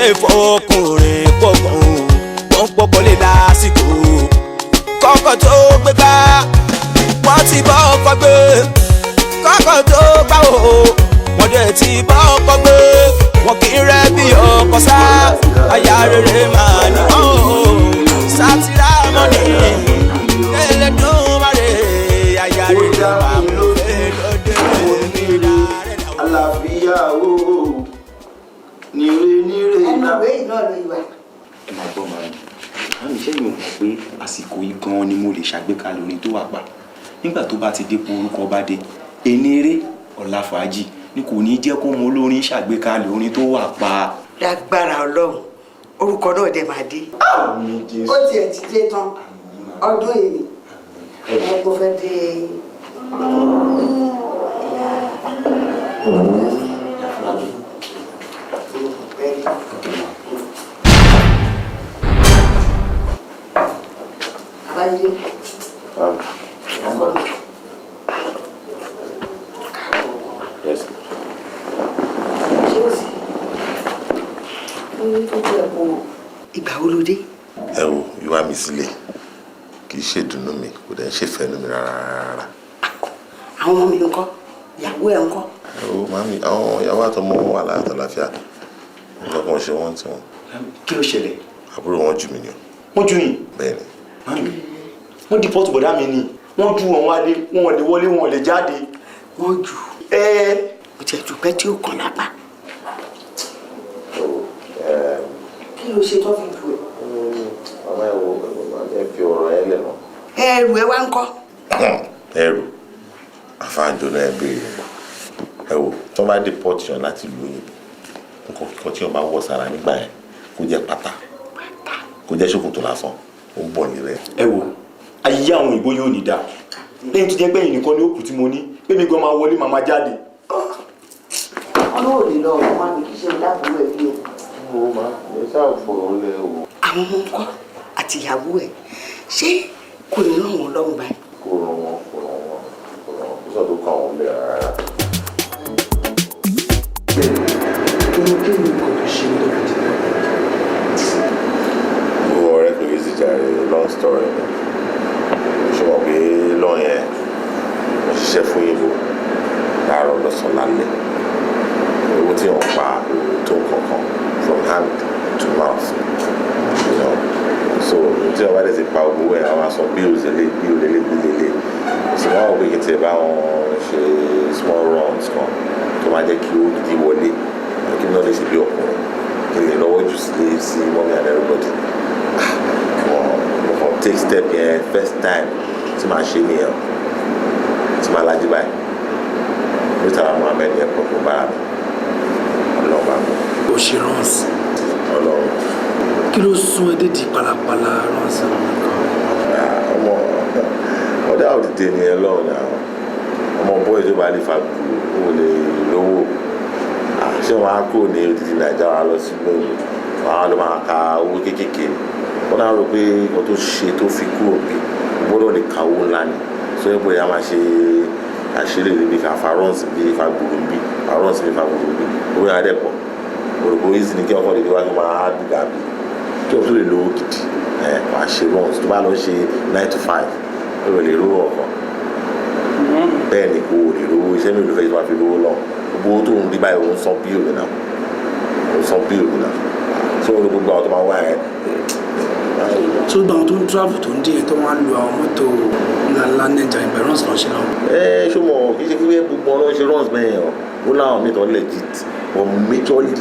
ṣe fọkùnrin pọkàn wọn pọkàn lè lásìkò kọ́kọ́ tó gbé bá wọ́n ti bọ́ ọkọ gbé kọ́kọ́ tó gbá o wọ́n dẹ̀ ti bọ́ ọkọ gbé wọn kì í rẹ́ bí ọkọ sá aya rere máa ní wọ́n o sátírà mọ́ni Ẹlẹ́dùmarè aya rere máa mú fẹ́ lóde mi rárẹ̀ náà. Àlàáfíà o, nire nire Ẹnu náà. ìwé yìí náà ló yìí wà. Ẹ máa gbọ́, màmí. Màmí, iṣẹ́ yìí ò mọ̀ pé àsìkò yìí gan-an ni mo lè ṣàgbékalẹ̀ orin tó wà pa. Nígbà tó bá ti dépò orúkọ bá dé, ẹni eré ọ̀la fàájì ni kò ní jẹ́ kó mọ olórin ṣàgbékalẹ̀ orin tó wà pa. Lágbára Ọlọ́run, orúkọ náà dẹ̀ máa dé. Àmín Jésù. Ó tiẹ̀ ti dé tán ọdún yìí ni ẹ kò fẹ́ dé. Abáyé ọkọ mi. Yes. Ṣé o sì ní tó jẹ́ kó ìgbà wo ló dé? Ẹ wo, ìwà mi sílẹ̀ kì í ṣèdùnnú mi, kò dẹ̀ ń ṣèfẹ́nu mi rárá rárá. Àwọn ọmọ mi ńkọ́? Ìyàwó ẹ̀ ńkọ́? Ẹ wo, màmí, àwọn ìyàwó àtọmọ wọn wà láyàtọ̀ láfíà, nǹkan kan ṣe wọ́n tí wọn. Kí ló ṣẹlẹ̀? Àbúrò wọn jù mí ni o. Wọ́n ju yìí? Bẹ́ẹ̀ ni. Màmí, wọ́n deport bọ̀dá mi ni, wọ́n ju wọn wálé, wọn ò lè wọlé, wọn ò lè jáde. Wọ́n jù? Ẹ. Kò tiẹ̀ jù pẹ́ tí ó kàn lápá. Kí ló ṣe tó fi jù ẹ́? Màmá, ẹ wo, ẹ fi ọ̀rọ̀ ẹ lẹ̀ náà. Ẹrù ẹ wá ńkọ́? Ẹrù àfáàjò náà, ẹ béèrè. Ẹ wò, tí wọ́n bá deport yàn láti ìlú òyìnbó, nǹkan kíkan tí wọ́n bá wọ̀ sára nígbà yẹn, kó jẹ́ pátá, kó jẹ́ ṣòkòtò lásán, ó ń bọ̀ nílẹ̀. Ẹ wo, ayé àwọn òyìnbó yóò ní dáa lẹ́yìn tó jẹ́ pé ẹ̀yìn nìkan ní òkú tí mo ní pé mi gan máa wọlé, máa máa jáde. Wọn ló lè lọ ọ̀rọ̀ wọn kì í ṣe dáàbò ẹ̀ bí o. Mo máa ẹ ṣáà fọ̀rọ̀ lẹ o. Àwọn ọmọ ńkọ́ àti ìyàwó ẹ̀? Ṣé kò ní ràn wọ́n lọ́rùn báyìí? Kò ràn wọ́n, kò ràn wọ́n, kò ràn wọ́n, kò sọ tó kàn wọ́n bẹ́ẹ̀ rárá. Kí ni nǹkan tó ṣe ní tó fi dìbò? Owó ọ̀rẹ́, kò yé sí jàre, long story ni. Ṣé wọ́n pé lọ́ọ̀ yẹn, wọ́n ṣiṣẹ́ fún yìnbó láàárọ̀, lọ́sàn-án, lálẹ́. Owó tí wọ́n pa tó kankan, from hand to mouth. So tí wọ́n bá dẹ̀ ti pa owó ẹ̀, àwọn aṣọ bills lélẹ̀, bill lélẹ̀, bill lélẹ̀. So wọ́n wọ́n pé kí n tiẹ̀ bá wọn ṣe small runs kan tó máa jẹ́ kí owó gidi wọlé, kí n náà lè ṣe bí ọkùnrin, kí n lè lọ́wọ́ jù sílé sí mommy and everybody. Wọ́n mo kàn take step yẹn. First time tí màá ṣe nìyẹn tí màá lajú báyìí, Murtala Muhammed Airport ló bára mi. Ọlọ́run bá mi. Ó ṣe runs? Ọlọ́run. Kí ló sún ẹ dédìí pàlàpàlà runs nìkan? Ọmọ ọdẹ òdìdè nìyẹn lọ́wọ́ náà. Ọmọ bọ́ọ̀ tó bá lè fa gbùrù, ó lè lówó. Ṣé wọn á kúrò ní odidi Nàìjíríà wà lọ sí lóyún, wọn á lọ máa ka owó kéékèèké ni? Wọn náà rò pé nǹkan tó ṣe tó fi kúrò bí gbọ́dọ̀ lè ka owó ńlá ni. So ẹ bóyá máa ṣe àṣírí níbi ká fa runs bí fa gbùrù bí fa runs bí fa gbùrù bí, owó yẹn á dẹ̀ pọ̀. Òròpó easy ni kí ọkọ lè fi wá kí wọ́n máa dùgà bí kí o tó lè lówó gidi. Ẹ wàá ṣe runs, tó bá lọ ṣe 9 to 5, ó lè rówó ọkàn. Bẹ́ẹ̀ ni, kò lè rówó. Iṣẹ́ mi ló fẹ́ tó wá fi rówó lọ. Gbogbo owó tó ń rí báyìí, òun san bill náà, òun san bill náà. So gbogbo àwọn tó máa wá ẹ. Tó gba àwọn tó ń travel tó ń dé yẹn, tó wọ́n á lo àwọn mọ́tò ńláńlá Nàìjíríà, ìgbà runs lọ ṣe lọ? Ẹ ṣó mọ, kì í ṣe pé gbogbo ọ̀nà ṣe runs bẹ́ẹ̀ yẹn o. Ó láwọn míì tó legit, but majorly,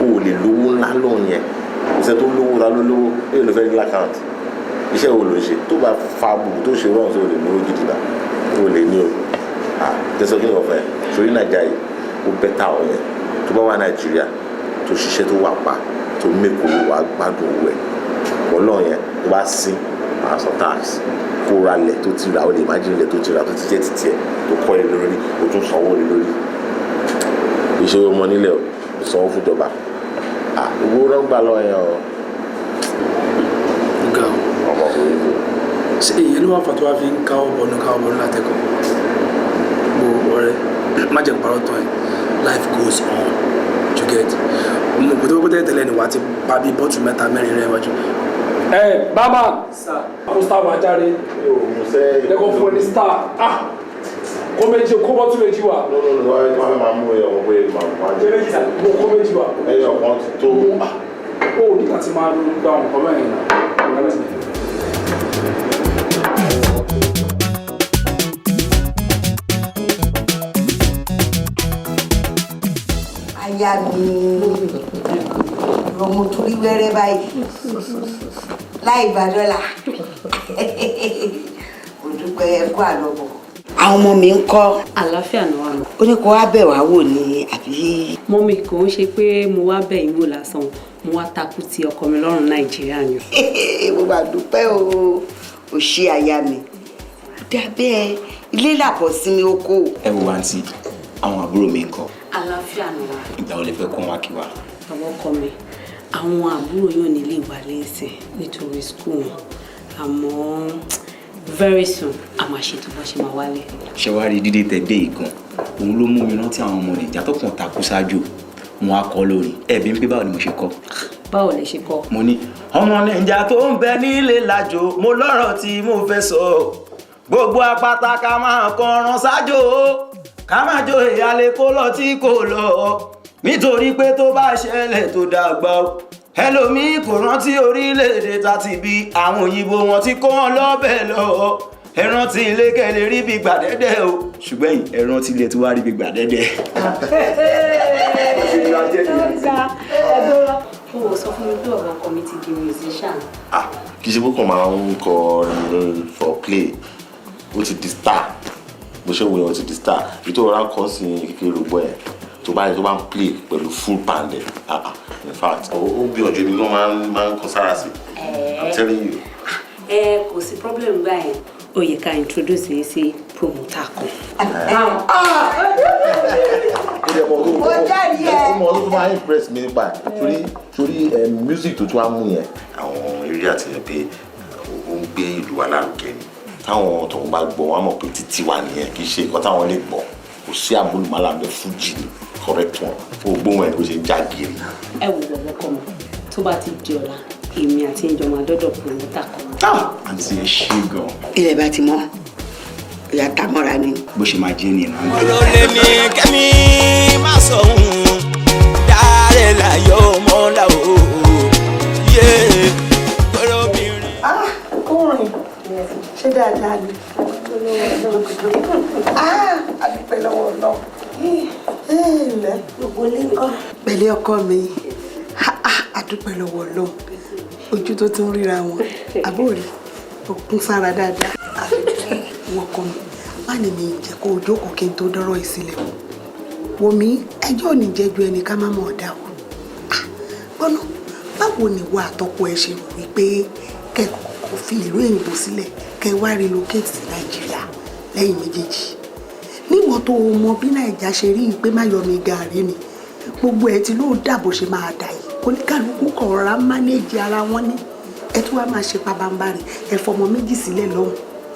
o ò lè lówó ńlá lóhùn yẹn. Kò sẹ́ tó lówó, ta ló lówó? Èyí ló fẹ́ ní account. Iṣẹ́ wo ló ń ṣe tó bá fa gbogbo tó ṣe runs? O lè lówó gidi náà, o lè ní o. Ah, tẹsán, kí ni wọ́n fẹ́ sórí Nàìjíríà yìí? Ó better ọ̀ yẹn. Tó bá wà Nàìjíríà, tó ṣiṣẹ́, tó wà pa, tó mẹ́kọ̀ọ́, wà gbádùn owó ẹ̀. Ọlọ́run yẹn, tó bá sín, máa san tax, kó ra lẹ̀ tó ti rà. Ó lè imagine lẹ̀ tó ti rà, tó ti jẹ́ títí ẹ̀, tó kọ́ lé lórí, ó tún sanwó lé lórí. Ìṣòro ọmọ nílẹ̀, ó sanwó fún ìjọba. Ah, owó náà ń gbà lọ yẹn o. Ga o. Ọmọ kò rí o. Ṣé èyí ló wà fà tó wá fi ń káwọ́ bọnú látẹ̀kọ̀? Gbogbo ọ̀rẹ́, má jẹ́ parọ́ tán ẹ̀, life goes on. You Get mo kò tó kó tẹ́lẹ̀ tẹ́lẹ̀ ni wàá ti pa bíi bottle mẹ́ta mẹ́rin rẹ̀ wájú. Ẹ bàbá, kó star wà jáde, lẹ́kọ̀ọ́ fún ẹ ní star. Ah, kó méjì, kó bottle méjì wà. No, no, no, wọ́n fẹ́ máa mú ẹyọ kan pé màá jẹ. Mo kó méjì wà. Ẹyọ kan ti tó. Ó ní láti máa gba nǹkan mẹ́rin náà. Aya mi, ọmọ torí wẹ́rẹ́ báyìí láì gba dọ́là, kò dúpẹ́, ẹkú àlọ́bọ̀. Àwọn ọmọ mi ń kọ́? Àlàáfíà ni wà mọ́. Ó ní kó wá bẹ̀ wá wò ní àbí? Mummy, kò ń ṣe pé mo wá bẹ̀ yín wò lásán, mo wá takú ti ọkọ mi lọ́rùn Nàìjíríà ni. Mo bá dúpẹ́ o, ò ṣe aya mi, ó dábẹ́ ilé làbọ̀ sí mi oko. Ẹ wo àǹtí, àwọn àbúrò mi ń kọ́? Àlàáfíà ni wà. Ìgbà wo lẹ fẹ́ kó wá kí wa? Bàbá ọkọ mi, àwọn àbúrò yóò nílé ìwà lẹ́sìn nítorí school wọn, àmọ́ very soon a máa ṣètò bó ṣe máa wálé. Ṣé wàá rí dídé tẹ dé ìgan, òun ló mú mi rántí àwọn ọmọ Nàìjíríà tó kàn takú ṣáájú wọn á kọ lórí ẹbí ń pé báwo ni mo ṣe kọ. Báwo lẹ ṣe kọ? Mo ní ọmọ Nàìjíríà tó ń bẹ nílé lájò, mo lọ́rọ̀ tí mo fẹ́ sọ, gbogbo apáta ká máa kọran ṣáájò, ká má jó ìyálé kó lọ tí kò lọ, nítorí pé tó bá ṣẹlẹ̀ tó dàgbà o, ẹlòmíì kò rántí orílẹ̀-èdè tá ti bí àwọn òyìnbó wọn ti kó wọn lọ́bẹ̀ lọ. Ẹ rántí ilé kẹlẹ̀ rí bí gbàdẹ́dẹ́ o, ṣùgbọ́n ẹ̀yin ẹ rántí ilé tí wàá rí bí gbàdẹ́dẹ́. Ó sọ fún mi pé ọ̀rọ̀ ọkọ mi ti di musician. Ah, kì í ṣe pé kàn máa ń kọrin for play, ó ti di star. Bó ṣe wò yẹn, ó ti di star. Èyí tó rọra kọ́ sí kékeré ló gbọ́ yẹn, tó bá yẹ tó bá ń play pẹ̀lú full band ẹ̀, ah ah, in fact ó gbìyànjú. Èmi gan máa ń kọ sára sí, I'm telling you. Ẹ kò sí problem báyìí, ó yẹ ká introduce yín sí promoter kan. Mo jẹ́rìí ẹ. Ó mọ ọdún tó máa impress mi nípa ẹ̀, torí music tó tún á mú yẹn, àwọn eré àtìyẹn pé ó ń gbé ìlú wa lárugẹ ni. Táwọn tòun bá gbọ́, wọn á mọ̀ pé títí wa nìyẹn, kì í ṣe nǹkan táwọn lè gbọ́. Kò sí àmúlùmálà bẹ, fújì ni correct one. Ó gbóhùn ẹ̀ bó ṣe ń já gírí. Ẹ wò bọ̀bọ̀ kọ́ mi, tó bá ti di ọ̀la, èmi àti ìjọba dọ́dọ̀ promoter kan. Àǹtí, ẹ ṣé gan. Ilẹ̀ bá ti mọ́, ìyá tá mọ́ra ni. Bó ṣe máa jẹ́ nìyẹn máa ń gbé. Ọ̀rọ̀ lèmi kẹ́mi má sọ òun dáre láyọ̀ mọ́lá o yé kọ́rọ́bìnrin. Ah, kúrin, ṣé dáadáa ni? Ah, a dúpẹ́ lọ́wọ́ Ọlọ́run. Ẹ Gbogbo ilé ńkọ́? Pẹ̀lẹ́ ọkọ mi. Ah, ah, a dúpẹ́ lọ́wọ́ Ọlọ́run. Ojú tó tún ríra wọn, àbórí òkun sára dáadáa. Wọn kọ mi má ní mi jẹ́ kó o jókòó kí n tó dọ́rọ̀ ìsílẹ̀ o. Wò mí, ẹjọ́ ò ní jẹ́ ju ẹni ká má mọ̀ ọ́ dá o. Ah, gbọ́nà, báwo ni ìwọ àtọkọ ẹ ṣe rò wípé kẹ́kọ̀ọ́ fi ìlú òyìnbó sílẹ̀, kẹ́ wá relocate sí Nàìjíríà lẹ́yìn méjèèjì, níwọ̀n tó o mọ bí Nàìjà ṣe rí i pé má yọ mi gàrí ni gbogbo ẹ ti lóò dàbò ṣe máa dà yìí, oníkàlùkù kan rọra manage ara wọn ní ẹ tún wá máa ṣe pabambarì, ẹ fọmọ méjì sílẹ̀ lọ́hùn.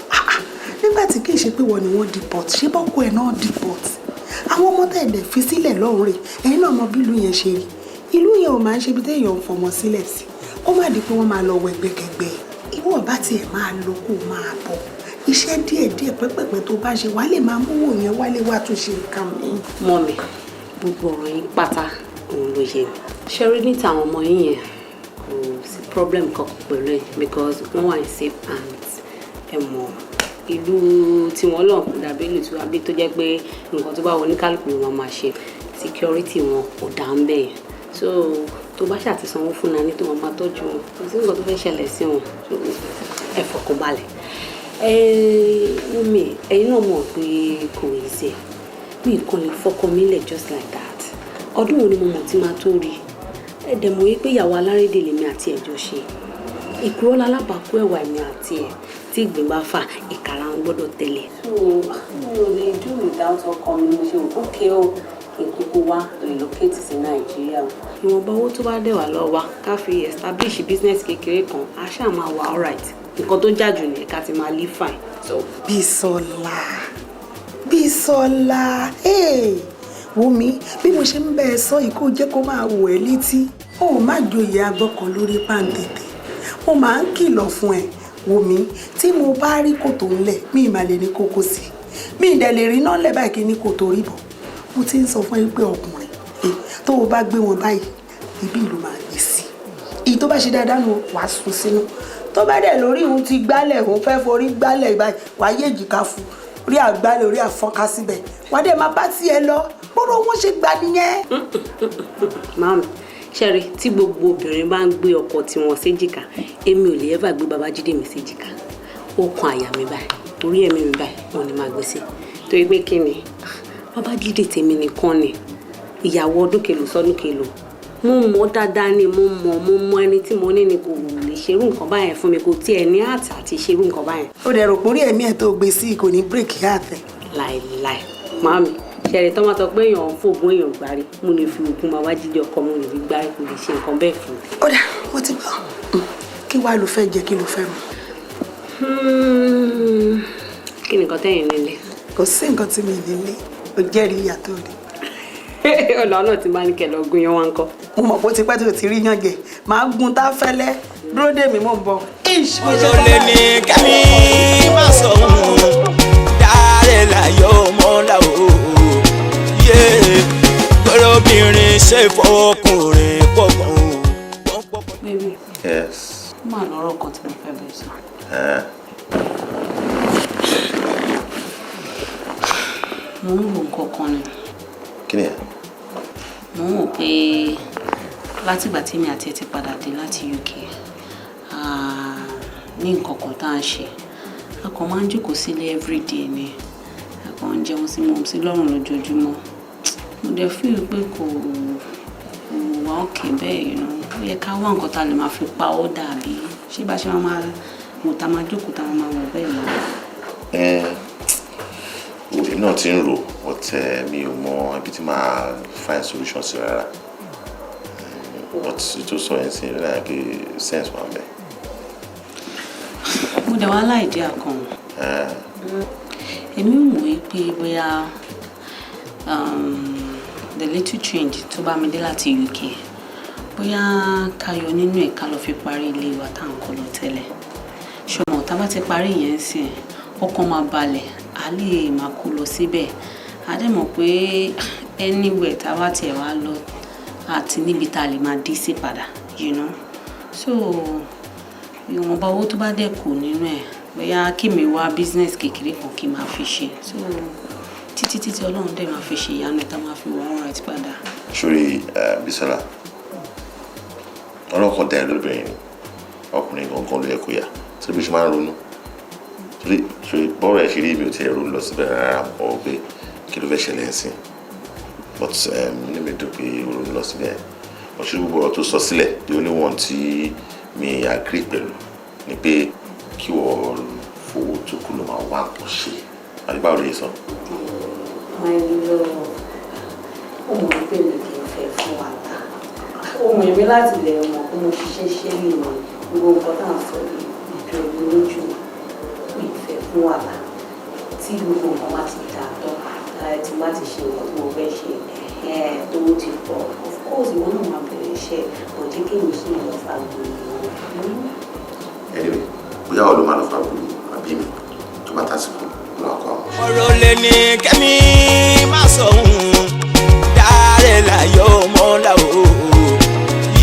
Ah, ah, nígbà tí kì í ṣe pé wọ́n ni wọ́n deport, ṣé bọ́kọ ẹ̀ náà deport àwọn ọmọ tẹ̀ dẹ̀ fi sílẹ̀ lọ́hùn rè? Ẹ̀yin náà mọ bí ìlú yẹn ṣe rí. Ìlú yẹn ò máa ń ṣe ibi téèyàn ń fọmọ sílẹ̀ sí, kó má di pé wọ́n máa lọ wọ ẹgbẹ́kẹgbẹ́. Ìwọ ọba tiẹ̀ máa lọ kó máa bọ̀, iṣẹ́ díẹ̀díẹ̀ pẹ́pẹ́pẹ́ tó bá ṣe, wàá lè máa mówó yẹn wálé wá tún ṣe nǹkan mi. Mummy, gbogbo ọ̀rọ̀ yín pátá òun ló yé mi. Ṣe rí ní tàwọn ọmọ yín yẹn, kò sí problem kankan pẹ̀lú ẹ̀ because wọ́n wà in safe hands. Ẹ mọ̀ ìlú tí wọ́n lọ kò dàbí ìlú tí wọ́n bí, tó jẹ́ pé nǹkan tó bá wọ oníkálukú ni wọ́n máa ṣe. Security wọn kò dá ń bẹ̀ yẹn, so tó bá ṣàti sanwó fún nani tó wọn máa tọ́jú wọn, kò sí nǹkan tó fẹ́ ṣẹlẹ̀ sí wọn. So ẹ fọkàn balẹ̀. Ẹ mummy, ẹ̀yin náà mọ̀ pé kò easy, mi kàn lè fọkàn mi lẹ̀ just like that. Ọdún wo ni mo mọ̀ tí máa tó rí? Ẹ dẹ̀ mọ̀ wípé ìyàwó alárédè lèmi àti ẹ̀jọ̀ ṣe, ìkúrọ́ lálábàákú ẹ̀wà èmi àti ẹ̀, tí ìgbín bá fà, ìkàrà ń gbọ́dọ̀ tẹ̀lé. So mi ò lè do without ọkọ mi. Mo ṣe òkè o, kí n kúkú wá relocate sí Nàìjíríà o. Ìwọ̀nba owó tó bá dẹ̀ wá lọ́wọ́ wa, ká fi establish business kékeré kan, a ṣáà máa wà alright. Nǹkan tó jà jù nìyẹn, ká ti máa live fine. So Bísọ́lá, Bísọ́lá, hey! Wo mi bí mo ṣe ń bẹ́ ẹ sọ yìí, kó jẹ́ kó máa wọ̀ ẹ́ létí. Ó má joyè agbọ́kàn lórí pàǹtẹ̀tẹ̀. Mo máa ń kìlọ̀ fún ẹ. Wo mi, tí mo bá rí kòtò ńlẹ̀, mi ì máa lè ní kókó sí i, mi ì dẹ̀ lè rí náà lẹ̀ báyìí kí ní kòtò rí bọ̀. Mo ti ń sọ fún ẹ pé ọkùnrin tó o bá gbé wọn báyìí, ibi ìlú máa gbé sí i. Èyí tó bá ṣe dáadáa nù, wàá sùn sínú. Tó bá dẹ̀ lórí òun ti gbálẹ̀, òun fẹ́ forí gbálẹ̀ báyìí, wàá yé èjìká fún orí àgbálẹ̀, orí àfọ́nká síbẹ̀, wàá dẹ̀ máa bá tiẹ̀ lọ. Bọ́rọ̀ wọn ṣe gbà nìyẹn. Màámi, ṣẹ́rí tí gbogbo obìnrin bá ń gbé ọkọ tiwọn séjìká, èmi ò lè ever gbé Babájídé mi séjìká. Ó kan àyà mi báyìí, orí ẹ̀mí mi báyìí, wọn ni máa gbé sí. Torí pé kí ni? Babájídé tèmi nìkan ni. Ìyàwó ọdún kelo sọdún kelo, mo mọ̀ dáadáa ni. Mo mọ̀ ẹni tí mo ní ni kò lè ṣerú nǹkan báyẹn fún mi. Kò tiẹ̀ ní àtà àti ṣerú nǹkan báyẹn. Ó dẹ̀ rò pé orí ẹ̀mí ẹ̀ tó gbé sí kò ní break heart ẹ̀? Láìláì, màámi. Ṣẹlẹ̀ tó máa sọ pé èèyàn ń fògùn èèyàn gbárí, mo lè fi ògùn Babájídé ọkọ mo lè fi gbárí. Kò lè ṣe nǹkan bẹ́ẹ̀ fún mi. Ó dà, mo ti gbọ́. Kí wàá ló fẹ́ jẹ? Kí ló fẹ́ mu? Kí ni nǹkan tẹ́yìn nílé? Kò sí nǹkan tí mi nílé. Ó jẹ́rìí ìyàtọ̀ rẹ̀. Ọ̀nà náà ti máa ń kẹ̀ lọ gún yán wá ń kọ́. Mo mọ̀ pé ó ti pẹ́ tó ti rí yán jẹ. Màá gun tá fẹ́lẹ́. Dúró dè mí, mò ń bọ̀. Ish, mo ṣe Ọ̀rọ̀ lè ní kẹ́mi má sọ òun dáre láyọ̀ mọ́lá o. Yé gbọ́dọ̀bìnrin ṣe fọkùnrin pọ̀kàn o. Baby. Yes. Ó máa lọ́rọ̀ kan tí mo fẹ́ bẹ̀ sọ. Mo ń rò nǹkan kan ni. Kí ni ẹ? Mo ń wò pé látìgbà tí èmi àti ẹ ti padà dé láti UK, ní nǹkan kan tá à ń ṣe, a kàn máa ń jókòó sílé everyday ni. A kàn ń jẹun sí mọ̀ sí lọ́rùn lójoojúmọ́. Mo dẹ̀ feel pé kò wá òkè bẹ́ẹ̀. Ó yẹ ká wá nǹkan tá a lè máa fi pa ọ́ dàbí ṣé bá ṣe máa wò, tá a máa jókòó, tá a máa wò bẹ́ẹ̀ lọ. Ẹ òye náà ti ń rò, but mi ò mọ ibi tí màá find solution sí rárá. But tó sọ yẹn sí ìrìnà pé sense wà bẹ́ẹ̀. Mo dẹ̀ wá ní idea kan. Èmi ń wòó pé bóyá the little change tó bá mi dé láti UK, bóyá ká yọ nínú ẹ̀, ká lọ fi parí ilé wa tá à ń kọ́ lọ tẹ́lẹ̀. Ṣùgbọ́n tá a bá ti parí yẹn sìn, ọkàn máa balẹ̀, a lè máa kó lọ síbẹ̀. A dẹ̀ mọ̀ pé anywhere tá a bá tiẹ̀ wá lọ àti níbi tá a lè máa dé sí padà. So ìwọ̀nba owó tó bá dẹ̀ kù nínú ẹ̀, bóyá kí mi wá business kékeré kan kí n máa fi ṣe, so títí títí Ọlọ́run dẹ̀ máa fi ṣe ìyanu ẹ̀, tá máa fi wà alright padà. Sórí, Bísọ́lá, ọlọ́kàn dá ẹ lóbìnrin ni, ọkùnrin gangan ló yẹ kó yà tí bí ṣe máa ń ronú. Torí sórí bọ́ọ̀rọ̀ ẹ̀ ṣe rí, mi ò tiẹ̀ ronú lọ síbẹ̀ rárá mọ́ pé kí ló fẹ́ ṣẹlẹ̀ ń sìn, but inú mi dùn pé ó ronú lọ síbẹ̀. Ọ̀ṣun gbogbo ọ̀rọ̀ tó sọ sílẹ̀, the only one tí mi agree pẹ̀lú ni pé kí wọ́n fowó tó kù ló máa wá nǹkan ṣe, àbí báwo lè sọ? My love, ó mọ̀ pé mi kì í fẹ́ fún wa ta. Ó mọ̀ èmi láti lè mọ̀ pé mo ṣiṣẹ́ ṣe ní ìmọ̀ gbogbo nǹkan tá à ń sọ yìí, ìjọ lójú mi fẹ́ fún wàhálà. Tí gbogbo nǹkan bá ti dà tán, tí bá ti ṣe nǹkan tí mo fẹ́ ṣe, tó ti pọ̀, of course ìwọ náà máa bẹ̀rẹ̀ iṣẹ́. Kò jẹ́ kí èmi ṣì lọ fa gbòòrò. Anyway, bóyá ọ̀ ló máa lọ fa gbòòrò àbí mi, tó bá tásìkò ló wà kọ́ àwọn. Ọ̀rọ̀ lè ní kẹ́mi má sọ òun dáre láyọ̀ mọ́lá o.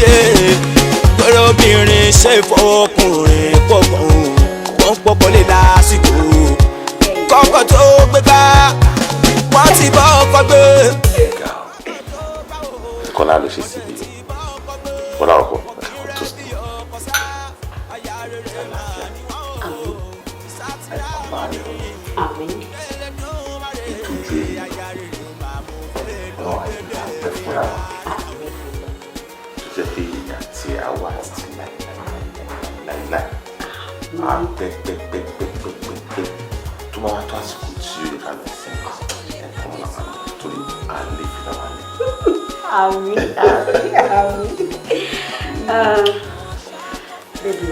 Yé gbọ́dọ̀bìnrin ṣe fọkùnrin pọ̀kàn o, wọ́n pọ̀kọ̀ lè lásìkò kọ́kọ́ tó gbé bá wọ́n ti bọ́ ọkọ̀ gbé. Kọ́lá ló ṣe síbi Kọ́lá ọkọ̀ tó sí. Àlàáfíà, àìkú máa ń lọ. Àmín. Ìtọ́jú èyí ọlọ́run àyíká pẹ́ fúnra wa tó jẹ́ pé ìyá tí a wà títí láìláìláìláìláì á pẹ́ pẹ́ pẹ́ pẹ́ pẹ́ pẹ́ pẹ́. Tó bá wá tó àsìkò tí ó yẹ ká lọ fún ẹ̀kọ́ làwọn lọ, torí à ń lè fi làwọn lè. Àmín, àmín, àmín. Baby,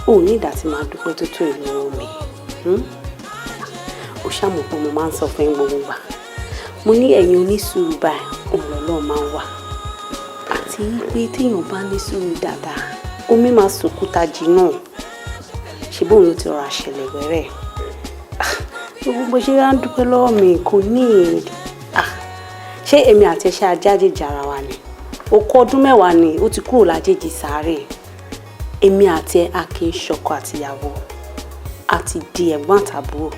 o ò ní ìdá tí máa dúpẹ́ tó tó ìlú mi. Ó ṣàmọ̀ pé mo máa ń sọ fún yín gbogbo gbà. Mo ní ẹ̀yin onísùúrù báyìí, òun lọ́lọ́ máa ń wà. Àti pé téèyàn bá ní sùúrù dáadáa, omi máa sòkúta jìnnà. Ṣé bóun ló ti rọra ṣẹlẹ̀ wẹ́rẹ́? Gbogbo bó ṣe ń dúpẹ́ lọ́wọ́ mi kò ní ìdí. Ṣé èmi àti ẹṣẹ́ ajájèjì ara wa ni? Okó ọdún 10 ni ó ti kúrò lájèjì sáré. Èmi àti ẹ a kì í ṣọkọ àtìyàwó, a ti di ẹ̀gbọ́n àtàbúrò,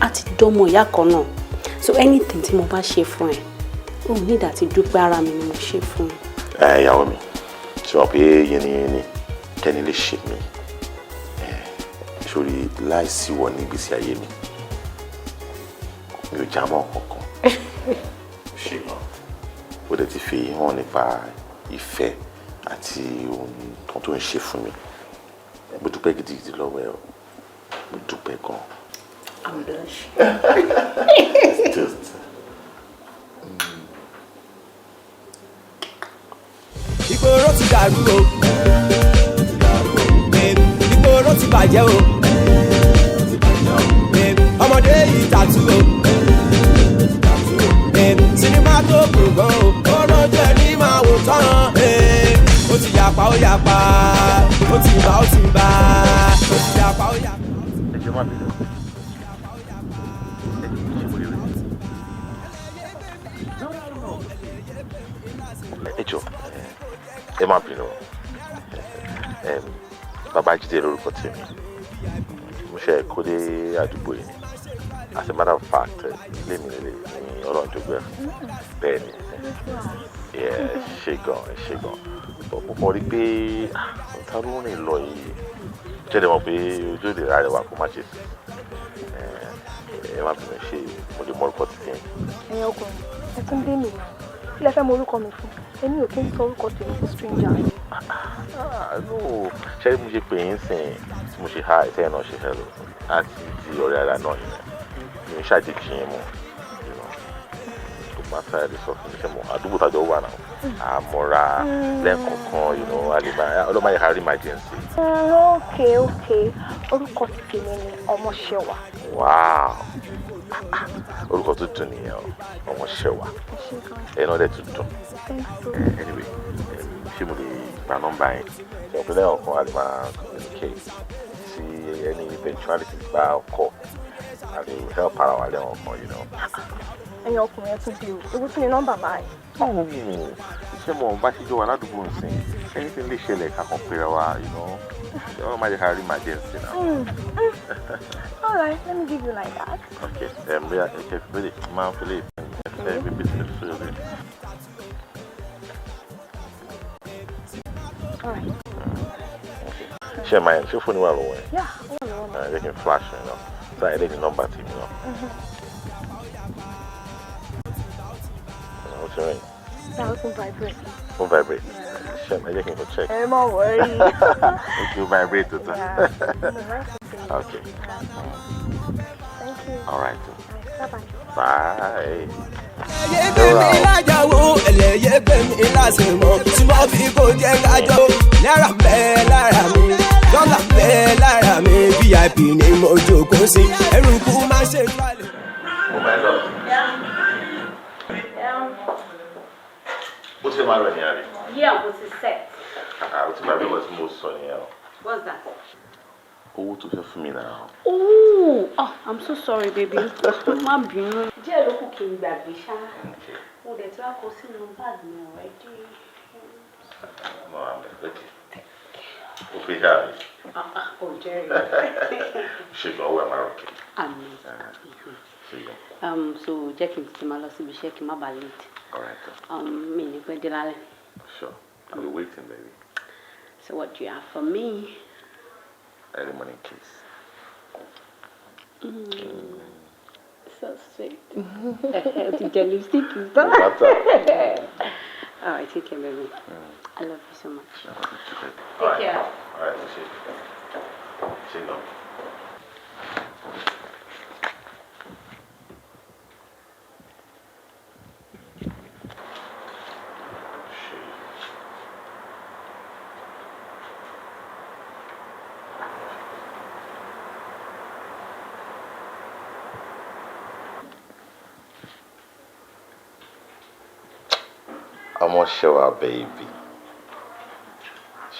a ti dọ́mọ ìyá kan náà. So anything tí mo bá ṣe fún ẹ, ó ní ìdá ti dúpẹ́, ara mi ni mo ṣe fún ẹ. Ẹ ìyàwó mi, ṣe wọ́n pé yínníyínní kẹ́ni lè ṣe mí sórí láìsí wọ ní ìgbésí ayé mi, mi ò já mọ́ kankan. Ṣe gan, ó dẹ̀ ti fi hàn nípa ìfẹ́ àti ohun tó ń ṣe fún mi. Mo dúpẹ́ gidigidi lọ́wọ́ ẹ o, mo dúpẹ́ gan. I'm blushing. It's just. Ìgboro ti dàrú o, ìgboro ti bàjẹ́ o, ọmọdé yìí tàtú o, sinimá tó kù gan o, ó lójú ẹni máa wò tán. Ó ti yapa, ó yapa, ó ti bá, ó ti bá, ó ti yapa, ó yapa. Ẹ jẹ́ má bínú. Ẹ jẹ́ ṣé mo lè rí ẹ jọ, ẹ má bínú. Babájídé lórúkọ tèmi. Mo ṣe kó dé àdúgbò yìí. As a matter of fact, ilé mi lè ní Ọlọ́run tó gbẹ fún bẹ́ẹ̀ ni. Ṣe gan, ṣe gan. Mo kàn rí pé ta ló rìn lọ yìí, jẹ́ mọ̀ pé ojú òde rárẹ̀ wà kó má ṣe sí. Ẹ má bínú, ṣe mo lè mọ orúkọ títí yẹn? Ẹ̀yin ọkùnrin, ẹ tún dé mi. Kí lẹ fẹ́ mọ orúkọ mi fún? Èmi ò kí ń sọ orúkọ tèmi fún stranger. No, ṣé mo ṣe pè yín sìn tí mo ṣe hi, tẹ́yìn náà ṣe hello, àti di ọ̀rẹ́ ara náà nìyẹn. Mi ò ṣàjèjì yín mọ́, kò má sáré lè sọ fún mi. Ṣe mọ̀ àdúgbò tájọ wà náà, àmọ́ra lẹ́ẹ̀kọ̀ọ̀kan, àlèmá ọlọ́mọ yẹn ká rí emergency. Ok, orúkọ tèmi ni Ọmọṣẹ́wà. Wow, orúkọ tó dùn nìyẹn o, Ọmọṣẹ́wà. Ẹ náà dẹ̀ tún dùn. Anyway, ṣé mo lè gba nọ́mbà yẹn? Ṣe ọ̀pẹ lẹ́yìn a lè máa communicate tí any eventuality bá ọkọ̀, a lè help ara wa lẹ́wọ̀n kan. Ẹ̀yin ọkùnrin, ẹ tún dé o, ewu tún ni nọ́mbà báyìí. Ṣé mo bá ṣe jọ wà ládùúgbò nsìn, anything lè ṣẹlẹ̀, ká kàn pera wa, ṣé wọ́n máa jẹ́ ká rí emergency náà. All right, let me give you like that. Okay, bóyá ẹ ṣe fẹ́lẹ̀ máa ń fẹ́lẹ̀ ẹ bíbí sí sórí. All right. Ṣé ẹ máa ṣé fóònù wà lọ́wọ́ ẹ? Yeah, ó wà lọ́wọ́ mi. Ẹ jẹ́ kí n flash ẹ náà. Sáà ẹ lè ní nọ́mbà tèmi náà. Ó ti rìn. Yeah, ó tún vibrate. Ó vibrate. Ṣé ẹ jẹ́ kí n kò check? Ẹ má worry. Ó ti vibrate tó tán. Yeah. Nice to see you. Okay. Thank you. All right. Bye-bye. Bye. Ẹlẹ́yẹ gbé mi lájàwó, ẹlẹ́yẹ gbé mi lásìmọ̀, tí wọ́n fi kó jẹ́ kájọ́. Náírà bẹ́ẹ̀ lára mi, dọ́là bẹ́ẹ̀ lára mi, VIP ni mo jókòó sí, ẹrù kú má ṣe falẹ̀. Oh my love. Bó ṣe máa rẹ̀ ní àrí. Yeah, mo ti set. Àwọn tí bàbá ìwọ tí mo sọ nìyẹn o. What's that? Owó tó fẹ́ fún mi náà. Oh, I'm so sorry, baby. Má bínú. Díẹ̀ ló kù kí n gbàgbé ṣá. Mo dẹ̀ tí wàá kó sínú báàgì mi already. No, I'm okay. Ó fi ṣáà mi. Ò jẹ́rìí. Ṣùgbọ́n owó ẹ̀ máa rọ̀ kí. Àmín. Ṣùgbọ́n. So jẹ́ kí n tètè máa lọ síbi iṣẹ́ kí n má bàa late. All right then. Mi ní pẹ́ dé lálẹ́. Sure. I'll be waiting, baby. So what do you have for me? Early morning kiss. So sweet. O ti jẹ lipstick tán. What's up? All right, take care, baby. I love you so much. All right. Take care. All right, ṣe. Ṣe lọ. Ṣe. Ọmọ ṣẹwà baby.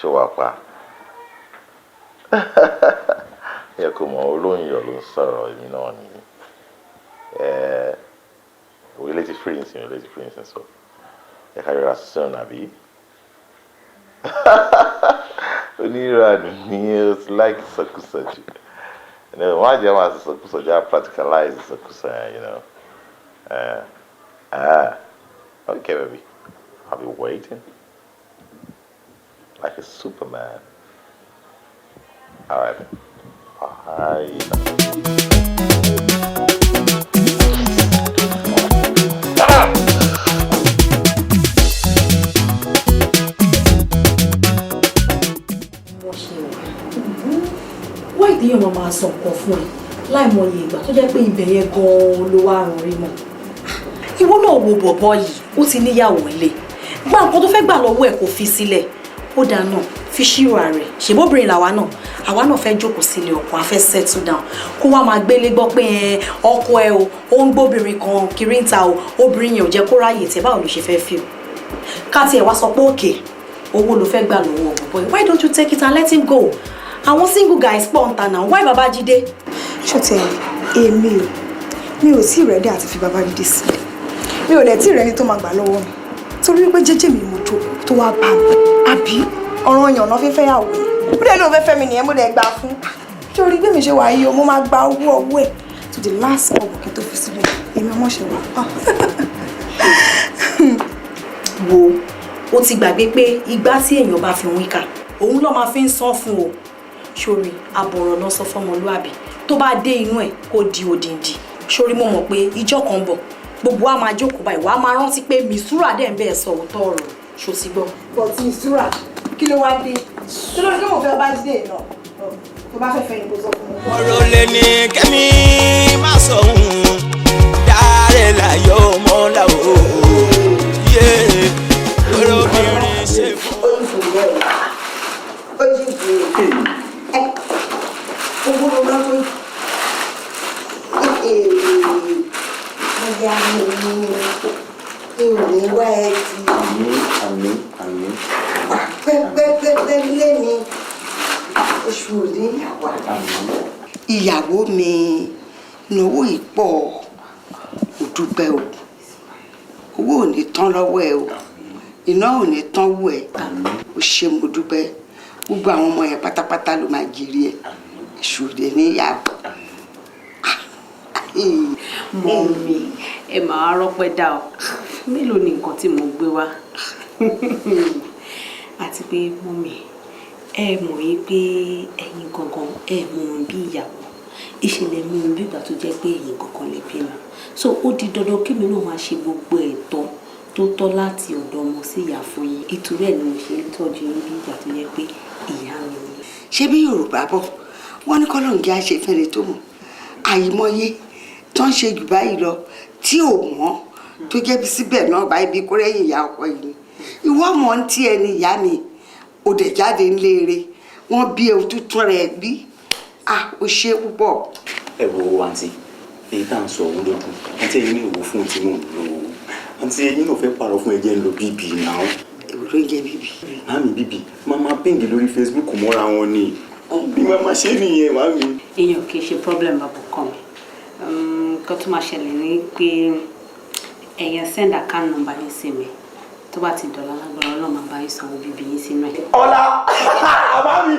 Ṣẹwà pa. Yẹ kó mọ olóyìn ló ń sọ̀rọ̀ èmi náà ni. Orílẹ̀ ti free nsìn, orílẹ̀ ti free nsìn so. Yẹ ká yọra soon àbí? Onírànù ni ó ti like ìsọkúsọ jù. Wọ́n á jẹ́ máa sọkúsọ jẹ́ á practicalize ìsọkúsọ yẹn. Okay, baby. I'll be waiting. Like a superman. All right, then. Bye. Why do you máa sọ nǹkan fún ẹ láìmọye ìgbà tó jẹ́ pé ibẹ̀ yẹn gan-an ló wá rùn rí mọ́? Ìwọ náà wo bọ̀bọ̀ yìí, ó ti níyàwó ilé. Gba nǹkan tó fẹ́ gbà lọ́wọ́ ẹ̀ kò fi sílẹ̀. Ó dáa náà, fi ṣírò rẹ̀. Ṣèbóbìnrin làwa náà, àwa náà fẹ́ jókòó sílé ọkọ, a fẹ́ settle down. Kó wá máa gbélé gbọ́ pé ẹ ọkọ ẹ o, ó ń gbóbìnrin kan kiri ń ta o, obìnrin yẹn ò jẹ́ kó ráyè tẹ̀, báwo ló ṣe fẹ́ fi o? Ká tiẹ̀ wá sọ pé òkè, owó ló fẹ́ gbà lọ́wọ́ bọ̀bọ̀ yìí. Why don't you take it and let him go? Àwọn single guys pọ̀ ń ta náà, why Babájídé? Ṣó tẹ èmi o, mi ò tí ì ready àti fi Babájídé sílẹ̀. Mi ò dẹ̀ tí ì rẹ́ni tó máa gbà lọ́wọ́ mi. Torí wípé jẹ́jẹ́ mi mo jókòó tó wá bá mi. Àbí ọ̀ràn èèyàn náà fẹ́fẹ́ yàwó ni. Ó dẹ̀ lóun fẹ́ fẹ́ mi nìyẹn, mo dẹ̀ gbà fún. Torí bí mi ṣe wà yìí o, mo máa gba owó ọwọ́ ẹ̀ to the last kobo kí n tó fi sílẹ̀. Èmi ọmọ ṣe wà pa. Wo, ó ti gbàgbé pé igbá tí èèyàn bá fi wín kà, òun ló máa fi ń san fún o. Sórí àbọ̀rọ̀ lọ sọ fọmọlúàbí tó bá dé inú ẹ̀ kó di òdìndì. Sórí mo mọ̀ pé ìjọ́ kan bọ̀, gbogbo wa máa jókòó báyìí, wàá máa rántí pé Mistura dẹ̀ ń bẹ́ẹ̀ sọ òótọ́ ọ̀rọ̀. Ṣó ti gbọ́? But Mistura, kí ló wá dé? Kí ló dé mo fẹ́ Babájídé náà? Tó bá fẹ́ fẹ́ ni kò sọ fún mi. Ọ̀rọ̀ lè ní kẹ́mi má sọ òun dáre láyọ̀ mọ́lá o. Yé olóbìnrin ṣe fún. Owó ló máa ń wé. Aya mi ìrìn wá ẹ ti. Àmín, àmín, àmín. Pẹ́pẹ́pẹ́pẹ́ lẹ́ni oṣù òní ìyàwó. Ìyàwó mi náwó ìpọ̀, ò dúpẹ́ o. Owó ò ní tán lọ́wọ́ ẹ o, iná ò ní tán wù ẹ o. Ṣe mo dúpẹ́. Gbogbo àwọn ọmọ yẹn pátápátá ló máa jèrè ẹ. Èṣù òde níyàwó. Mummy, ẹ máa rọ́pẹ́ dá o. Mélòó ni nǹkan tí mo gbé wá? Àti pé mummy, ẹ mọ̀ yín pé ẹ̀yin gangan ẹ mú un bí ìyàwó, ìṣẹ̀lẹ̀ mú un bí ìgbà tó jẹ́ pé ẹ̀yin gangan lè bímọ, so ó di dandan kémi náà máa ṣe gbogbo ẹ̀tọ́ tó tọ́ láti ọ̀dọ̀ ọmọ sí ìyá fún yín. Ìtorí ẹ̀ ni mo ṣe ń tọ́jú yín bí ìgbà tó jẹ́ pé ìyá mi ni. Ṣé bí Yorùbá bọ̀, wọ́n ní kọ́lọ́ǹgì á ṣe fẹ́rẹ̀ tó mọ̀. Àìmọye tó ń ṣe jù báyìí lọ tí ò mọ́, tó jẹ́ bí síbẹ̀ náà báyìí bí kórẹ́yìn ìyá ọkọ yìí ni. Ìwọ mọ̀ ń tí ẹni ìyá mi ò dẹ̀ jáde ńlére, wọ́n bí ewu tuntun rẹ̀ bí a ò ṣe púpọ̀. Ẹ wo àǹtí, èyí tá à ń sọ òun lójú. Àǹtí, ẹ̀yin ní ìwò fún tí mò ń lò ó. Àǹtí, ẹ̀yin náà fẹ́ pààrọ̀ fún ẹjẹ́ ń lo BB náà. Èwo ló ń jẹ́ BB? Màmí, BB máa ping lórí Facebook mọ́ra wọn ni. Bí màmá ṣe nìyẹn, màmí. Èèyàn kì í ṣe problem, bàbá kan mi. Nǹkan tó máa ṣẹlẹ̀ ni pé ẹ̀yẹn send account number yín sí mi. Tó bá ti dọ̀la, lágbára Ọlọ́run, máa bá yín sanwó BB yín sínú ẹ̀. Ọlá àbá mi,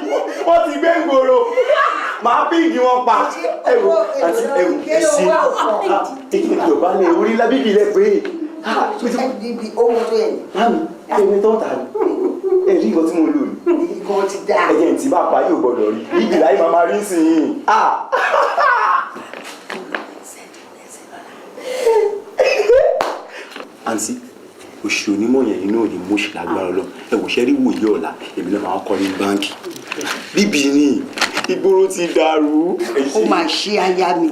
wọ́n ti gbé ìgboro, màá ping wọn pa. Ẹ wo àti ẹ wo, ẹ ṣe èyí ìdọ̀bálẹ̀ orí lábíbí lẹ pé. BB owó tó yẹ. Màmí, ẹni tó tà ní ẹ rí nǹkan tí mo lò ní. Nǹkan ti dáa. Ẹ̀jẹ̀ tí bá pa yóò gbọ́dọ̀ rí bíbí láyé máa máa rí sí i. Ah! Àǹtí, oṣù onímọ̀ yẹn inú òní mú ṣe lágbára lọ. Ẹ wò ṣe rí wòye ọ̀la, èmi náà máa kọ́ ní báńkì. BB ní ìgboro ti dàrú. Ó máa ṣe aya mi,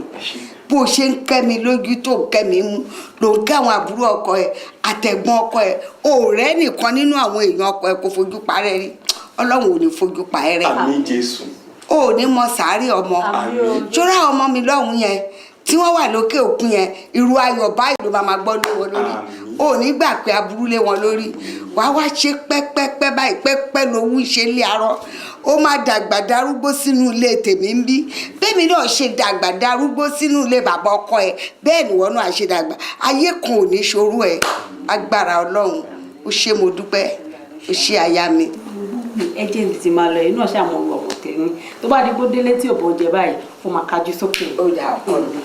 bó o ṣe ń kẹ́ mi lójú tó ń kẹ́ mi mú ló ń kẹ́ àwọn àbúrò ọkọ ẹ àtẹ̀gbọ́n ọkọ ẹ. Ọ̀rẹ́ nìkan nínú àwọn èèyàn ọkọ ẹ kò fojú parẹ́ rí. Ọlọ́run ò ní fojú pa ẹ rẹ́. Àmín, Jésù. O ò ní mọ sàárè ọmọ. Àmín. Ṣọ́ra ọmọ mi lọ́hùn yẹn. Tí wọ́n wà lókè òkun yẹn, irú ayọ̀ báyìí ló máa máa gbọ́ lé wọn lórí. Ò ní gbà pé aburú lé wọn lórí. Wàá wá ṣe pẹ́pẹ́pẹ́ báyìí, pẹ́pẹ́ lowó ṣe lé arọ́. Ó máa dàgbà darúgbó sínú ilé tèmi ń bí. Bẹ́ẹ̀mi náà ṣe dàgbà darúgbó sínú ilé bàbá ọkọ ẹ, bẹ́ẹ̀ ni wọ́n náà ṣe dàgbà. Ayé kan ò ní ṣorú ẹ, agbára Ọlọ́run. Ó ṣé, mo dúpẹ́. Ó ṣé, aya mi. Ẹ jẹ́ ní ti máa lọ yìí náà, ṣàmọ̀ ọmọ tẹ̀yìn tó bá di kó délé tí ò bọ́ jẹ báyìí, ó máa kájú sókè. Ó dà, ọkọ mi,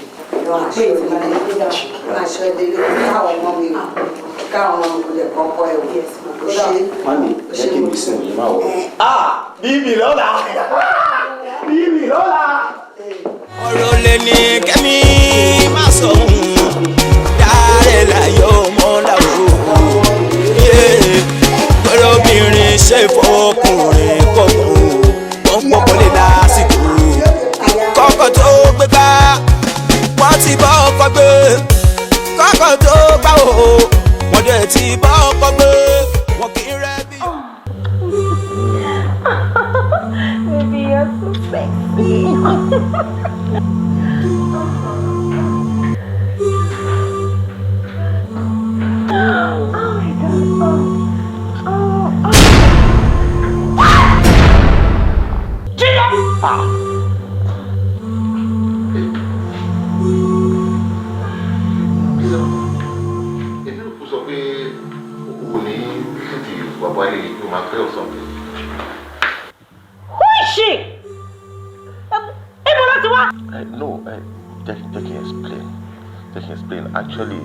máa ṣọ́ délé, káwọn ọmọ mi, káwọn ọmọ mi kò lè kọ́kọ́ ẹ̀ wò. Ó ṣe. Mami, jẹ́ kí n sùn yìí, má wọ̀. Bíbí lọ́la, bíbí lọ́la. Ọ̀rọ̀ lè ní kẹ́mi má sọ òun dáre láyọ̀ mọ́ làwọ̀. Pẹ̀lú obìnrin ṣe fọkùnrin kọ̀ọ̀kan, wọ́n pọ̀pọ̀ lè lásìkò. Kọ́kọ́ tó gbé bá wọ́n ti bọ́ ọkọ̀ gbé, kọ́kọ́ tó gbà ó wọ́n dẹ̀ ti bọ́ ọkọ̀ gbé, wọ́n kì í rẹ́ bí. Baby, you're so sexy. Oh my God. Oh. Oh. Oh. Ah. Èmi ò kú sọ pé o ní tètè bàbá ilé yìí ló máa pẹ́ or something. Who is she? Ibo ló ti wá? No, jẹ́ kí n explain. Jẹ́ kí n explain. Actually,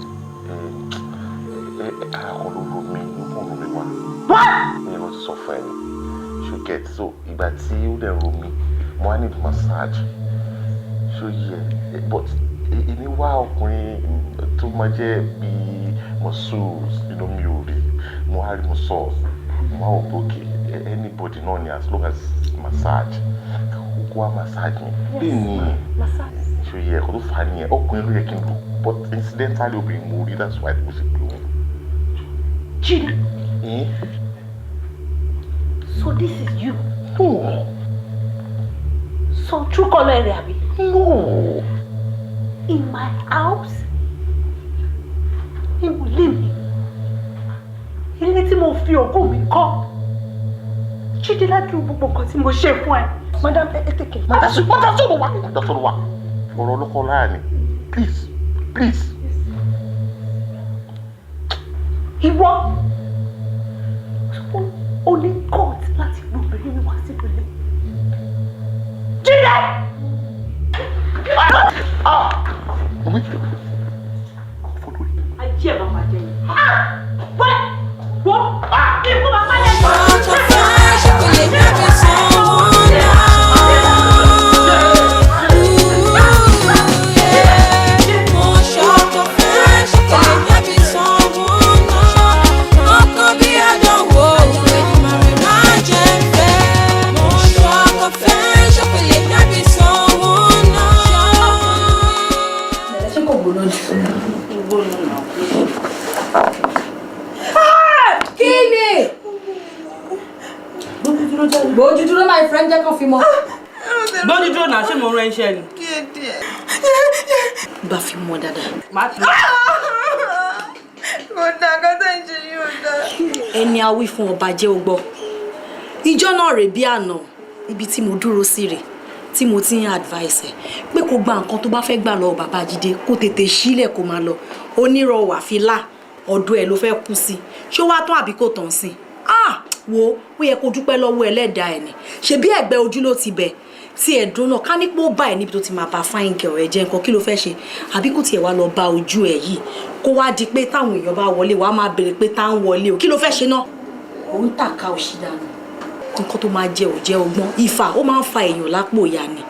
ara kan ló ro mi, ló kàn ro mi wá. What? Mi ò ti sọ fún ẹ ni. Ṣo get? So ìgbà tí ó dẹ̀ ro mi, mo wá need massage. Ṣo yẹ? But èmi wá ọkùnrin tó máa jẹ́ bíi masseuse, mi ò rí. Mo wá rí masseuse. Mo wá wò pé okay, anybody náà ni, as long as massage. Kó wá massage mi. Bẹ́ẹ̀ ni. Massage. Ṣo yẹ? Ẹ̀kọ́ tó fà á nìyẹn. Ọkùnrin ló yẹ kí n lò. But incidentally, obìnrin mo rí, that's why mo ṣe pè wọ́n. Jide. Eh? So this is you? No. So true color ẹ̀ àbí? No. In my house? Nínú ilé mi? Ilé tí mo fi ògùn mi kọ́? Jíde, ládùúgbò gbogbo nǹkan tí mo ṣe fún ẹ. Madam, ẹ tẹ̀kẹ̀. Má dá sọ̀rọ̀ wá. Má dá sọ̀rọ̀ wá. Ọ̀rọ̀ ọlọ́kọ láyà ni. Please, please. Ìwọ o ní court láti gbé obìnrin mi wá sínú ilé. Jíde! Ah! Ajé ẹ̀ máa bàjẹ́ ni. Wẹ́ wọ́ ikú máa bá yẹn. Ọkọ̀ fẹ́ ṣàkọlẹ̀ láti sanwó náà. Mo ṣọkọ fẹ́ ṣàkọlẹ̀ láti sanwó náà. Ọkọ̀ bí àdánwò, Èdùmàrè má jẹ́ n fẹ́. Mo ṣọkọ fẹ́ ṣàkọlẹ̀ láti sanwó náà. Ṣé kò gbóná jù? Gbóná náà. Kí ni? Gbójú dúró, my friend, jẹ́ kán fi mọ́. Gbójú dúró náà, ṣé mo rán iṣẹ́ ni? Bá fi mọ́ dáadáa. Má fi. Kò dáa, kó tẹ̀ ń ṣe yóò dáa. Ẹni a wí fún, ọba jẹ́ ó gbọ́. Ìjọ náà rè bí àná, ibi tí mo dúró sí rè tí mo ti ń advice ẹ pé kó gba nǹkan tó bá fẹ́ gbà lọ bàbá Jídé, kó tètè sílẹ̀ kó máa lọ. Onírọ̀ wà fi lá ọ̀dọ̀ ẹ̀ ló fẹ́ kú sí. Ṣó wá tán àbí kò tán sí? Ah, wo, ó yẹ kó dúpẹ́ lọ́wọ́ ẹlẹ́dàá ẹ̀ ni. Ṣebí ẹ̀gbẹ́ ojú ló ti bẹ̀ tí ẹ̀dùn náà ká ní pé ó bá ẹ̀ níbi tó ti máa bá fine girl ẹ̀ jẹ́ nǹkan, kí ló fẹ́ ṣe? Àbí kò tiẹ̀ wá lọ bá ojú ẹ̀ yìí, kó wá di pé táwọn èèyàn bá wọlé, wàá máa béèrè pé tá ń wọlé o, kí ló fẹ́ ṣe náà? Òun tàka òṣì dànù. Nǹkan tó máa jẹ ò jẹ́ ọgbọ́n ìfà, ó máa ń fa èèyàn lápò ìyá ni.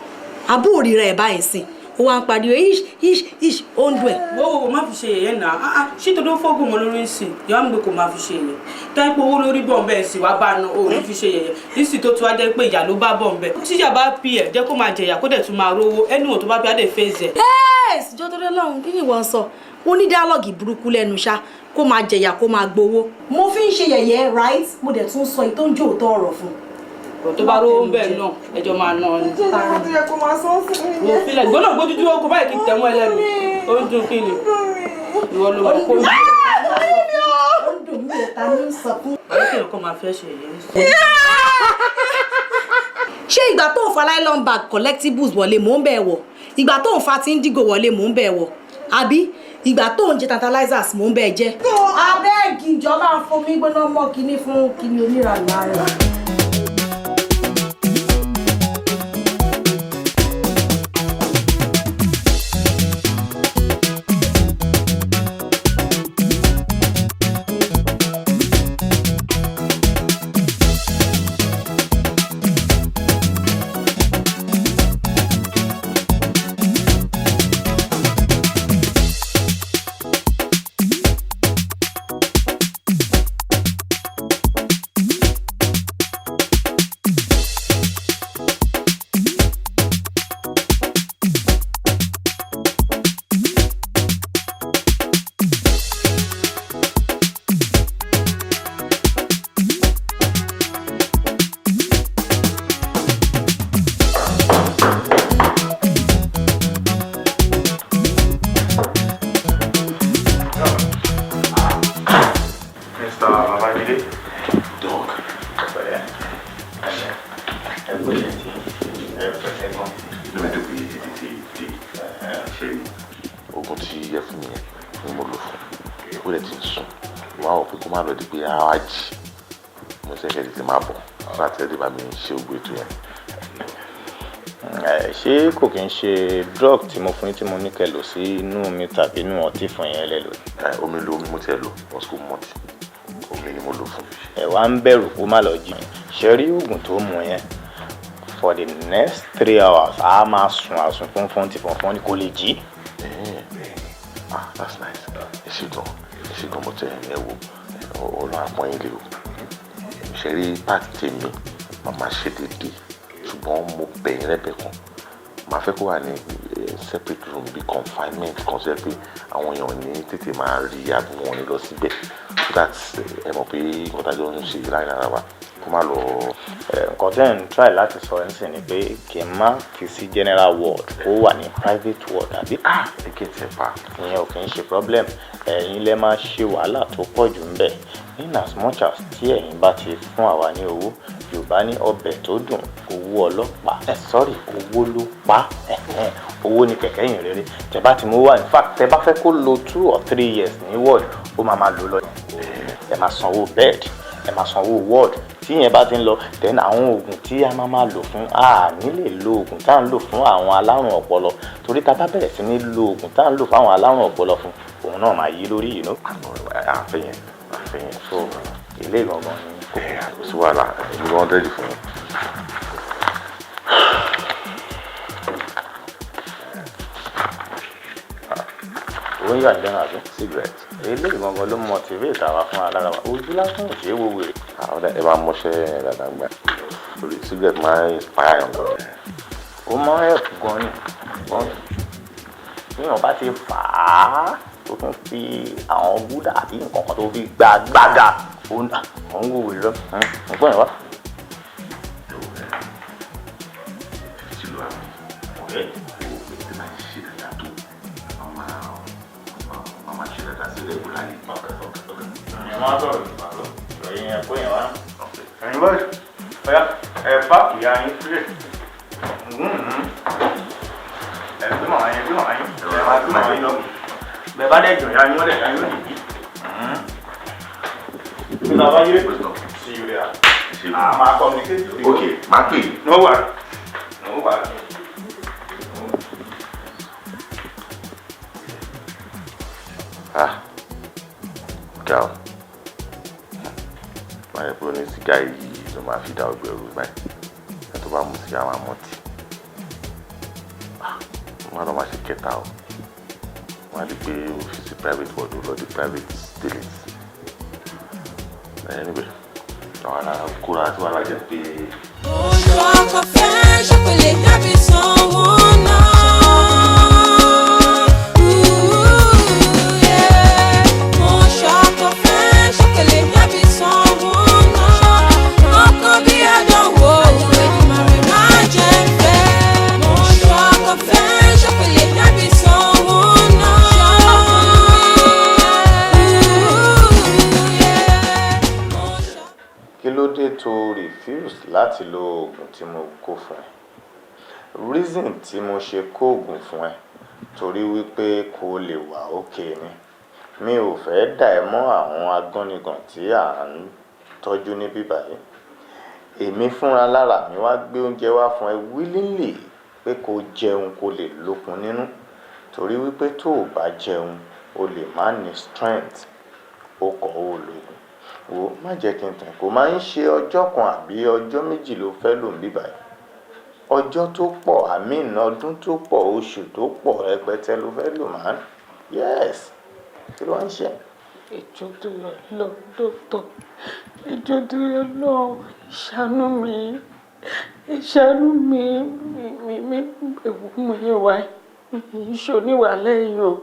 Àbó òrìrà ẹ̀ báyìí sìn, ó wá ń pariwo ish ish ish, ó ń dùn ẹ̀. Wo wo, má fi ṣe yẹ̀yẹ́ náà. Ah ah, ṣé tó fọ́gùn mọ́ lórí nsìn yàrá mi pé kò máa fi ṣe yẹ̀yẹ́ tó ń pé owó lórí bọ̀ ń bẹ́ẹ̀ sì wá bá a ná, o ò ní fi ṣe yẹ̀yẹ́ nísì tó tún wá jẹ́ pé ìyá ló bá bọ̀ ń bẹ́ẹ̀. Tíyà bá pí ẹ̀, jẹ́ kó máa jẹ̀yà, kó dẹ̀ tún máa rówó ẹni wọ̀n tó bá bí á dẹ̀ fèsì ẹ̀. Ẹ́ẹ̀sì jọ́ tó dé lọ́hùn, kí ni ìwọ ń sọ? Ó ní dialogue burúkú lẹ́nu ṣá, kó máa jẹ̀yà, kó máa gbowó. Mo fi ń ṣe yẹ̀yẹ́, right? Mo dẹ̀ tún sọ èyí tó ń jó òótọ́ ọ̀rọ̀ fún un. Bọ̀ tó bá rówó ń bẹ̀ náà, ẹjọ́ máa ná ni. Ṣé ìjọba tó yẹ kó máa sọ sí mi Mo filẹ̀ gbọ́dọ̀ gbójú dúró kó báyìí kí n tẹ̀mọ́ ẹ lẹ́nu. Ó ń dùn kí ni? Ìwọ ló mọ̀ kó. Ó ń dùn mí, ta ní sọ fún. Ọ̀rẹ́ kí nǹkan máa fẹ́ ṣe èyí. Ṣé ìgbà tó ń fa nylon bag collectibles wọlé, mò ń bẹ̀ wọ̀? Ìgbà tó ń fa tí ń dígò wọlé, mò ń bẹ̀ wọ̀? Àbí ìgbà tó ń jẹ tantalizers, mò ń bẹ̀ jẹ́? Abẹ́ẹ̀gì, ìjọba ń fomi gbóná mọ́ kinní fún kinní oníranú ara. Mr. Babajide. Dog. Pẹ̀lẹ́. Ẹ kú iṣẹ́ tí ẹ pẹ̀lẹ́ gan. Inú mi dùn pé tètè dé. Ṣe oògùn tí ẹ fún mi yẹn ni mo lò fún, ó lè ti ń sùn. Wọ́n á wọ̀ pé kó má lọ di pé àá jì mo ṣe kẹ́ tètè máa bọ̀ láti ẹ̀ lè bá mi ṣe oògùn ètò yẹn. Ẹ ṣé, kò kí n ṣe drug tí mo fún yín tí mo ní kẹ́ lò sí inú omi tàbí inú ọtí fún yẹn lẹ lò? Ẹ, omi lo, omi mo tiẹ̀ lò, wọ́n sì kò mọ̀tì, omi ni mo lò fún. Ẹ wá ń bẹ̀rù kó má lọ jí. Ṣe rí oògùn tó mú yẹn, for the next 3 hours, a máa sùn àsùn fúnfún tí fúnfún ni, kò lè jí. Ah, that's nice. Ẹ ṣé gan, ẹ ṣé gan. Mo tẹ ẹ wò, Ọlọ́run àpọ́n yín lé o. Ṣe rí part tèmi, màmá ṣe déédéé, ṣùgbọ́n mo bẹ̀ yín lẹ́bẹ̀ẹ́ kan. Màá fẹ́ kó wà ní separate room, bí confinement kan, tó yẹ pé àwọn èèyàn ní tètè máa rí àbí wọn ní lọ síbẹ̀, so that ẹ mọ̀ pé nǹkan tá a jọ ń ṣe láàrin ara wa, kó má lọ. Nǹkan tẹ́ ń try láti sọ ẹ́ ń sìn ni pé kí n má fi sí general ward, kó wà ní private ward, àbí? Ẹ kí ẹ tiẹ̀ pa. Ìyẹn ò kì í ṣe problem. Ẹ̀yin lẹ máa ṣe wàhálà tó pọ̀ jù ń bẹ̀. In as much as tí ẹ̀yin bá ti fún àwa ní owó, Yorùbá ní ọbẹ̀ tó dùn, owó ọlọ́pàá, ẹ sorry, owó ló pa, owó ní kẹ̀kẹ́ yìí rere. Tẹ́ bá ti mú wá, in fact, tẹ́ bá fẹ́ kó lo 2 or 3 years ní ward, ó máa máa lò lọ. Ẹ máa sanwó bed, ẹ máa sanwó ward. Tí yẹn bá ti ń lọ, then àwọn oògùn tí a máa máa lò fún, a ní lè lo oògùn tá à ń lò fún àwọn alárùn ọpọlọ, torí tá a bá bẹ̀rẹ̀ sí ní lo oògùn tá à ń lò fún àwọn alárùn ọpọlọ fún òun náà, máa yí lórí yìí. Àfẹ́yẹn, àfẹ́yẹn. So ilé ìgangan ni. Kò sí wàhálà, èmi gan ready fún yín. Owó ń yà ní lẹ́nu, àbí? Cigarette. Ilé ìgangan ló motivate àwa fún alára wa, ojú lásán ò ṣeé wo wèrè. Àwọn ẹ máa mọṣẹ́ dáadáa gbà torí cigarette máa ń inspire yàn gan. Ó máa ń help gan ni gan níwọ̀n bá ti fà á, tó tún fi àwọn gúdà àbí nǹkan kan tó fi gbà gbàgà, ó ń wo wèrè lọ nǹkan yẹn wá. 50 ló wà mí. Ẹ máa ṣe dáadáa tó, àwọn máa ṣe dáadáa sí regularly. Ẹ máa sọ̀rọ̀ ìpàgọ́ ìròyìn ẹ̀ kó yẹn wá. Ẹ̀yin bọ́ọ̀lù, ọ̀yá, ẹ páàkì ya yín sílẹ̀. Ẹ gbé màmá yín, gbé màmá yín, ẹ máa gbé màmá yín lọ. Bẹ́ẹ̀ bá dẹ̀ jọ̀ ya yín, wọ́n dẹ̀ ya yín òdìdí. Mr. Babajide, see you later. A máa communicate. Ok, máa pè é. No worry. No worry. Ah, ọ̀gá o, máa yẹ pé ó ní sìgá yìí ló máa fi dá ọgbẹ́ rú báyìí. Ẹ tó bá mu sìgá máa mọtí. Má lọ máa ṣe kẹta o, wọ́n á di pé ó fi sí private ward, ó lọ di private dealings. Anyway, àwọn ará kóra tí wàhálà jẹ́ pé. Oṣù ọkọ̀ fẹ́ ṣàpèlè dábì sanwó náà. Ooh, yeah. Mo ṣọkọ fẹ́ ṣàpèlè dábì sanwó náà. Ọkọ̀ bí àdánwò. Dé tó refuse láti lo oògùn tí mo kó fún ẹ? Reason tí mo ṣe kó oògùn fún ẹ, torí wípé kó lè wà okay ni. Mi ò fẹ́ dà ẹ́ mọ́ àwọn agánigàn tí à ń tọ́jú níbí báyìí. Èmi fúnra lára mi wá gbé oúnjẹ wá fún ẹ willingly pé kó jẹun, kó lè lókun nínú, torí wípé tó o bá jẹun, o lè má ní strength. O kọ̀, ó lògùn. Wò, má jẹ́ kí n tàn, kó máa ń ṣe ọjọ́ kan àbí ọjọ́ 2 ló fẹ́ lò ń bí báyìí. Ọjọ́ tó pọ̀, àmín, ọdún tó pọ̀, oṣù tó pọ̀ rẹpẹtẹ ló fẹ́ lò máa ń. Yes, kí ló wá ń ṣe? Ìjọ tó yọ lọ, dókítà, ìjọ tó yọ lọ, ìṣàánú mi, ìṣàánú mi, mi ewu mo yẹ wá ìṣòníwà lẹ́yìn o.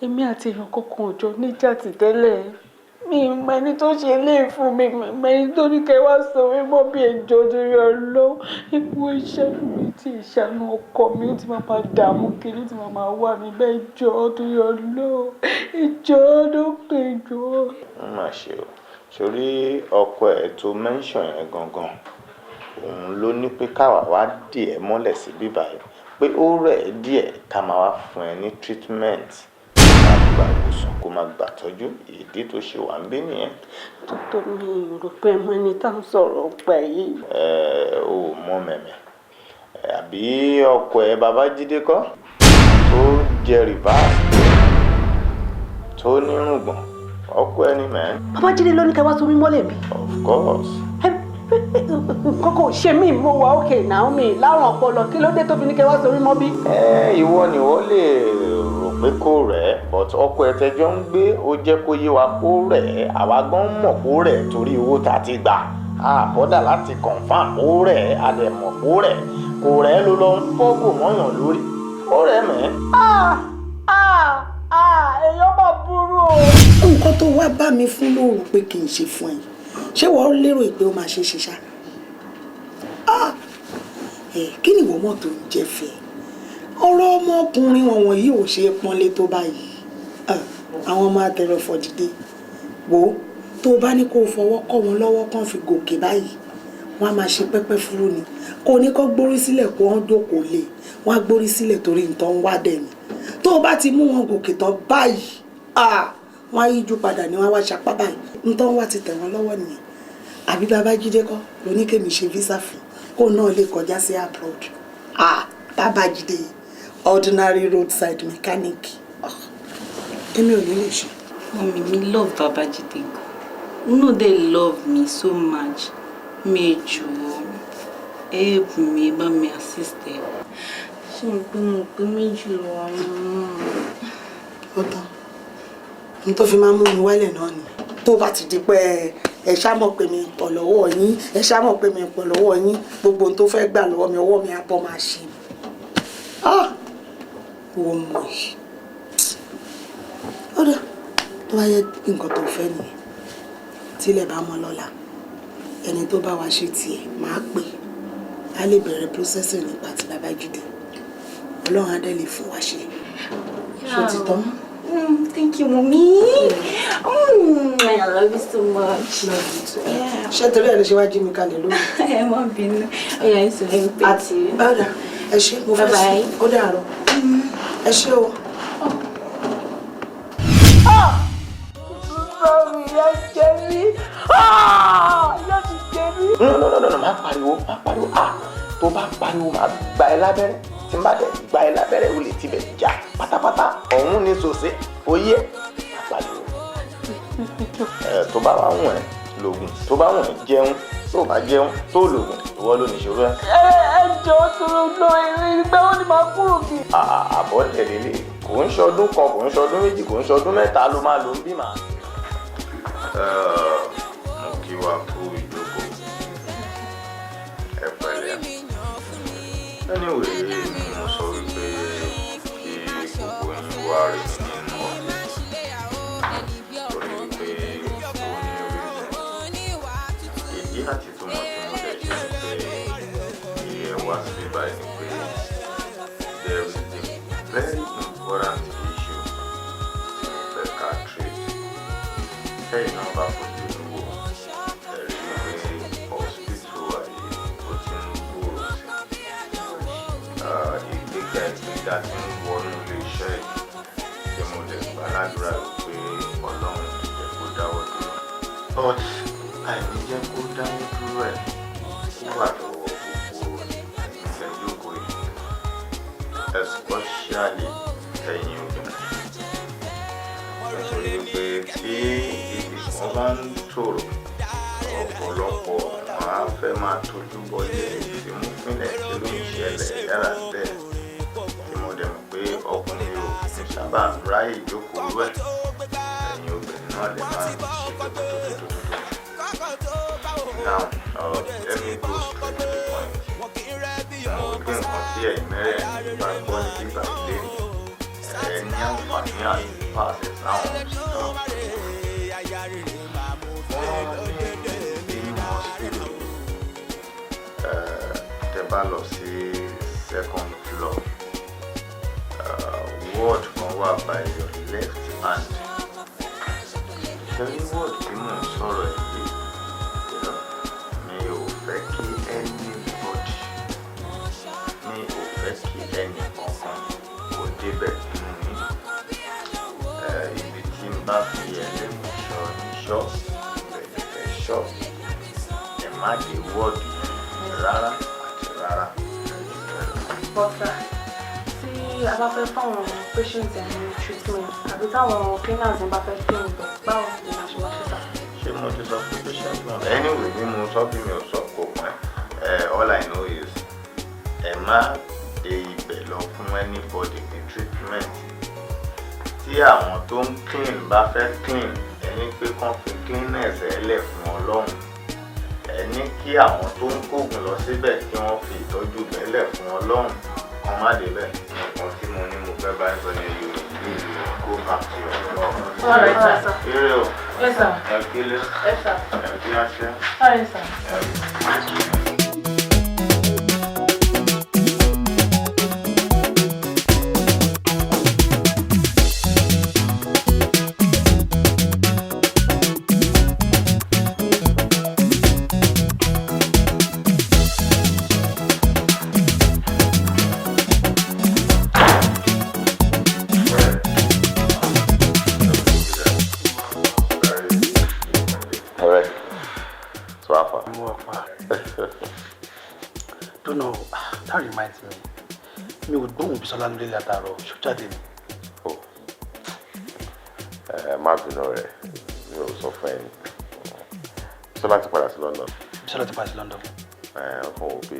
Èmi àti èèyàn kankan ò jọ níjà ti tẹ́lẹ̀. Mi mọ ẹni tó ṣe lé fún mi, mi mọ ẹni tó ní kẹ́ wá sọ mí mọ́ bí. Ẹjọ́ tó yọ lọ, ìwọ ìṣàánú mi, tí ìṣàánú ọkọ mi, ó ti máa dààmú kiri, ó ti máa wà mí bẹ́ẹ̀. Ẹjọ́ tó yọ lọ, ẹjọ́ dókítà, ẹjọ́. Ń mà ṣe o. Sórí ọkọ ẹ̀ tó mention yẹn gangan, òun ló ní pé káwa wá dì ẹ́ mọ́lẹ̀ sí bíbáyìí, pé ó rẹ̀ ẹ́ díẹ̀, ká máa wá fún ẹ ní treatment, kó máa gba ìwòsàn, kó máa gbà tọ́jú. Ìdí tó ṣe wà ń bí nìyẹn. Dókítà, mi rò pé mo ní tá à ń sọ̀rọ̀ pa yìí. Ẹ ò mọ mẹ̀mẹ̀ àbí ọkọ ẹ Babájídé kọ́ tó jẹ reverse, tó nírùngbọ̀n, ọkọ ẹni mẹ́. Babájídé ló ní kẹ́ wá so mí mọ́lẹ̀ mi? Of course. Kókò ṣe mí, mo wà okay Naomi, lárùn ọpọlọ. Kí ló dé tó fi ní kẹ́ wá so mí mọ́ bí? Ẹ ìwọ ni wọ́n lè rò pé kò rẹ̀, but ọkọ ẹ tẹjọ́ ń gbé, ó jẹ́ kó yé wa kó rẹ̀ ẹ́. Àwa gan mọ̀ kó rẹ̀ torí owó tá a ti gbà á bọ́dà láti confirm kó rẹ̀ ẹ́. A dẹ̀ mọ̀ kó rẹ̀, kò rẹ̀ ló lọ ń fọ́gò mọ́yàn lórí. Ó rẹ̀ mẹ́. Ah ah ah, èèyàn máa burú o. Nǹkan tó wá bá mi fún lóru pé kì í ṣe fún ẹ, ṣé wọ́n lérò pé ó máa ṣe é ṣe ṣá? Ah! Ẹ kí ni ìwọ mọ̀ tó ń jẹ́ fẹ́? Ọ̀rọ̀ ọmọkùnrin wọn wọ̀nyí ò ṣe é pọ́nlé tó báyìí. Ah, àwọn ọmọ atẹrẹfọ̀ dìde wò ó, tó o bá ní kó o fọwọ́ kọ́ wọn lọ́wọ́ kán fi gòkè báyìí, wọ́n á máa ṣe pẹ́pẹ́ fúrú ni. Kò ní kó gbórí sílẹ̀ kó wọ́n jókòó lé, wọ́n á gbórí sílẹ̀ torí nǹkan ń wá dẹ̀ ni. Tó o bá ti mú wọn gòkè tán báyìí, ah, wọ́n á yíjú padà ní, wọ́n á wá ṣapá báyìí, nǹkan wá ti tẹ̀ wọ́n lọ́wọ́ nìyẹn. Àbí Babájídé kọ́ ló ní kémi ṣe visa fún, kó náà lè kọjá sí abroad? Ah, Babájídé, ordinary roadside mechanic. Ah, èmi ò ní lè ṣe. Mummy mi, love Babájídé gan. No, they love me so much. Mi jọ̀ọ́, help me, bá mi assist ẹ. Ṣé mo pé 2 lọ àwọn Ó tán, n tó fi máa ń mú mi wálẹ̀ náà ni tó bá ti di pé ẹ ṣá mọ̀ pé mi pọ̀ lọ́wọ́ yín, ẹ ṣá mọ̀ pé mi pọ̀ lọ́wọ́ yín, gbogbo ohun tó fẹ́ gbà lọ́wọ́ mi, ọwọ́ mi á bọ́ máa ṣe. Ah, wo mọ̀ yìí, ó dà, tó bá yẹ nǹkan tó fẹ́ nìyẹn, tílẹ̀ bá mọ́ lọ́la, ẹni tó bá wa ṣe tiẹ̀ máa pè á, lè bẹ̀rẹ̀ processing nípa ti Babájídé. Ọlọ́run á dẹ̀ lè fún wa ṣe. Ṣó ti tán? Thank you, mommy. I love you so much. Love you too. Yeah. Ṣé torí ẹ̀ ló ṣe wá jí mi kalẹ̀ lóru? Ẹ má bínú. Oya, so let me pay to you. Báwo, ẹ ṣé, mo fẹ́ Bye-bye. sùn. Ó dàárọ̀, ẹ ṣé o. Sorry, ìyá jẹ mí. Ìyá ti jẹ mí. No, no, no, no, no, má pariwo, má pariwo. Ah, tó bá pariwo, má gba ẹ lábẹ́rẹ́. Tí n bá dẹ̀ gba ẹ lábẹ́rẹ́, o lè tibẹ̀ já pátápátá. Ọ̀hún ní sòsé oyé. Má pariwo. Ẹ tó bá wà wùn ẹ́ lògùn, tó bá wùn ẹ́ jẹun, tó bá jẹun tó lògùn, ìwọ ló nìṣòro ẹ. Ẹ ẹ jọ sọ̀rọ̀ lọ, ìgbà wo ni màá kúrò kí? Àbọ̀dẹ̀ lélẹ̀, kò ń ṣọdún kan, kò ń ṣọdún 2, kò ń ṣọdún 3 ló máa lò ń bímọ. Mo kí wa kú ìjókòó, ẹ pẹ̀lẹ́. Anyway, mo sọ wípé kí gbogbo yín wá rí mi nínú ọ́fíìsì torí wípé ó ní reason, ìdí àti túmọ̀ tí mo dẹ̀ ṣe ni pé kí ẹ wá sí báyìí ni pé there is a very important issue tí mo fẹ́ ká treat. Tẹ́yìn náà bá fojú inú wò, ẹ rí wípé a ti ń wọnú ilé iṣẹ́ yìí tí mo lè gbà ládùúrà pé Ọlọ́run ti jẹ́ kó dáwọ́ dúró. But àìní jẹ́ kó dáwọ́ dúró ẹ̀, ó wà lọ́wọ́ gbogbo ẹ̀yin tẹ́ jókòó yìí, especially ẹ̀yin obìnrin, nítorí pé tí ibi kan bá ń tòrò, ọ̀pọ̀lọpọ̀ wọn á fẹ́ máa tójú bọlé ìfimúfínlẹ̀ kí ló ń ṣẹlẹ̀ yára bẹ́ẹ̀, tí mo dẹ̀ mọ̀ pé ọkùnrin ò kì í sábà ń ráyè jókòó rẹ̀. Ẹ̀yin obìnrin náà lè máa ṣe tótótótótótó. Now, let me go straight to the point. Mo rí pé nǹkan tí ẹ̀yin mẹ́rẹ̀ẹ̀rin bá gbọ́ ní bíbá ilé ẹ̀ ní àǹfààní àti pàṣẹ sáwọn staff. Wọ́n ní nínú hospital, tẹ́ bá lọ sí second floor, ward kan wà by your left hand. Ṣé rí ward tí mò ń sọ̀rọ̀ ẹ̀ yìí, mi ò fẹ́ kí anybody, mi ò fẹ́ kí ẹnì kankan kó débẹ̀ nínú yín. Ibi tí n bá fi ẹlẹ́mìíṣọ́ níṣọ́, ibẹ̀ ni ẹ ṣọ́. Ẹ má dé ward yẹn rárá àti rárá. But sir, tí a bá fẹ́ fáwọn patients ẹ̀ ní treatment àbí táwọn cleaners ẹ̀ bá fẹ́ clean ibẹ̀, báwo ni a ṣe máa ṣe, sir? Ṣé mo ti sọ pé patient náà? Anyway, bí mo sọ bí mi ò sọ, kò pẹ́. All I know is ẹ má dé ibẹ̀ lọ fún anybody ní treatment. Tí àwọn tó ń clean bá fẹ́ clean, ẹni pé kán fi cleanness ẹ lẹ̀ fún Ọlọ́run. Ẹ ní kí àwọn tó ń kógun lọ síbẹ̀ kí wọ́n fi ìtọ́jú bẹ́lẹ̀ fún Ọlọ́run, kan má débẹ̀. Nǹkan tí mo ní mo fẹ́ bá ń sọ ní you need to go back to your job. All right, sir. Eré o. Yes, sir. Ẹ kílé. Yes, sir. Ẹ kí á ṣe. All right, sir. Ọ̀rẹ́, so how far? Mo wà pa. Don't know, that reminds me. Mi ò gbóhùn Bísọ́lá nílé látàárọ̀, ṣó jáde ni? Ẹ má bínú rẹ̀, mi ò sọ fún ẹ ní. Bísọ́lá ti padà sí London. Bísọ́lá ti padà sí London. Ẹ ọkàn wò pé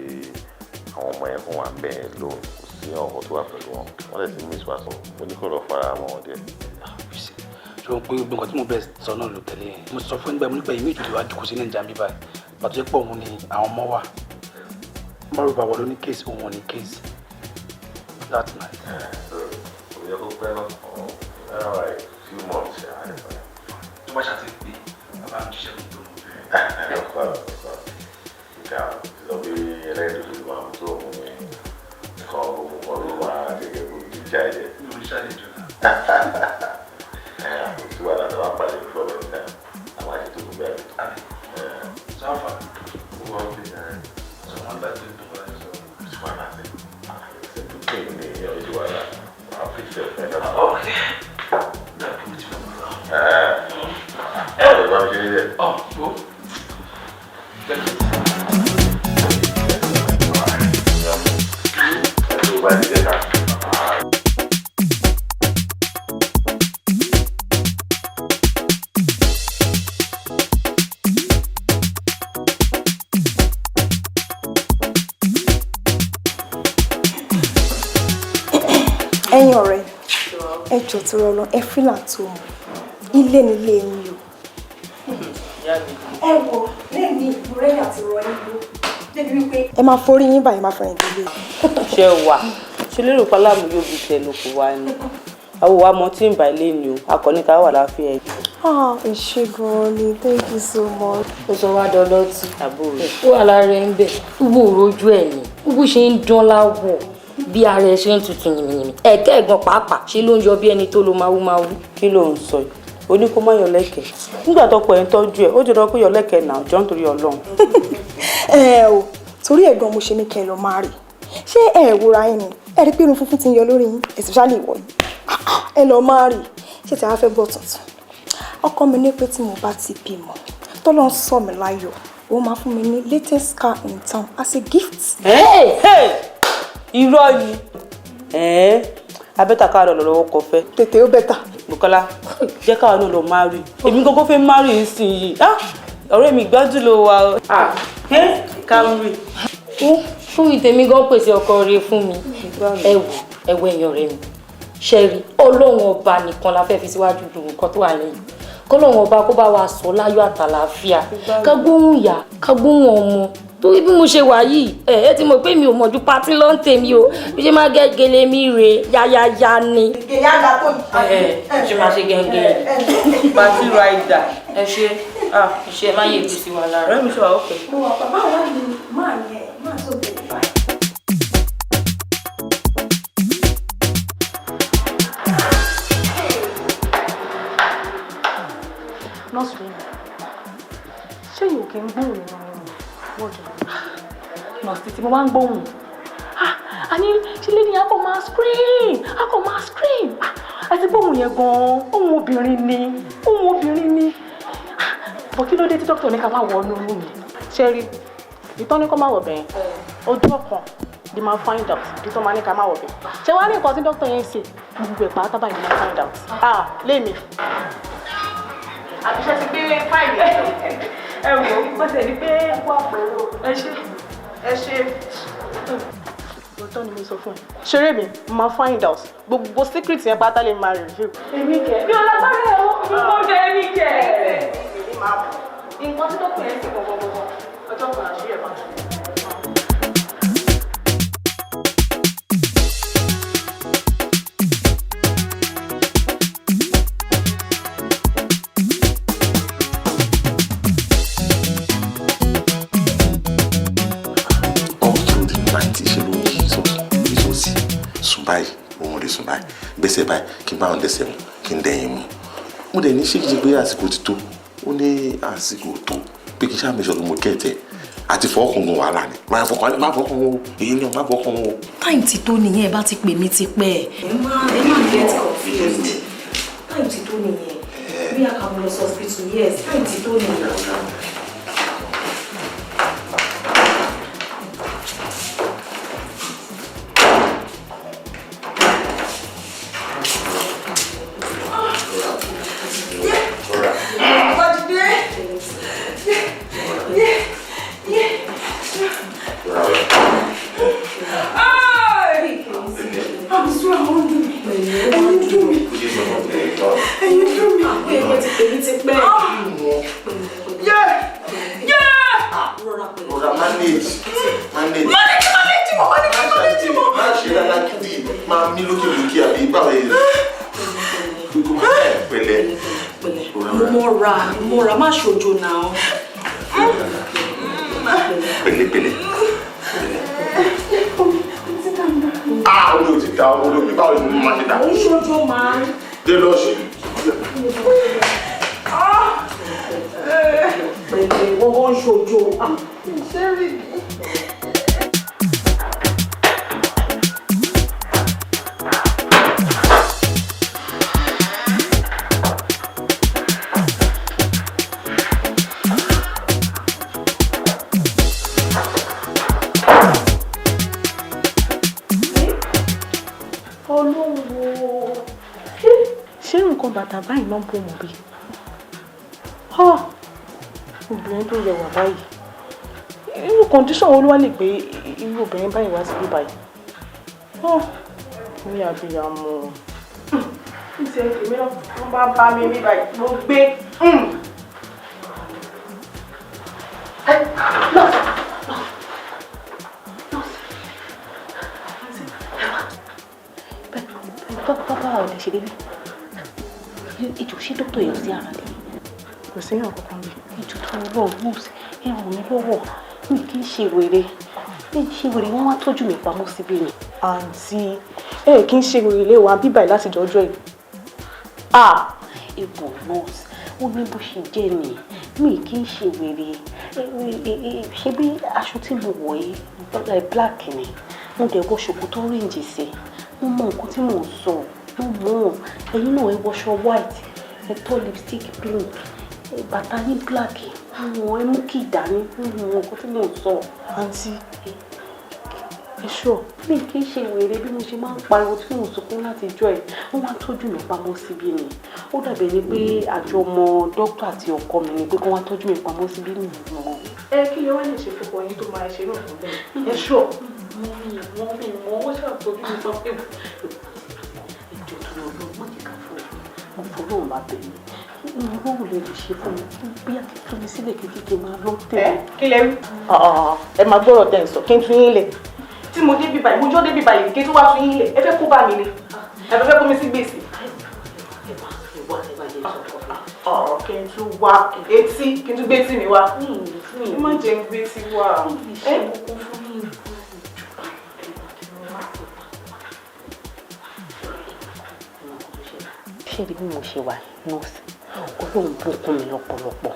àwọn ọmọ yẹn fún wa ń bẹ̀ ẹ́ lóhùn, kò sí ọkọ̀ tó wà pẹ̀lú wọn. Wọ́n lè ti miss wa sọ, mo ní kó lọ fara mọ́ wọn díẹ̀. Ṣé o pé gbogbo nǹkan tí mo bẹ̀ sọ náà ló tẹ̀lé yẹn? Mo sọ fún nígbà mo nípa ìmí ìjòlè wa jókòó sí Nàìjíríà bí báyìí. Pàtó jẹ́ pọ̀ òun ni àwọn ọmọ wà. Mọ́rùbá wọ ló ní case, òun ò ní case. That's nice. Kò yẹ kó pẹ́ náà, around like few months ṣe àárẹ̀. Tó bá ṣàti pé bàbá mi ṣiṣẹ́ gbogbo. Ìjà lọ bí ẹlẹ́dọ̀dọ̀ máa ń tó òun ní nǹkan gbogbo kan ló máa gẹ́gẹ́ bó jíjà ẹ̀jẹ̀. Mi ò ní ṣàlejò. Ẹ kò sí wàhálà tó wà pàdé club anytime. Àwọn àti tó gbé àbí. Sáfà. Wọ́n fi ẹ̀ Sọ wọn bá tó dùn wá sọ. kò sí wàhálà sí. Ṣé tó pè ní ọjọ́ wàhálà? Wàá fi ṣe ọ̀fẹ́ náà. Okay. Ẹ ẹ ọ̀rọ̀ ìbámu ṣe nílẹ̀. Ọ̀ wo. Ẹ tó bá ti jẹ́ ká. Ẹ̀yin ọ̀rẹ́, ẹ jọ̀ọ́, tó rọ lọ, ẹ fílà tó mọ ilé nílé yín o. Ẹ wo lẹ́yìn ìbúrẹ́yìn àti rọ yín ló débi wípé ẹ máa forí yín báyìí, máa fọyín délé. Ṣé wà ṣe lérò pálámù yóò bí tẹ lóko wa ni àwọn wa mọ tí ń bá ilé ni o, akọni ká wà láfíà ẹ. Ah, ẹ ṣé gan-an ni, thank you so much. Ó sọ wá dọlọ́tì. Àbúrò. Ó wà lára ẹ ń bẹ̀, gbogbo òrojú ẹ̀ ní gbogbo ṣe ń dán láwọ̀, bí ara ẹ ṣe ń tutù yìnyín, ẹ̀kẹ́ ẹ̀gbọ́n pàápàá ṣe ló ń yọ bí ẹni tó lo máwúmáwú. Kí ló ń sọ yìí? O ní kó má yọ lẹ́kẹ̀ẹ́ nígbà tọkọ ẹ̀ ń tọ́jú ẹ̀, ó jẹ́ kó yọ lẹ́kẹ̀ẹ́ náà jọ́ nítorí Ọlọ́run. Ẹ o, torí ẹ̀ gan mo ṣe ní kẹ́ ẹ lọ máa rí. Ṣé ẹ wúra yín ni? Ẹ rí pé irun funfun ti ń yọ lórí yín, especially ìwọ yìí. Ẹ lọ máa rí. Ṣé tí a fẹ́ gbọ́ tuntun? Ọkọ mi ní pé tí mo bá ti bímọ, tọ́lọ́ ń sọ mi láyọ̀, ó máa fún mi ní latest car in town as a gift. Irọ́ ni abẹ́ta ká lọ lọ́wọ́ kọ fẹ́. Tètè ó bẹ́tà. Bùkọ́lá, jẹ́ káwọn náà lọ marry. Èmi gógó fẹ́ marry nísìnyí. Ọ̀rẹ́ mi gbádùn ló wà o. Camry. Fún ìtẹ̀mí gan pèsè ọkọ rẹ fún mi. Ẹ wò, ẹ wọ ẹ̀yàn rẹ mi. Ṣẹ́rí, Ọlọ́run ọba nìkan la fẹ́ fi síwájú ju nǹkan tó wà lẹ́yìn. Kọ́lọ́run ọba kó bá wa sọ láyọ̀ àtàlàáfíà. Ká gbóhùn ìyá, ká gbóhùn ọmọ. Torí bí mo ṣe wà yìí, ẹ ti mọ̀ pé mi ò mọ̀jú pátí ló ń tèmi o. Bí ṣe máa gẹ́gẹ́lé mi rè yáyáyá ni. Ẹ ṣe máa ṣe gẹ́gẹ́. Party rider. Ẹ ṣe iṣẹ́ má yẹ ìgúsí wa lára. Ọ̀rẹ́ mi ṣe wà ókè. Mo wà bàbá wa ni máa yẹ máa tó bẹ̀rẹ̀ báyìí. Nọ́ọ̀sì rẹ̀ ṣé yóò kí ń gbóhùn nínú wọ́ọ̀dù? Nọ́ọ̀sì títí mo máa ń gbóhùn. A ní ṣe lé ní a kò máa scream, a kò máa scream. Àti gbóhùn yẹn gan-an, ohùn obìnrin ni, ohùn obìnrin ni. Bọ̀ kí ló dé tí dókítà ní ká má wọ inú room yẹn? Ṣé rí, ìtọ́ ní kó má wọ̀ bẹ̀yẹn, ojú ọ̀kan di máa find out, di tó máa ní ká má wọ̀ bẹ̀. Ṣé wàá ní nǹkan tí dókítà yẹn ń ṣe? Gbogbo ẹ̀ pátá báyìí ni máa find out. Lémi. Àbíṣe ti gbé fáìlì ẹ wò ó, wọ́n tẹ̀lé pé wà pẹ̀lú. Ẹ ṣe, ẹ ṣe. Òótọ́ ni mo sọ fún ẹ. Ṣeré mi, máa find out. Gbogbo secret yẹn pátá lè máa review. Èmi kẹ̀. Mi ò lágbára ẹ̀ o, mi kò jẹ́ èmi kẹ̀. Nǹkan tí dókítà yẹn ti gbọ̀ngbọ̀ngbọ̀n, ọjọ́ kan àṣírí ẹ̀ máa tún. Báyìí òun lè sùn báyìí, gbèsè báyìí, kí n bá òun dẹsẹ̀ mu, kí n dẹ̀yìn mu. Mo dẹ̀ ní ṣé kìí ṣe pé àsìkò ti tó? Ó ní àsìkò tó pé kí n ṣáà mẹ́sàn-án mo kẹ̀tẹ̀ àti fọkàn wàhálà ni. Máa fọkàn, máa fọkàn o, èyí ni máa fọkàn o. Time ti tó nìyẹn, bá ti pè mí ti pẹ́. Ẹ má get confused. Time ti tó nìyẹn. Bí a kà mọ lọ sí hospital, yes, time ti tó nìyẹn. Mọ́ra má ṣojo náà. Pẹ̀lẹ́pẹ̀lẹ́. Omi ò ti da, omi báwo ni mo máa ṣe dà? Ó ń ṣojo máa. Dé lọ sí. Pẹ̀lẹ́, wọ́n ń ṣojo. Ṣé rí mi? Bàtà báyìí náà bò mọ́ bí obìnrin tó rẹwà báyìí, irú kọ́ndíṣọ̀n wo ló wá lè gbé irú obìnrin báyìí wá síbí báyìí? Ní àbíyamọ ní ti ẹ̀kẹ́ mi náà wọ́n bá bá mi ní báyìí mo gbé. Báwo lè ṣe débi? Ìjọ ṣé dókítà yóò sí ara rẹ̀? Kò sí èèyàn kankan bí. Ìjọ tó rọ̀ nọ́ọ̀sì, ẹ ràn mí lọ́wọ́, mi kì í ṣe wèrè. Mi kì í ṣe wèrè, wọ́n wá tọ́jú mi pamọ́ síbí ni. Àǹtí, ẹ kì í ṣe wèrè lé wa bíbà láti jọjọ́ yìí. Ipò nọ́ọ̀sì, ó ní bó ṣe jẹ́ ni, mi kì í ṣe wèrè. Ṣé bí aṣọ tí mo wọ̀ yìí black ni? Mo dẹ̀ wọ ṣòkòtò orange sí. Mo mọ nǹkan tí mò ń sọ. Mo mọ̀. Ẹ̀yin náà, ẹ wọṣọ white, ẹ tọ́ lipstick pink, bàtà yín black, mo ẹ mú kí ìdání. Mo mọ nǹkan tí mò ń sọ. Àǹtí, ẹ ṣọ́. Mi kì í ṣe wèrè bí mo ṣe máa ń pariwo tí mò ń sunkún láti jọ ẹ. Wọ́n wá tọ́jú mi pamọ́ síbí ni. Ó dàbí ẹni pé àjọ ọmọ dókítà àti ọkọ mi ni pé kí wọ́n tọ́jú mi pamọ́ síbí mi mọ́. Ẹ kí lè wá lè ṣe fọkọ yín tó máa ṣe náà fún bẹ́ẹ̀? Ẹ ṣọ́. Mo mi wọ́n mi wọ́n wọ́n ṣàtọ́jú mi pamọ́. Ìjọ tó lọ lọ má jẹ́ ká fún ọ, mo fọlọ́run bá bẹ̀ mí, ìrànlọ́wọ́ wo lè ṣe fún mi bí a kì í tún mi sílẹ̀ kékeré máa lọ tẹ̀lé. Kí lẹ rí? Ẹ máa gbọ́rọ̀ tẹ̀ ń sọ, kí n tún yín lẹ̀. Tí mo dé bí báyìí, mo jọ́ dé bí báyìí, kí n tún wá tún yín lẹ̀. Ẹ fẹ́ kó bá mi ni, ẹ fẹ́ kó mi sí gbèsè. Ọ̀rọ̀ kí n tún wá etí, kí n tún gbé etí mi wá. Ẹ má jẹ́ n gbé etí wá. Ṣé bí mo ṣe wà, nọ́ọ̀sì, Ọlọ́run bùkún mi lọ́pọ̀lọpọ̀.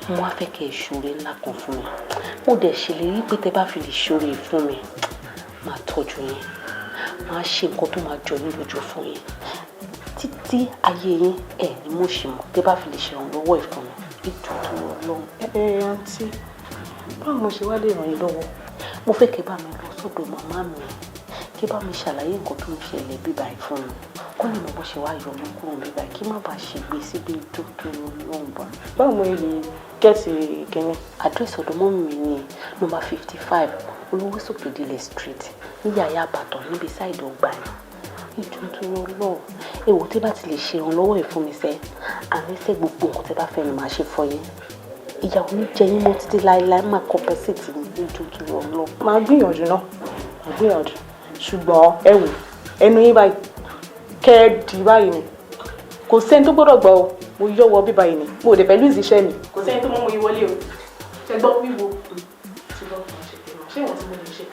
Mo wá fẹ́ kẹ́ ẹ ṣoore ńlá kan fún mi. Mo dẹ̀ ṣèlérí pé tẹ́ bá fi lè ṣoore fún mi, máa tọ́jú yín, máa ṣe nǹkan tó máa jọ yín lójú fún yín títí ayé yín. Ẹ̀ ní mo ṣì mọ̀ tẹ́ bá fi lè ṣèrànlọ́wọ́ ẹ̀ fún mi, ìjọ tó Ọlọ́run. Ẹ àǹtí, báwo mo ṣe wá lè ràn yín lọ́wọ́? Mo fẹ́ kẹ́ bá mi lọ sọ́dọ̀ màmá mi, kí bá mi ṣàlàyé nǹkan tó ń ṣẹlẹ̀ bíbá ẹ̀ fún mi, kó lè mọ bó ṣe wá yọ mí kúrò bíbá, kí má bàa ṣègbè síbi tó tó Ọlọ́run bá. Báwo mo lè get kínní? Àdírẹ́sì ọ̀dọ̀ mummy mi ní nọ́mbà 55 Olówósókè Dílẹ̀ Street, ní Yàyà Àbàtàn, níbi side ọgbà yẹn. Ìjọ tó Ọlọ́run, èwo tí bá ti lè ṣe ìrànlọ́wọ́ ẹ̀ fún mi sẹ́, àní sẹ́, gbogbo nǹkan tẹ́ bá fẹ́ ni màá ṣe fún yín. Ìyàwó ní jẹ yín mọ́ títí láéláé, máa compensate mi, ìjọ tó Ọlọ́run. Màá gbìyànjú náà, màá gbìyànjú, ṣùgbọ́n ẹ wò, ẹnu yín báyìí kẹ́ ẹ dì báyìí ni, kò sẹ́ni tó gbọ́dọ̀ gbọ́ o. Mo yọ̀ wọ bí báyìí ni, mo ò dẹ̀ fẹ́ lose iṣẹ́ mi. Kò sẹ́ni tó mọ́ mo yí wọlé o, ṣe gbọ́ wíwo ṣùgbọ́n ṣé ìwọ̀n tí mo lè ṣe.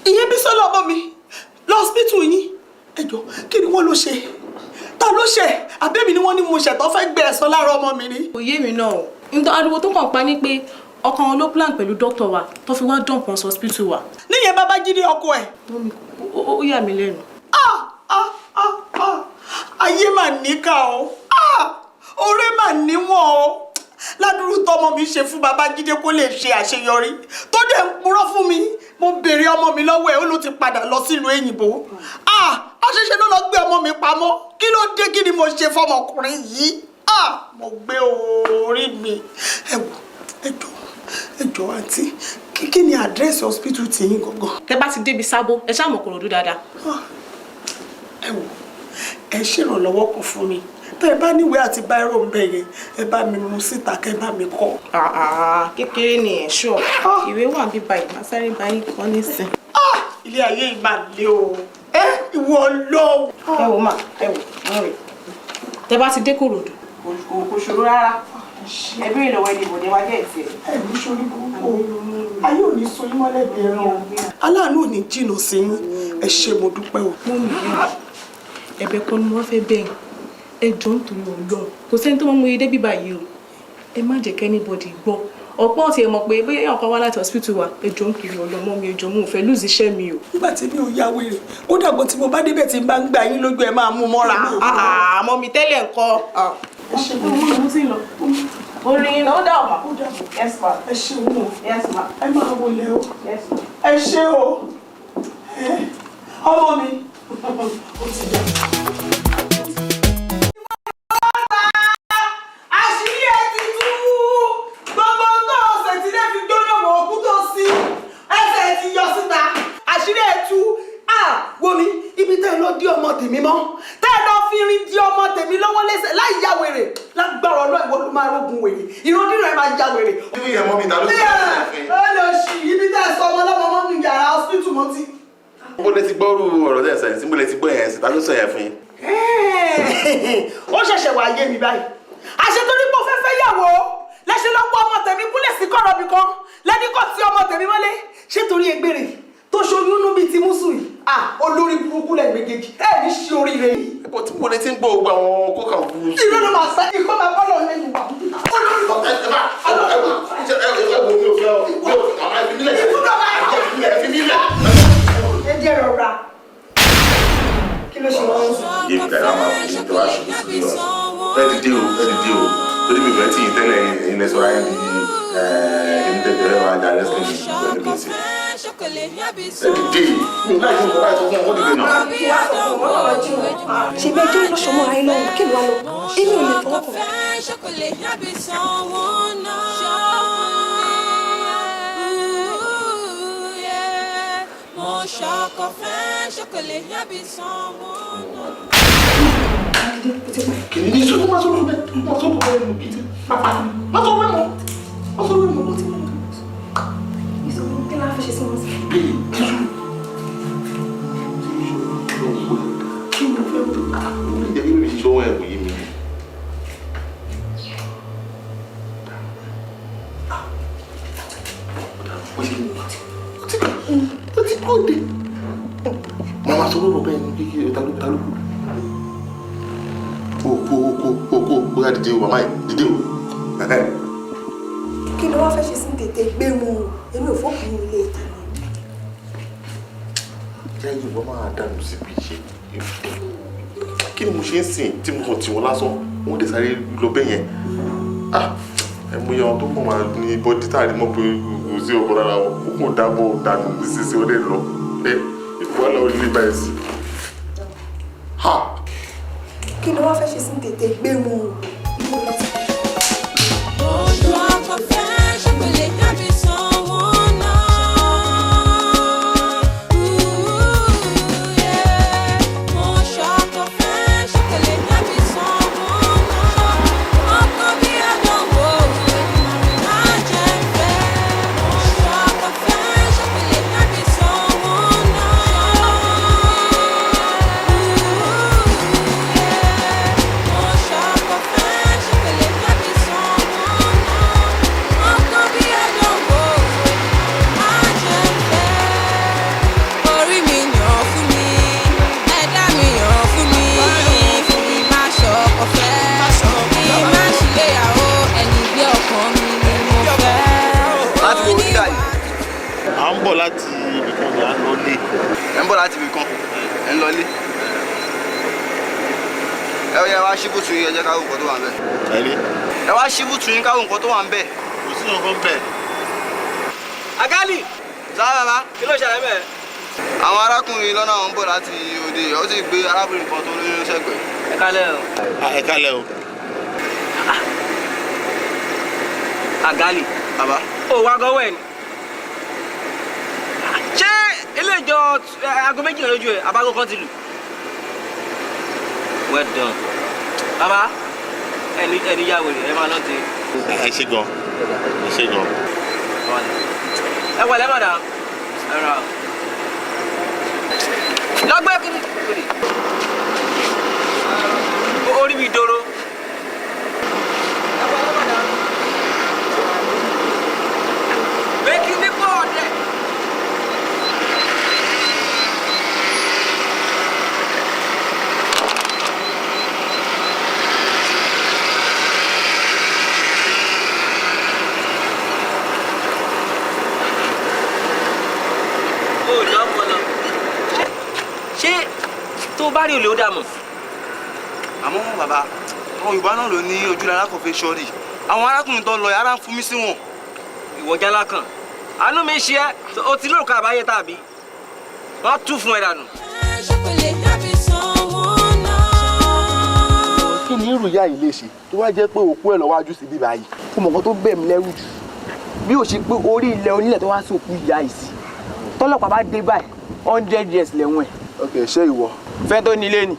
Ìyẹn Bísọ́lá ọmọ mi lọ́sibítù yín. Ẹ jọ̀ọ́, kí ni wọ́n ló ṣe? Ta ló ṣe? Àbẹ́mi ni wọ́n ní mo ṣẹ̀tọ́ fẹ́ gbé ẹ̀san lára ọmọ mi ni. Kò yé mi náà o. Nítorí ariwo tó kàn pa ni pé ọkàn wọn ló plan pẹ̀lú dókítà wa tó fi wá dump wọn hospital wa. Níyẹn Babájídé ọkọ ẹ̀. Ó yà mí lẹ́nu. Ayé mà níkà o, ọ̀rẹ́ mà níwọ̀n o. Ládùúrú tọmọ mi ṣe fún Babájídé kó lè ṣe àṣeyọrí, tó dẹ̀ ń purọ́ fún mi. Mo béèrè ọmọ mi lọ́wọ́ ẹ̀, ó ló ti padà lọ sílùú èyìnbó. Àṣeṣe ló lọ gbé ọmọ mi pamọ́. Kí ló dé? Kí ni mo ṣe fọmọkùnrin yìí? Mo gbé orí mi. Ẹ wò, ẹ jọ̀ọ́, ẹ jọ̀ọ́ àǹtí, kí ni àdírẹ́sì hospital ti yín gangan? Tẹ bá ti débi Sábó, ẹ ṣáà mọ̀ Kòròdú dáadáa. Ẹ wò, ẹ ṣèrànlọ́wọ́ kan fún mi. Tẹ́ ẹ bá níwèé àti báírò ń bẹ̀ yẹn, ẹ bá mi mú síta kẹ́ ẹ bá mi kọ. Kékeré ni ẹ̀ ṣọ́ ìwé wà bí báyìí, máa sáré bá yín kọ́ nísìn. Ilé ayé yìí máa le o, ẹ ìwọ lọ. Ẹ wò mà, ẹ wò ń rè, tẹ bá ti dé Kòròdú kò ṣòro rárá, ẹ béèrè lọ́wọ́ ẹni ìbòdè wájú ẹ̀ tiẹ̀. Ẹ ní sórí burúkú o, ayé ò ní so yín mọ́lẹ̀ bí ẹran o, aláàánú ò ní jìnnà sí yín. Ẹ ṣé, mo dúpẹ́ o. Ẹ̀bẹ̀ kan ni wọ́n fẹ́ bẹ̀ yín. Ẹ jọ̀ọ́, nítorí Ọlọ́run, kò sẹ́ni tó mọ̀ mú iye dé bíbá yìí o. Ẹ má jẹ́ k'anybody gbọ́. Ọ̀pọ̀ ti ẹ̀ mọ̀ pé bóyá èèyàn kan wá láti hospital wa. Ẹ jọ̀ọ́, nítorí Ọlọ́run mọ́ mi, ẹ jọ̀ọ́, mo ò fẹ́ lose iṣẹ́ mi o. Nígbà tí mi ò ya wèrè, ó dàgbọ́ tí mo bá débẹ̀ tí n bá ń gbà yín lójú, ẹ máa mú mọ́ra. Àmọ́ mi tẹ́lẹ̀ ńkọ́. Ẹ ṣé mo mo ti lọ. Orin náà ó dà ọ̀ mà. Yes ma. Ẹ ṣé o. Yes ma. Ẹ máa wọlé o. Yes ma. Ẹ ṣé o, ọmọ mi ó ti dà. Àṣírí ẹ ti tú. Gbogbo tó ọ̀sẹ̀ tí lè fi gbóná mọ̀ òkú tó sí ẹsẹ̀ ti yọ síta. Àṣírí ẹ tú. Wo mi, ibi tẹ́ ẹ lọ dí ọmọ tèmi mọ́, tẹ́ ẹ lọ fi irin dí ọmọ tèmi lọ́wọ́ lẹ́sẹ̀ láì ya wèrè, lágbára Ọlọ́run, ìwọ ló máa rógun wèrè, ìrandíran ẹ máa ya wèrè. Kí ni ìyẹn mọ́ mi? Ta ló ti sọ fún Ẹ lọ sí ibi tẹ́ ẹ sọ ọmọ ọlọ́mọ mọ́ ní yàrá hospital mọ́ ti. Mo lè ti gbọ́rú ọ̀rọ̀ tẹ̀ sẹ́yìn tí mo lè ti gbọ́ yẹn sí, ta ló sọ yẹn fún yín? Ó ṣẹ̀ṣẹ̀ wá yé mi báyìí. Àṣẹ tó ní pé o fẹ́ fẹ́ yàwó lẹ́ṣẹ̀ lọ́pọ̀ ọmọ tèmi kúnlẹ̀ sí kọ̀rọ̀ mi kan lẹ́ni kò tí ọmọ tèmi mọ́lé ṣé torí egbèrè tó ṣoyún nú bíi ti mùsù yìí, ah, olórí burúkú lẹ́yìn méjèèjì ẹ̀ ní ṣe oríire yìí. Ipò tí mo lè ti ń gbọ́ gbogbo àwọn kókà kú. Ìró ló máa sá ikọ́ máa bọ́ lọ́ọ́ lẹ́yìn wà. Ẹ jẹ́ rọra. Kí ló ṣe wọ́n? Yé mi dára máa fi tó wá ṣubú sí lọ. Ẹ dìde o, ẹ dìde o. Torí mi fẹ́ tì í tẹ́lẹ̀ ilẹ̀ sọ̀rọ̀ ayé di ẹ̀ẹ́dì tẹ́lẹ̀ wá jà lẹ́sìn ní pẹ̀lú mi sí. Ẹ dìde, mi ò láì fún ọkọ̀ báyìí sọ fún ọkọ̀ dìde náà. Ṣe bí ẹjọ́ ìlọ́ṣọ́ mọ́ra yín lọ́rùn kí ló wá lọ, èmi ò lè fọwọ́ kàn. Kìnìún ní sọ́kùn máa sọ̀rọ̀ bẹ́ẹ̀ máa sọ̀rọ̀ bẹ́ẹ̀ nù bíi máa sọ̀rọ̀ bẹ́ẹ̀ mọ́ máa sọ̀rọ̀ bẹ́ẹ̀ mọ́. Kí la fẹ́ ṣe sí wọn sí? Kí ni o fẹ́ wò? Ìjẹ́ kí ló fi ṣọwọ́ ẹ̀ kò yé mi. Ó ti kó dé. Màmá sọ̀rọ̀ bẹ́ẹ̀ ni kékeré ta ló ta ló kù. Oko oko oko ó yá dìde o màmá yìí dìde o. Kí ló wá fẹ́ ṣe sí tètè gbé wọn o, èmi ò fọ́kùn ní ilé ìta mi. Jẹ́ ìwọ máa dànù síbi ṣe. Kí ni mo ṣe ń sìn tí mo kàn tì wọ́n lásán? Wọ́n dẹ̀ sáré lọ bẹ́ẹ̀ yẹn. Ah! Ẹ mú iye àwọn tó kàn máa ní bọ́dí tá a ní mọ̀ pé kò sí ọkọ̀ lára wọn. Ó kàn dábọ̀ dànù sísè ó dẹ̀ lọ. Ẹ ìwọ náà lè báyìí sí. Ha! Kí ló wá fẹ́ ṣe sí tètè gbé wọn o? Orí mi yàn fún mi, ẹ̀dá mi yàn fún mi, kí má ṣọkọ fẹ́, kí má ṣìléyàwó, ẹni bí ọkàn mi ni mo fẹ́. Láti wo nígbà yìí. À ń bọ̀ láti ibìkan ni à ń lọ lé. Ẹ ń bọ̀ láti ibìkan, ẹ ń lọ lé. Ẹ yẹ wá ṣíbùtù yín, ẹ jẹ́ ká wo nǹkan tó wà ń bẹ̀. Ẹ ní. Ẹ wá ṣíbùtù yín ká wo nǹkan tó wà ń bẹ̀. Kò sí nǹkan bẹ́ẹ̀. Àgálì! Sáà bàbá, kí ló ṣẹlẹ̀ bẹ́ẹ̀? Àwọn arákùnrin lọ́nà àwọn ń bọ̀ láti òde, ó sì gbé arábìnrin kan tó lóyún sẹ́gbẹ̀ẹ́. Ẹ kálẹ̀ o. Ẹ kálẹ̀ o. Àgálì. Bàbá. Ó wá gọ́wọ́ ẹ̀ ni. Ṣé ilé ìjọ aago 12 lójú ẹ̀ àbágo kan ti lù? Well done. Bàbá, ẹni yá wèrè, ẹ máa lọ ti. Ẹ ṣé gan. Ẹ ṣé gan. Ẹ wọlé madam. Ẹ rà o. Lọ́gbẹ́ kí ni? Orí mi dòrò. Bẹ́ẹ̀kì ní pọ̀ ọ̀dẹ̀. Ó lọ́pọlọ. Ṣé tó bá rí olè ó dà mọ̀? Àmọ́ bàbá, àwọn Yorùbá náà ló ní ojú lára kò fi ṣọ́ọ̀rì. Àwọn arákùnrin tó lọ yìí, ara ń fún mi sí wọn. Ìwọ jálá kan. Àánú mi ṣe ẹ́, o ti lórúkọ àbáyé tàbí. Wọ́n tú fún ẹ dànù. Kí ni irú ìyá yìí lè ṣe tó wá jẹ́ pé òkú ẹ̀ lọ́wájú sí bíbá yìí? Ó mọ̀ nǹkan tó bẹ̀ mí lẹ́rù jù bí ó ṣe pé orí ilẹ̀ onílẹ̀ tó wá sí òkú ìyá yìí sí tọ́lọ́pàá bá dé báyìí 100 years lẹ́wọ̀n ẹ̀. Ok, ṣé ìwọ? Fẹ́ tó nílé ni.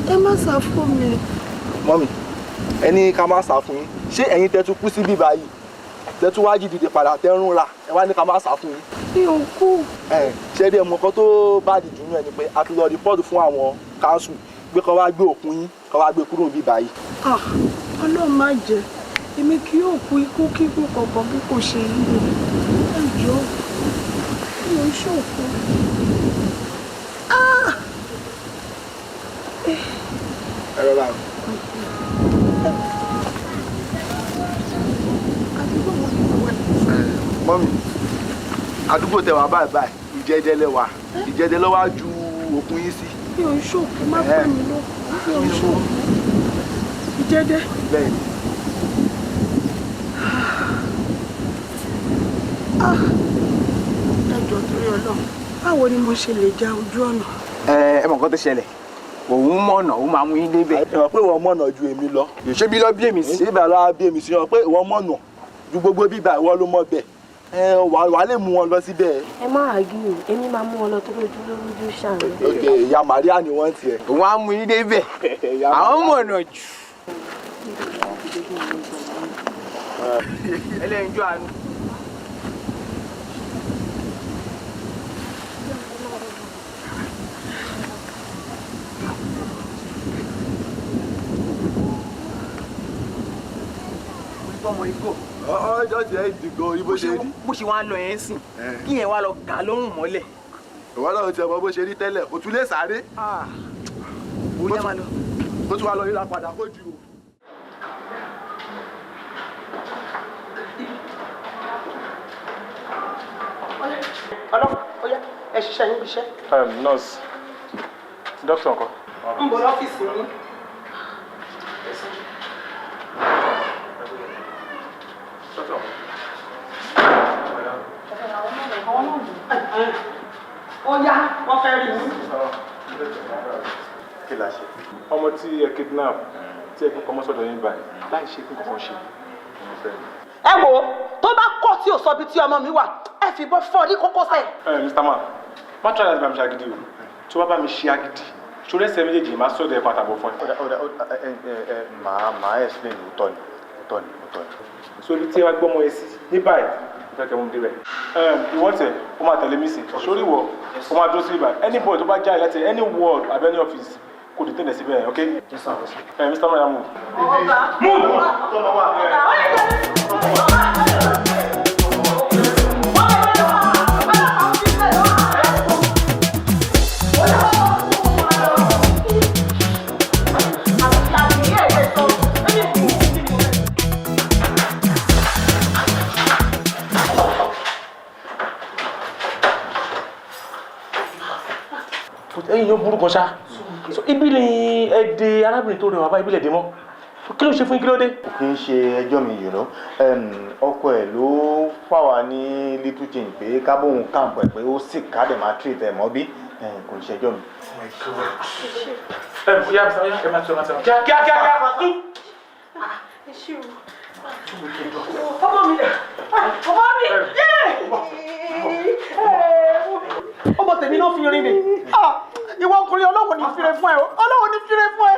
Ẹ má sá fún mi. Mọ́mì, ẹ ní ká má sá fún yín. Ṣé ẹ̀yin tẹ́ tún kú sí bíbá yìí? Tẹ́ tún wá jí dìde padà tẹ́ ń rúnra. Ẹ wá ní ká má sá fún yín. Mi ò kú. Ẹ ṣé rí ẹmọ kan tó bá dìjú nú ẹ ni pé a ti lọ rìpọ́ọ̀tù fún àwọn káńsù pé kó wá gbé òkú yín, kó wá gbé kúrò bíbá yìí. Ah, Ọlọ́run má jẹ́, èmi kì yóò kú ikú kíkú kankan bí kò ṣe yíyẹ. Ẹ jọ̀ọ́, mi ò ṣòkú. Ah! Ẹ rọra o. Mọ́mì, àdúgbò tẹ wá báyìí báyìí, Ìjẹ́dẹ́ lẹ wà. Ìjẹ́dẹ́ ló wá ju òkun yín sí. Mi ò ṣòkú, má pè mí lókun, mi ò ṣòkú. Ìjẹ́dẹ́. Bẹ́ẹ̀ni. Ah! Ẹ jọ̀ọ́ torí Ọlọ́run, báwo ni mo ṣe lè já ojú ọ̀nà? Ẹ mọ̀ nǹkan tó ṣẹlẹ̀, òun mọ̀nà, òun máa mú yín débẹ̀. Ẹ mọ̀ pé ìwọ mọ̀nà ju èmi lọ. Ṣé bí lọ bí èmi sí? Ṣé ibà lọ bí èmi sí? Ọ pé ìwọ mọ̀nà ju gbogbo bíbà ìwọ ló mọ̀ bẹ́ẹ̀. Ẹ wà lè mú wọn lọ síbẹ̀. Ẹ má àgíyù, èmi máa mú wọn lọ tó lójú lójú ṣàánú. Ok, ìyá Màríà ni wọ́n tiẹ̀. Òun á mú yín débẹ̀. Àwọn mọ̀nà jù. Ẹlẹ́yinjú àánú. Ọmọ ikọ̀. Ọjọ́ ti ẹ̀ dìgbò orí bó ṣe rí. Bó ṣe wá lọ yẹn sìn, kí yẹn wá lọ gà lọ́rùn mọ́lẹ̀. Ìwọ náà ti ẹ̀ mọ bó ṣe rí tẹ́lẹ̀, kò tún lè sáré. Ó yá máa lọ. Ó tún wá lọ yíra padà kó ju o. Ọlọ́pàá, ó yá, ẹ ṣiṣẹ́ yín bíṣẹ́. Nurse, doctor ńkọ́? Ń bọ̀ lọ́fíìsì yín. Ó yá, wọ́n fẹ́ rí yín. Kí la ṣe? Ọmọ tí ẹ kidnap tí ẹ gbé pamọ́ sọ́dọ̀ yín báyìí láì ṣe kí nǹkan ṣe. Ẹ wo, tó bá kọ̀ tí ò sọ ibi tí ọmọ mi wà, ẹ fi bọ́ fọ́ ní kókósẹ̀. Ẹ Mr. Man, má try láti bá mi ṣe agídí o. Tó bá bá mi ṣe agídí, ṣorí ẹsẹ̀ méjèèjì máa sọ̀dọ̀ ẹ̀ pàtàkì fún ẹ. Ọ̀dà ẹ màá explain òótọ́ ni òótọ́ ni òótọ́ ni. So ibi tí ẹ wá gbọ́mọ ẹ sí ní báyìí, mo fẹ́ kẹ́ mú mi débẹ̀. Ìwọ tẹ̀, ó máa tẹ̀lé mi sí. Sórí ìwọ, ó máa dúró sí ibà. Any boy tó bá jáde láti any ward àbí any office kò dé tẹ̀lé síbẹ̀, ok? Yes sir, yes sir. Mr. Man, move. Ọ̀gá. Move! Ẹ̀yin yóò burú kan ṣá. So ibi ni ẹ de arábìnrin tó rẹwà bá ibi lè dé mọ́. Kí ló ṣe fún yín, kí ló dé? Kò kí ń ṣe ẹjọ́ mi, you know. Ọkọ ẹ̀ ló fà wá ní little change pé ká bóun kàǹpọ̀ ẹ̀ pé ó sì ká dẹ̀ máa treat ẹ̀ mọ́ bí. Kò ń ṣe ẹjọ́ mi. Ẹ yá ẹ máa tún ẹ máa tún. Kíá kíá kíá kíá tú. Ọmọ mi, ọmọ mi, yé! Ọmọ tèmi ló fi rin mi. Ìwọ ọkùnrin Ọlọ́run ní fire fún ẹ o, Ọlọ́run ní fire fún ẹ.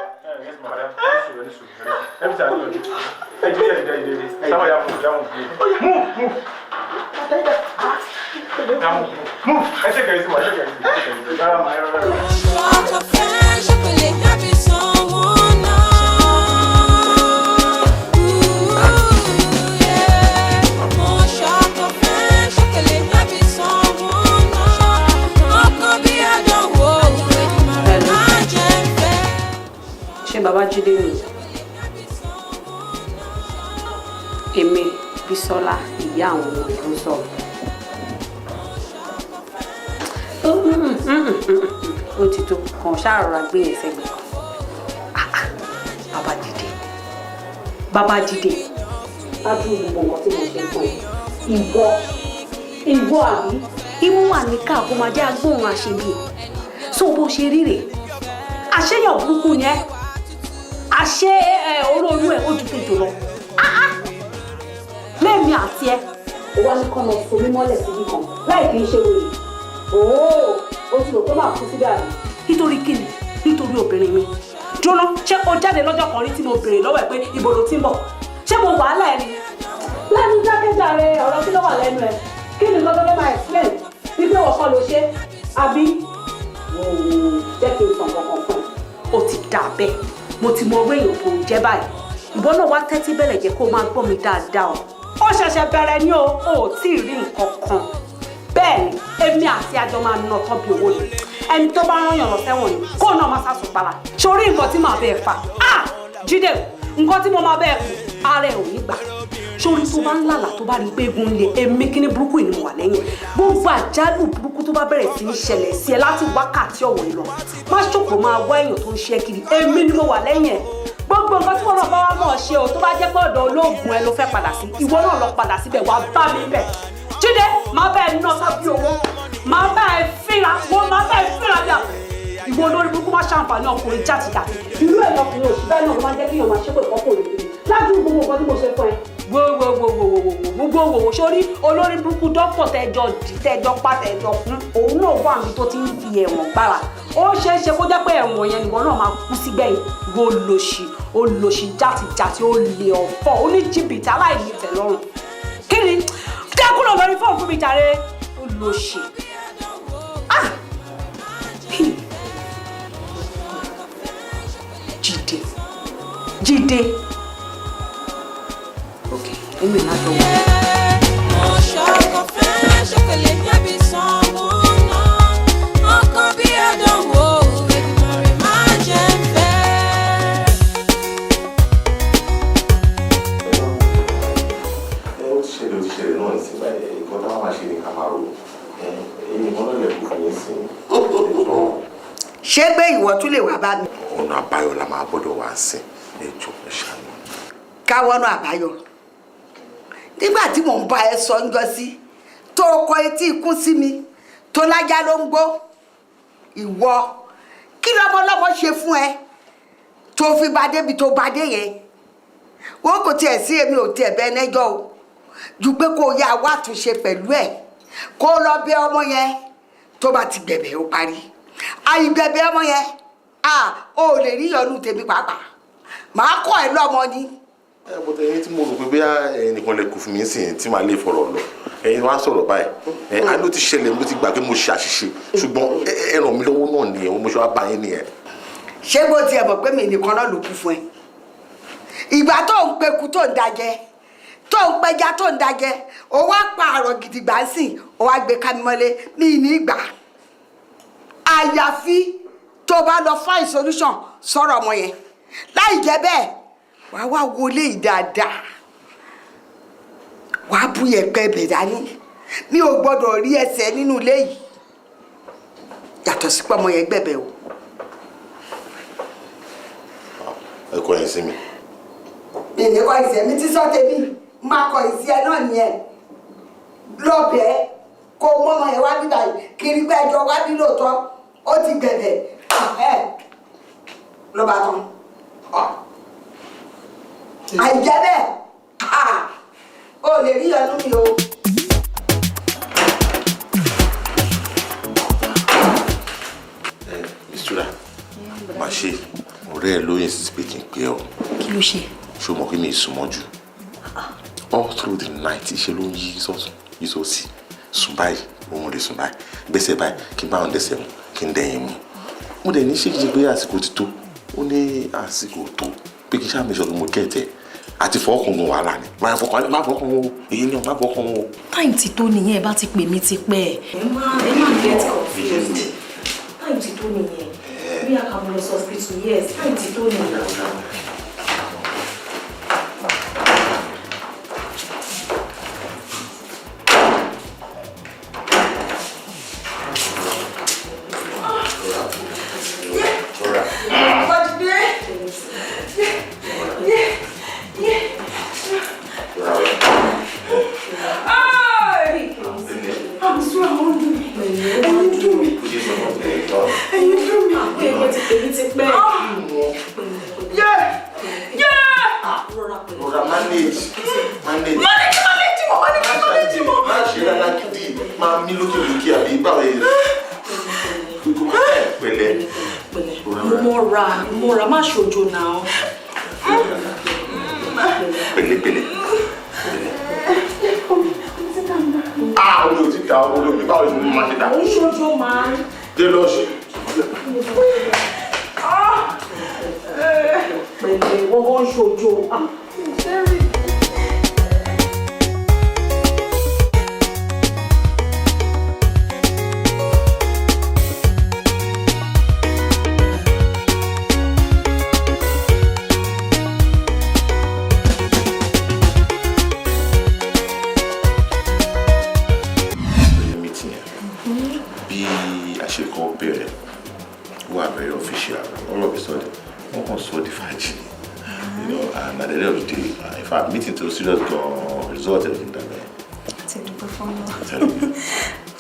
Ṣé Babájídé ni? Èmi Bísọ́lá, ìyá àwọn ọmọ ìlú ń sọ̀rọ̀. Ó ti tó kàn ṣáà rọra gbé ẹsẹ̀ gbẹ̀ kan. Babájídé, Babájídé, ládùúgbò gbogbo nǹkan tí mo ṣe fún ẹ. Ìwọ, ìwọ àbí? Imú wà ní káà kó máa jẹ́ agbóhùn àṣebí. So bó ṣe rí rèé, àṣeyàn burúkú ni ẹ́, àṣe olóòlù ẹ ó ju tòjò lọ. Lẹ́mi àti ẹ, ó wá ní kọ́ lọ so mí mọ́lẹ̀ síbí kan láì kì í ṣe wèrè. Ooo, o ti rò pé màá kú síbẹ̀ àbí? Nítorí kíni? Nítorí obìnrin mi. Jóná, ṣé o jáde lọ́jọ́ kan rí tí mo béèrè lọ́wọ́ ẹ̀ pé ibo ló ti ń bọ̀? Ṣé mo wàhálà ẹ ni? Lẹ́nu jákèjàre, ọ̀rọ̀ kí ló wà lẹ́nu ẹ̀? Kí ni nǹkan tó fẹ́ máa explain? Wípé wọ́n kọ́ ló ṣe, àbí? Wò ó, jẹ́ kí n sọ nǹkan kan fún ẹ. Ó ti dà bẹ́ẹ̀. Mo ti mọ owó èèyàn tó ń jẹ́ báyìí. Ìwọ náà wá tẹ́tí bẹ̀rẹ̀ jẹ́ kó máa gbọ́ mi dáadáa o. Ó ṣẹ̀ṣẹ̀ bẹ̀rẹ̀ ní o, ò tí ì rí nǹkan kan. Bẹ́ẹ̀ ni, èmi àti àjọ máa ná tán bí owó ni. Ẹni tó bá rán yàn lọ sẹ́wọ̀n ni, kó náà máa sásùn para. Sórí nǹkan tí màá bẹ́ẹ̀ fà. Ah! Jídé, nǹkan tí mo máa bẹ́ẹ̀ kù, ara ẹ̀ ò ní gbà. Sórí tó bá ń lálà tó bá rí pé egun le, èmi kíní burúkú yìí ni mo wà lẹ́yìn. Gbogbo àjálù burúkú tó bá bẹ̀rẹ̀ sí í ṣẹlẹ̀ sí ẹ láti wákàtí ọ̀wọ̀ yìí lọ. Má ṣòpò máa wá èèyàn tó ń ṣe kiri, èmi ni mo wà lẹ́yìn ẹ̀. Gbogbo nǹkan tí wọn náà bá wá mọ̀ ṣe o, tó bá jẹ́ pé ọ̀dọ̀ olóògùn ẹ ló fẹ́ padà sí, ìwọ náà lọ padà síbẹ̀, wàá bá mi bẹ̀. Jídé, máa bá ẹ ná sábí owó, máa bá ẹ fínra, mo máa bá ẹ fínra bí àpò. Ìwọ olórí burúkú má ṣàǹfààní ọkùnrin játijàti. Irú ẹ̀ lọkùnrin òṣì bẹ́ẹ̀ náà ló máa ń jẹ́ kí èèyàn máa ṣépè fọ́kùnrin kiri. Ládùúgbò gbogbo nǹkan tí mo ṣe fún ẹ. Wo sórí olórí burúkú dọ́pọ̀ tẹjọ dì tẹjọ pa tẹjọ kún, òun náà wà níbi tó ti ń fi ẹ̀wọ̀n gbára. Ó ṣeé ṣe kó jẹ́ pé ẹ̀wọ̀n yẹn nìwọ náà máa kú sígbẹ̀yìn. Wo lòṣì, olòṣì játijàti, ó lè ọ̀fọ̀, ó ní jìbìtì aláìní tẹ́lọ́rùn. Kí ni? Jẹ́ kúrò lórí fóònù fún mi jàre. Ó lòṣì. Ah! Jídé. Jídé. Ok, èmi náà jọ wọ́n. Mo ṣọkọ fẹ́ ṣọkọlẹ̀ níbi sanwó náà. Ọkàn bí àdánwò, Èdùmàrè má jẹ́ ń fẹ́. Ẹ ó ti ṣẹlẹ̀, ó ti ṣẹlẹ̀ náà sí báyìí. Nǹkan táwọn máa ṣe ni ká máa rò. Èyí nǹkan náà lè kú fún yín sí. Ṣé pé ìwọ tún lè wá bá mi? Ọ̀nà àbáyọ la máa gbọ́dọ̀ wá sí. Ẹ jọ̀ọ́, ẹ ṣàánú. Káwọ́nà àbáyọ. Nígbà tí mò ń bá ẹ sọ ń jọ sí, tó kọ etí ikún sí mi, tó lájá ló ń gbó. Ìwọ, kí lọ́mọlọ́mọ ṣe fún ẹ tó fi bá débi tó bá dé yẹn? Wọ́n kò tiẹ̀ sí èmi ò tiẹ̀ bẹ́ẹ̀ nẹ́jọ́ o. Ju pé kó o yá wá túnṣe pẹ̀lú ẹ̀, kó o lọ bẹ ọmọ yẹn, tó bá ti gbẹ̀bẹ̀ ó parí. Àìgbẹ̀bẹ̀ ọmọ yẹn, o ò lè rí ìyọnu tèmi pàápàá. Màá kọ́ ẹ lọ́mọ ni. Ẹ bó tẹ ẹyin tí mo rò pé bóyá ẹyin nìkan lè kú fún mi sí tí màá lè fọ̀rọ̀ lọ, ẹyin wá sọ̀rọ̀ báyìí. Ẹ á ló ti ṣẹlẹ̀, mo ti gbà pé mo ṣe àṣìṣe, ṣùgbọ́n ẹ ràn mí lọ́wọ́ náà nìyẹn, mo ṣe wá bá yín nìyẹn. Ṣé bó tiẹ̀ mọ̀ pé mi nìkan náà ló kú fún ẹ? Ìgbà tó ń peku tó ń dajẹ, tó ń pẹja tó ń dajẹ, ó wá pa àrọ̀ gidigba sí, ó wá gbé ká mi mọ́lé, mi ní ìgbà. Àyàfi tó bá lọ find solution sọ̀rọ̀ ọmọ yẹn. Láì jẹ́ bẹ́ẹ̀, wàá wá wọlé yìí dáadáa, wàá bu yẹ̀pẹ̀ ẹbẹ̀ dání. Mi ò gbọ́dọ̀ rí ẹsẹ̀ nínú ilé yìí. Yàtọ̀ sí pé ọmọ yẹn gbẹ̀bẹ̀ o. Ẹ kọ yẹn sí mi. Mi ní kọ ìsẹ̀ mi ti sọ tèmi, máa kọ ìsí ẹ náà nìyẹn. Lọ́bẹ̀ẹ́ kó mọ́mọ́ yẹn wá bíbá yìí, kiri pé ẹjọ́ wá bí lóòótọ́, ó ti gbẹ̀bẹ̀ ẹ̀ ló bá tán. Àìjẹ́ bẹ́ẹ̀, o lè rí ọdún mi o. Ẹ Mistura, má ṣe ọ̀rẹ́ ẹ lóyún sí pé kí n pè ọ́. Kí ló ṣe? Ṣé o mọ̀ pé mi ì sùn mọ́jú? All through the night, ṣe ló ń yí sọ́tún, yí sósì. Sùn báyìí, òun lè sùn báyìí. Gbẹ́sẹ̀ báyìí, kí n bá òun dẹ́sẹ̀ mú, kí n dẹ̀yìn mú. Mo dẹ̀ ní ṣé kìí ṣe pé àsìkò ti tó. Ó ní àsìkò tó pé kí n ṣáà make sure pé mo get ẹ̀. Àti fọkàn wọn wàhálà ni. Máa fọkàn, máa fọkàn wọn o. Èyí ni máa fọkàn wọn o. Time ti tó nìyẹn, ẹ bá ti pè mí ti pẹ́. Ẹ má get confused. Time ti tó nìyẹn. Bí a kà mọ lọ sí hospital, yes, time ti tó nìyẹn. Rọra manage, manage. Manage mo, manage mo. Má ṣe rárá gidi, máa mí lókè lókè àbí báwo yẹn. Pẹ̀lẹ́. Mo mọ́ra, má ṣojo náà. Pẹ̀lẹ́pẹ̀lẹ́. Ah, omi ò ti da, omi báwo ni mo máa ṣe dà? Ó ń ṣojo máa ń. Dé lọ ṣe. Pẹ̀lẹ́, wọ́n kàn ń ṣojo. Bí a ṣe kọ́ bẹ̀rẹ̀ wà very official, all of a sudden wọ́n kàn sọ di fàájì, you know, and at the end of the day, in fact, meeting tó serious gan result ẹ̀ fi dàgbẹ́. Àti ìdúpẹ́ fọ́nà.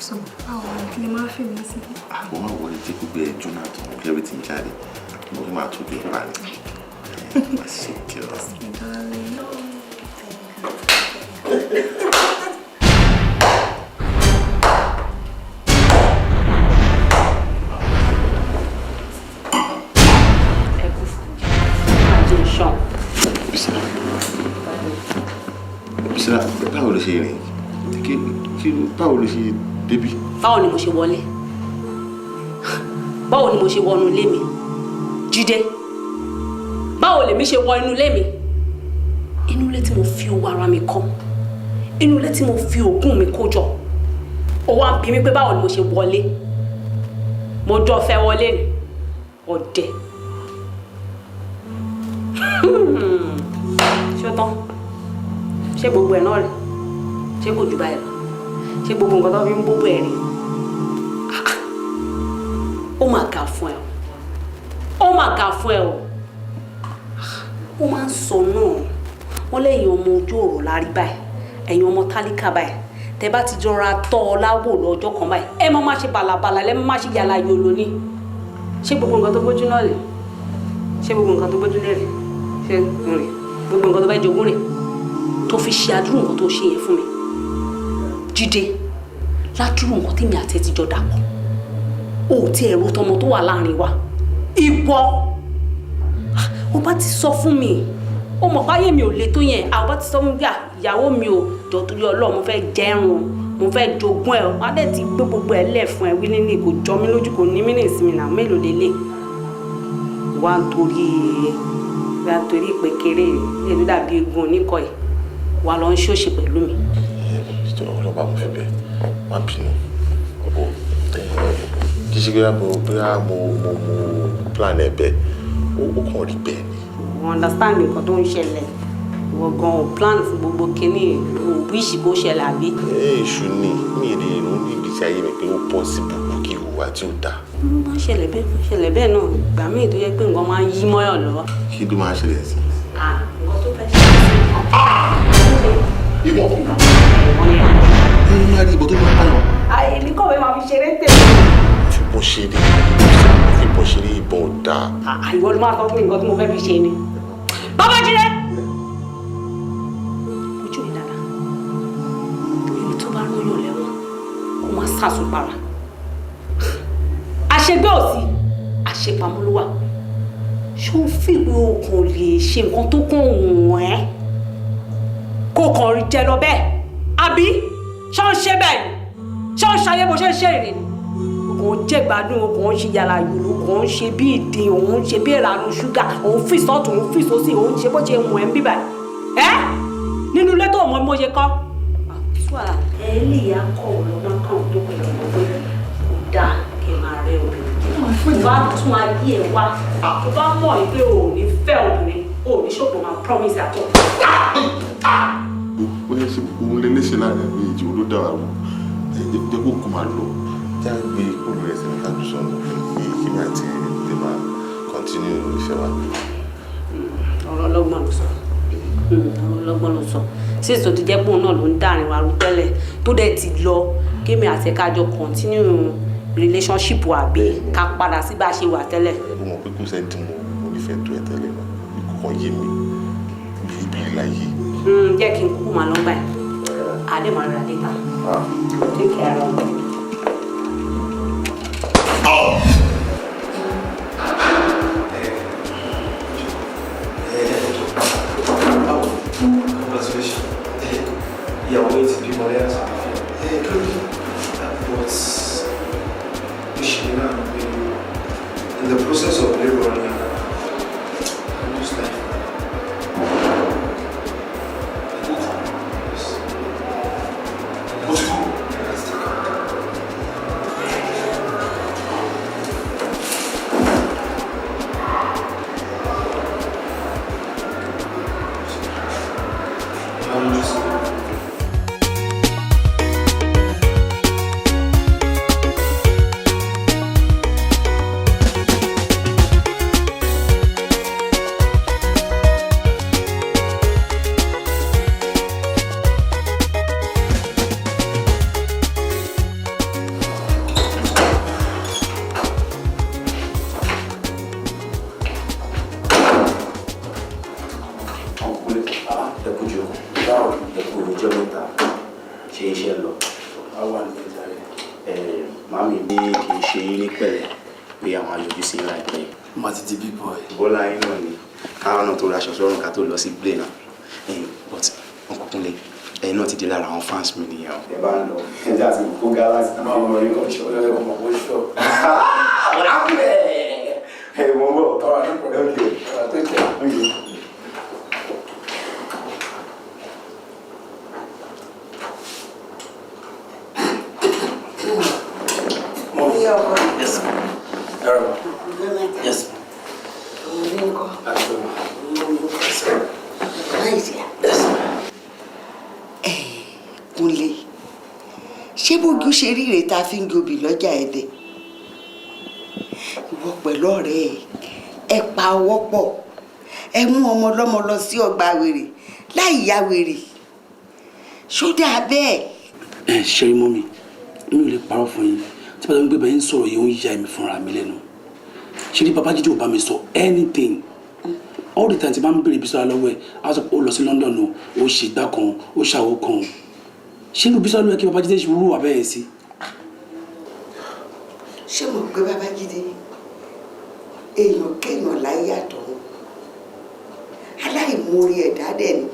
So báwo ni kí ni máa fi mí sí? Àwọn máa wọlé jẹ́ gbogbo ẹ̀ jóná tán, kí everything jáde, mo ní máa tóbi ẹ̀ parí. Máa ṣe kí ọ. Bísọ́lá, báwo ló ṣe rìn? Kí báwo ló ṣe débí? Báwo ni mo ṣe wọlé? Báwo ni mo ṣe wọnú ilé mi? Jídé, báwo lèmi ṣe wọ inú ilé mi? Inú ilé tí mo fi owó ara mi kọ́, inú ilé tí mo fi òógùn mi kó jọ, ó wá ń bi mí pé báwo ni mo ṣe wọlé? Mo jọ fẹ́ wọlé ni, ọ̀dẹ̀. Ṣé ó tán? Ṣé gbogbo ẹ̀ náà rẹ̀? Ṣé kò jù báyìí lọ? Ṣé gbogbo nǹkan tó fi ń bóbó ẹ̀ rí? Ó mà ga fún ẹ o. Ó mà ga fún ẹ o. Ó máa ń sọ náà. Wọ́n lẹ́yìn ọmọ ojú ọ̀rọ̀ lárí báyìí. Ẹ̀yin ọmọ tálíkà báyìí. Tẹ bá ti jọra tọ́ ọ láwò lọ́jọ́ kan báyìí. Ẹ má má ṣe bàlàbàlà, lẹ́ má má ṣe yàrá yòlò ní. Ṣé gbogbo nǹkan tó gbójú náà rè? Ṣé gbogbo nǹkan tó gbójú lè rè? Ṣé rè? Gbogbo nǹkan tó fẹ́ jogún rè? Tó fi ṣe àdúrú nǹkan tó ṣe yẹn fún mi. Jídé, ládùúrú nǹkan tèmi àti ẹ ti jọ dàpọ̀, o ò tí ẹ̀rọ tọmọ tó wà láàrin wa. Ìwọ o bá ti sọ fún mi, o mọ̀ páyé mi ò le tó yẹn, àwọn bá ti sọ fún mi bí ìyàwó mi ò jọ torí Ọlọ́run, mo fẹ́ jẹun, mo fẹ́ jogún ẹ, wọ́n á dẹ̀ ti gbé gbogbo ẹ lẹ̀ fún ẹ wí nílé, kò jọ mí lójú, kò ní mí ní ìsinmi náà, mélòó lélẹ̀ wá ń torí ìpèkéré èlú dàbí egun oníkọ̀ yìí wà lọ ń ṣòṣì pẹ̀lú mi. Ọlọ́pàá mo fi bẹ̀, má bínú. Kì í ṣe pé bóyá mo plan ẹ̀ bẹ́ẹ̀, ó kàn rí bẹ́ẹ̀ ni. Mo understand nǹkan tó ń ṣẹlẹ̀, ìwọ gan ò plan fún gbogbo kínní, ò wíṣì kó ṣẹlẹ̀ àbí. Èṣù ni mi ì lè rò ní ìgbésí ayé mi pé ó possible kí ìhùwà tí ó dáa. Ó máa ń ṣẹlẹ̀ bẹ́ẹ̀, máa ń ṣẹlẹ̀ bẹ́ẹ̀ náà, ìgbà míì tó yẹ pé nǹkan máa ń yí mọ́yàn lọ́wọ́. Kí ló máa ń ṣẹlẹ̀ sí? Nǹkan tó fẹ́ ṣẹlẹ̀ sí. Ìbọn. Ẹ máa rí ìbọn tó máa pààyàn. Èmi kọ̀wé máa fi ṣeré tèmi. Fìbọn ṣeré, fìbọn ṣeré, ìbọn ò dáa. Ìwọ ló máa sọ fún mi nǹkan tí mo fẹ́ fi ṣe ni. Babájídé! Ojú mi dáadáa. Ẹni tó bá rán yàn lẹ́wọ̀n kó máa sàsùn para. Àṣegbé ò sí, àṣepamọ́ ló wà. Ṣé o fi ìwé okùn lè ṣe nǹkan tó kàn wọ́n ẹ́? Kò kàn rí jẹ lọ bẹ́ẹ̀, àbí? Ṣé ó ń ṣe bẹ́ẹ̀ ni? Ṣé ó ń ṣayé bó ṣe ń ṣe ìrìn ni? Òun jẹ́ gbádùn, òun ṣe yàrá yòló, òun ṣe bí ìdin, òun ṣe bí ìranu ṣúgà, òun fi sọ́ọ̀tún, òun fi sósì, òun ṣe bó ṣe wọ̀n ẹ́ ń bíbà. Ẹ́ nínú ilé tó mọ bí mo ṣe kọ́. Ẹ lè yá kọ̀ ọ́ lọ máa kàn tó pẹ̀lú ọmọ pé kò dáa kí n máa rẹ obìnrin. Tó bá tún ayé ẹ wá, tó bá mọ̀ pé o ò ní fẹ́ obìnrin, o ò ní ṣòpò máa promise àtọ̀. Ó yẹ ṣe òun lè léṣe láàrin méjì olódàá rú jẹ́ kó kó máa lọ. Já gbé kúrò rẹ̀ sínú kájú sọ̀nù kí kí mi àti tè máa continue ìfẹ́ wa. Ọ̀rọ̀ ọlọ́gbọ́n ló sọ. Ọ̀rọ̀ ọlọ́gbọ́n ló sọ. Sísè tó ti jẹ́ pé òun náà ló ń dàrin wa rú tẹ́lẹ̀ tó dẹ̀ ti lọ kémi àti ẹ̀ka jọ continue relationship wa bí ká padà sí bá a ṣe wà tẹ́lẹ̀. Mo mọ̀ pé kò sẹ́ni tí mo nífẹ̀ẹ́ tó ẹ tẹ́lẹ̀ náà, kò kàn yé mi bí ibi láyé. Jẹ́ kí n kúkú máa lọ báyìí. Adé máa rà later. Take care of me. Oh! Màmí ní kì í ṣe yín ní pẹ̀lẹ́ pé àwọn ayọ̀jú sí láìpẹ́. Má ti di big boy. Bọ́lá yín náà ni káwọn náà tó raṣọ sọ́run ká tó lọ sí plane náà. But Uncle Kúnlé, ẹ̀yin náà ti di lára àwọn fans mi nìyẹn o. Ẹ bá ń lọ, ẹ jẹ́ àti kó gálásì náà. Máa wọ orí kan ṣọ́ ẹ kò mọ̀ kó ṣọ́. Ẹ mọ̀ ń bọ̀. Okay. Okay. Yes. Yes. Kúnlé, ṣé bójú ṣe rí rèé tá a fi ń gobì lọ́jà Ẹdẹ? Ìwọ pẹ̀lú ọ̀rẹ́ ẹ, ẹ pa ọwọ́ pọ̀, ẹ mú ọmọ ọlọ́mọ lọ sí ọgbà wèrè láì ya wèrè, ṣó dáa bẹ́ẹ̀? Ẹ ṣe rí mọ́mi, mi ò lè parọ́ fún yín. Tí bàbá mi gbé bẹ́ẹ̀ ń sọ̀rọ̀ yìí, ó ń ya èmi fúnra mi lẹ́nu. Ṣé ní Babájídé ò bá mi sọ anything? All the time tí bá ń béèrè Bísọ́lá lọ́wọ́ ẹ̀, á sọ pé ó lọ sí London o, ó ṣe ìgbà kan, ó ṣàwó kan. Ṣé irú Bísọ́lá ló yẹ kí Babájídé ṣe wúrú wà bẹ́ẹ̀ sí? Ṣé mo gbé Babájídé èèyàn kéèyàn láyé àtọ̀run, aláìmoore ẹ̀dá dẹ̀ ni.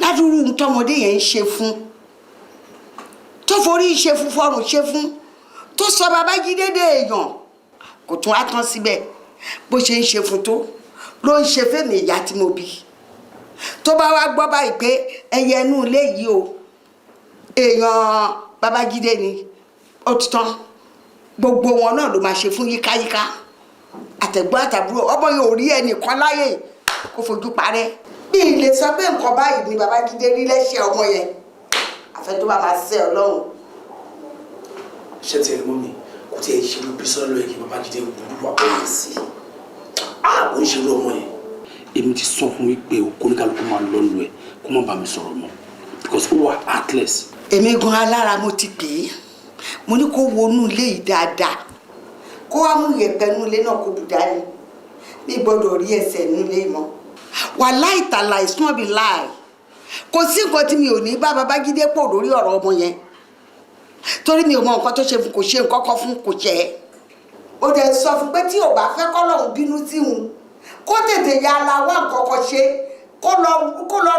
Ládùúrú tọmọdé yẹn ń ṣe fún, tó forí ṣe fún, fọrùn ṣe fún, tó sọ Babájídé dé èèyàn, kò tún á tán síbẹ̀. Bó ṣe ń ṣe fún tó ló ń ṣe fẹ́mi ìyá tí mo bí. Tó bá wá gbọ́ báyìí pé ẹyẹ inú ilé yìí o, èèyàn Babájídé ni, ó ti tán. Gbogbo wọn náà ló máa ṣe fún yíkáyíká, àtẹ̀gbọ́n àtàbúrò. Ọmọ yóò rí ẹnìkan láyè kó fojú parẹ́. Bí ilé sọ pé nǹkan báyìí ni Babájídé rí lẹ́sẹ̀ ọmọ yẹn, àfẹ́ tó bá máa ṣe Ọlọ́run. Ṣé ti rí mọ́mi, kò tí ẹ ṣe irú Bísọ́lá ló yẹ kí Babájídé wúrú wà bẹ́ẹ̀ sí? Kò ń ṣe irú ọmọ yẹn. Èmi ti sọ fún mi pé o kò ní kálukú máa lọ lu ẹ kó má bàa mi sọ̀rọ̀ mọ́, because ó wà heartless. Èmi gan alára mo ti pè é, mo ní kó wọnú ilé yìí dáadáa, kó wá mú ìyẹ̀pẹ̀ nú ilé náà kó bù dání. Mi gbọ́dọ̀ rí ẹsẹ̀ nú ilé mọ́. Wàláì tàláì sún bí láì, kò sí nǹkan tí mi ò ní bá Babájídé pò lórí ọ̀rọ̀ ọmọ yẹn, torí mi ò mọ nǹkan tó ṣe fún, kò ṣe nǹkan kan fún, kò ṣe é. Ó dẹ̀ sọ fún pé tí ò bá fẹ́ kọ́lọ́hún bínú sí òun, kó tètè ya ara wá nǹkan kan ṣe, kó lọ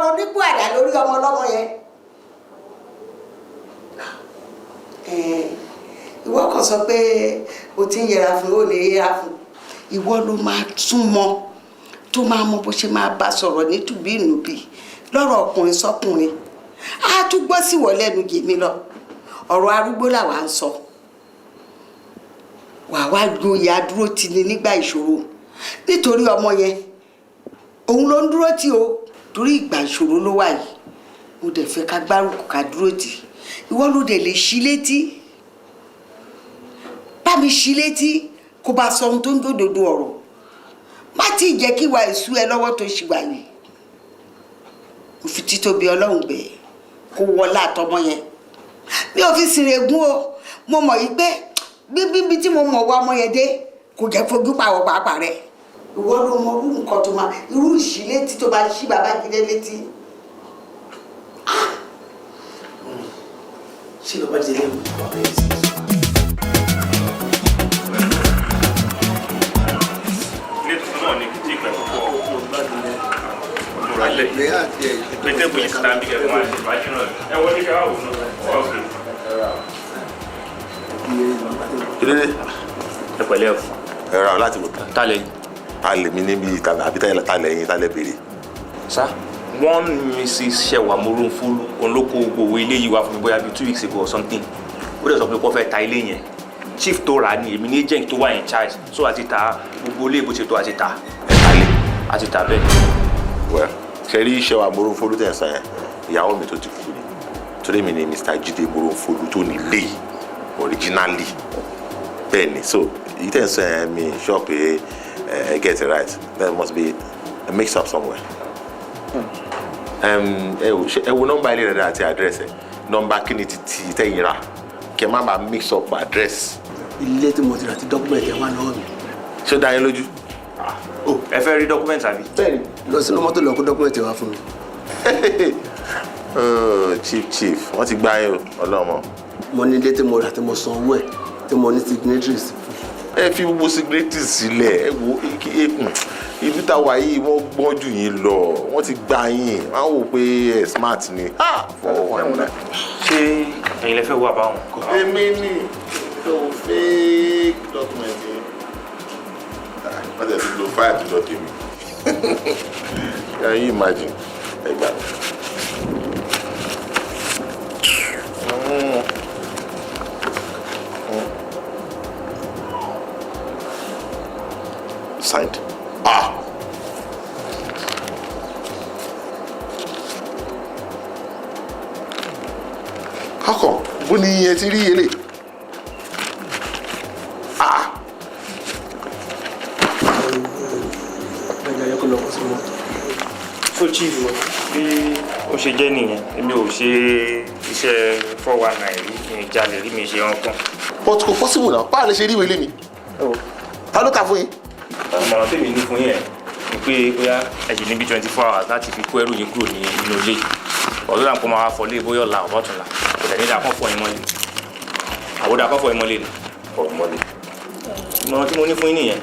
ronú àdá lórí ọmọ ọlọ́mọ yẹn. Ìwọ kan sọ pé o ti ń yẹra fún, o lè yẹra fún. Ìwọ ló máa súnmọ́, tó máa mọ bó ṣe máa bá sọ̀rọ̀ ní tùbí ìnùbí lọ́rọ̀ ọkùnrin sọ́kùnrin. Á tún gbọ́ sí wọ lẹ́nu jèmi lọ. Ọ̀rọ̀ arúgbó làwa ń sọ. Wàá wá gboyè adúró tì ní nígbà ìṣòro, nítorí ọmọ yẹn òun ló ń dúró tì o, torí ìgbà ìṣòro ló wà yìí. Mo dẹ̀ fẹ́ ká gbárùkù ká dúró tì. Ìwọ ló dẹ̀ lè ṣí létí, bá mi ṣí létí kó bá sọ ohun tó ń dòdòdó ọ̀rọ̀. Má tí ì jẹ́ kí ìwà ìṣú ẹ lọ́wọ́ tó ṣì wà yìí. Mo fi títóbi Ọlọ́run bẹ̀ kó wọlé àtọmọ yẹn. Mi ò fi sìnrègùn o, mo mọ̀ yìí pé bíbí tí mo mọ̀ wá ọmọ yẹn dé kò jẹ́ fojú pàwọ̀ pàápàá rẹ̀. Ìwọ ló mọ irú nǹkan tó máa, irú ìṣílétí tó máa ṣí Babájídé létí. Ṣé Babájídé lè mú bàbá yẹn sí? Ilé tuntun náà ni kò tí ì pẹ́ púpọ̀. Pété bóyá síta ń bí kẹ́kọ̀ọ́ máa ṣe fàájì náà. Ẹ wọlé ká wò ó. Kílódé? Ẹ pẹ̀lẹ́ o. Ẹ ra láti wò. Ta lẹ́yìn? Ta lèmi níbi àbí ta lẹ́yìn ta lẹ́ béèrè. Sá, one Mrs. Ṣẹ̀wà Morúnfúlú, òun ló kó gbogbo ilé yìí wá fún mi bóyá bíi 2 weeks ago or something. Ó dẹ̀ sọ pé kó fẹ́ ta ilé yẹn. Chief tó rà á ni èmi ní agent tó wà in charge, so àti ta gbogbo ilé bó ṣe tó àti ta. Ẹ ta lé. Àti ta bẹ́ẹ̀. Well, Ṣe rí Ṣẹwà Moronfolú tẹ̀ ń sọ yẹn, ìyàwó mi tó ti kú ni. Torí mi ni Mr. Jide Moronfolú tó ní ilé yìí originally. Bẹ́ẹ̀ ni, so èyí tẹ̀ ń sọ yẹn, mi sure pé ẹ get it right. There must be a mix up somewhere. Ẹ wò, ẹ wo nọ́mbà ilé rẹ̀ àti address ẹ̀, nọ́mbà kí ni ti tẹ̀yìn rà, kẹ́ má bàa mix up address. Ilé tí mo ti rà tí document ẹ̀ wà lọ́wọ́ mi. Ṣé ó dá yín lójú? Ẹ fẹ́ rí document àbí? Bẹ́ẹ̀ni. Lọ sínú mọ́tò, lọ kó document wá fún mi. Oh, chief, chief, wọ́n ti gbá yín o, ọlọ́mọ. Mo ní ilé tí mo rà, tí mo san owó ẹ̀, tí mo ní signatories. Ẹ fi gbogbo signatories sílẹ̀. Ẹ wo ibi tá a wà yìí, wọ́n gbọ́n jù yín lọ, wọ́n ti gbá yín, wọ́n á wò pé ẹ smart ni. Ṣé ẹ̀yin lẹ fẹ́ wà báwọn? Èmi ni tó fake document yẹn, wọ́n ti lo file tó jọ tèmi. Can you imagine? Ẹ gbà mí. Signed. Ah! How come? Bó ni ẹ ti rí ele? Ah! So chief, bí ó ṣe jẹ́ nìyẹn, èmi ò ṣe iṣẹ́ 419 rí, mi ì jalè rí, mi ì ṣe ọkàn. But kò possible now. Báwo lè ṣe rí ìwé ilé mi? Ta ló ta fún yín? Ìmọ̀ràn tèmi ní fún yín ẹ̀ ni pé bóyá ẹ ṣì ní bí 24 hours láti fi kó ẹrù yín kúrò ní inú ilé. Ọ̀dọ́ làǹkó máa wá fọlé bóyá ọ̀la ọ̀bọ̀túnla. Kò tẹ̀ ní dáa kán fọ yín mọ́lé. Àwòdà kán fọ yín mọ́lé ni. Fọ mọ́lé. Ìmọ̀ràn tí mo ní fún yín nìyẹn.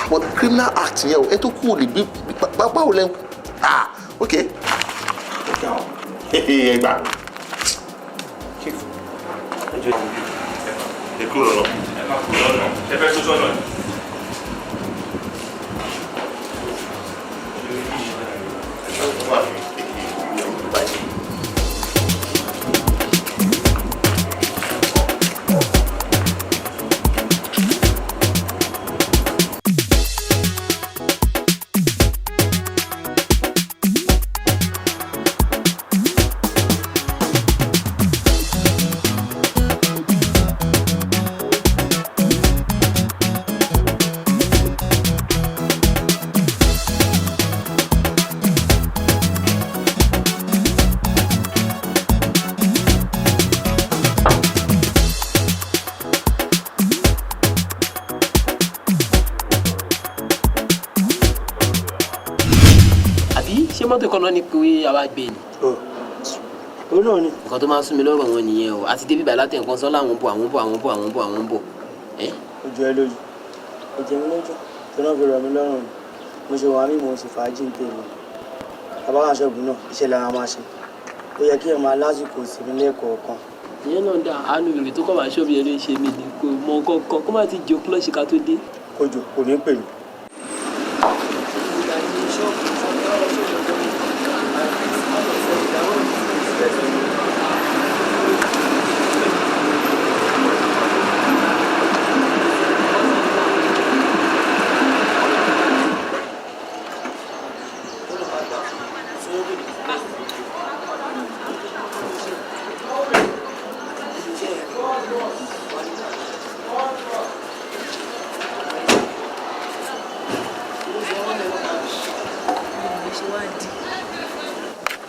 But criminal act yẹn o, ẹ tó kú ò lè gbé báwo lẹ, ah, ok, ẹ gbà. Chief, ẹ kúrò lọ. Ẹ má kúrò lọ́nà. Ẹ fẹ́ tó sọ́nà ni. Àbí ṣé mọ́tò kan náà ní pé àwa gbé ni? Òun náà ni. Nǹkan tó máa ń sún mi lọ́rọ̀ wọn nìyẹn o. Àti débi bàálà tẹ̀ nǹkan sọ láwọn bọ̀, àwọn bọ̀, àwọn bọ̀, àwọn bọ̀, àwọn bọ̀. Ẹ́. Ojú ẹ lójú, ó jẹ mí lójú tó náà fi rọ̀ mí lọ́rùn ni. Mo ṣe wà mí, mo sì fàájì ń tèmi. Bàbá wa ṣọ́ọ̀bù náà, iṣẹ́ lára máa ṣe. Ó yẹ kí ẹ máa lásìkò ìsinmi lẹ́ẹ̀kọ̀ọ̀kan. Ìyẹn náà dá àánú ìrè tó kọ́ máa ṣọ́ọ̀bù yẹn ló ń ṣe mí ni kò mọ nǹkan kan kó má ti jò klọ́ọ̀ṣì ká tó dé. Kojò kò ní pè mí.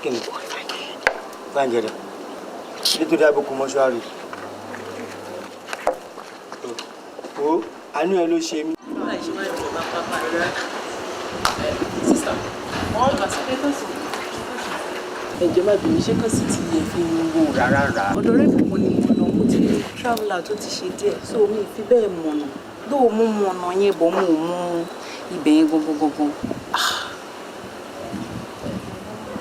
Kí ni báńjẹ rẹ nítorí àbùkù mọ́ṣúárì o, àánú ẹ ló ṣe mí. Sister, ẹ jẹ́ má bínú, ṣé kàn sí ti yẹ fi ń wò rárá rà? Ọ̀dọ̀ ọ̀rẹ́ mi kan ni mo lọ. Mo ti travel out, tó ti ṣe díẹ̀, so mi ì fi bẹ́ẹ̀ mọ̀nà. Dóò mo mọ̀nà yẹn bọ̀, mo ò mọ ibẹ̀ yẹn gangan gangan.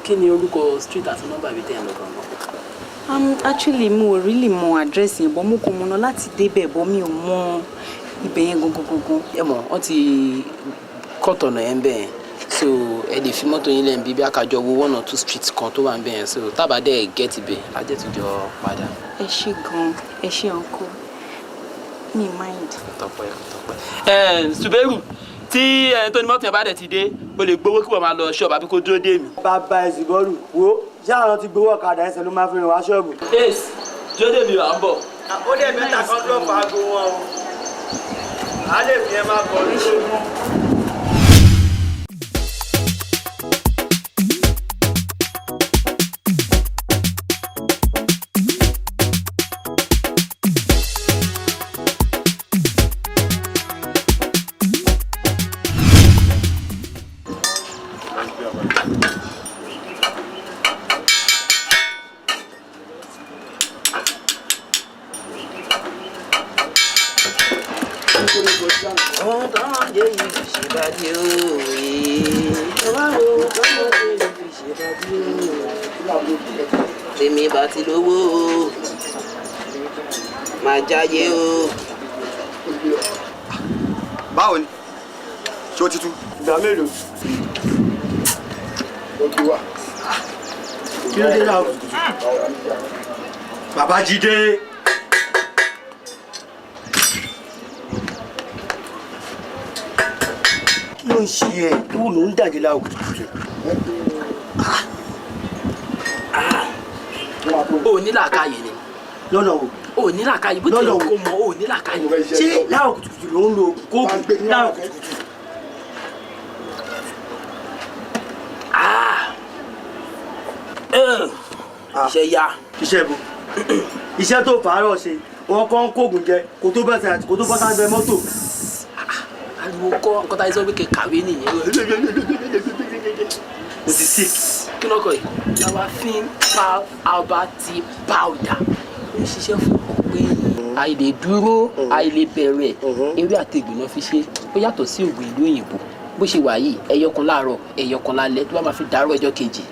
Kí ni orúkọ street àti nọ́mbà ibi tẹ́ ẹ̀ lọ gangan? Actually mo ò really mọ address yẹn, bọ̀ mo kò mọ̀nà láti débẹ̀, bọ̀ mi ò mọ ibẹ̀ yẹn gangan gangan. Ẹ mọ̀ wọ́n ti kọ́tọ̀nà yẹn bẹ́ẹ̀ yẹn, so ẹ lè fi mọ́tò yín lẹ́nu bíbí àkàjọ wo one or two streets kan tó wà ń bẹ̀ yẹn, so tábà dẹ̀ get ibẹ̀, á jẹ́ tún jọ padà. Ẹ ṣé gan, ẹ ṣé uncle, mi mind. Tọpẹ́, tọpẹ́. Ẹ Suberu, Tí ẹni tó ní mọ́tò yẹn bá dẹ̀ ti dé, o lè gbowó kí wọ́n máa lọ ṣọ́ọ̀bù àbí kó dúró dé mi. Bàbá ẹ̀sìn bọ́ọ̀lù wo ṣé àwọn ti gbowó ọ̀kadà ẹsẹ̀ ló máa fi rìn wá ṣọ́ọ̀bù. Ace, dúró dé mi, à ń bọ̀. Ó dẹ̀ mẹ́ta kan ló fa aago wọn o. A lè fi ẹ máa bọ̀ lójú. Ohun tọ́mọdé yìí fi ṣèbàdí òwe. Tọ́mọdé yìí fi ṣèbàdí òwe. Tèmi bá ti lówó o, máa jáyé o. Báwo ni? Ṣé o ti tú? Ìgbà mélòó? Ó ti wà. Kí ló dé náà? Babájídé. Kí ló ń ṣe ẹ? Ìwọ ló ń dàgé láàrọ̀ kùtùkùtù. O ní làákàyè ni. Lọ́nà wo? O ní làákàyè bó tilẹ̀ kó mọ̀, o ní làákàyè. Ṣé láàrọ̀ kùtùkùtù ló ń lo kóògùn láàrọ̀ kùtùkùtù? Iṣẹ́ ya. Iṣẹ́ bo? Iṣẹ́ tó fàárọ̀ ṣe, wọn kàn ń kóògùn jẹ kó tó bẹ́sẹ̀ àti kó tó bọ́ sábẹ́ mọ́tò. Ariwo kọ́, nǹkan tá a sọ pé kẹ́ kàwé nìyẹn. O ti sick. Kí ló kọ yìí? Lawafin pal herbal tea powder. Ó ń ṣiṣẹ́ fún ọ̀pẹ yìí. Àìlè dúró, àìlè bẹ̀rẹ̀, ewé àti egbò náà fi ṣe. Ó yàtọ̀ sí òògùn ìlú òyìnbó. Bó ṣe wà yìí, ẹyọ kan láàárọ̀, ẹyọ kan lálẹ́, tó bá máa fi dàárọ̀ ọjọ́ kejì.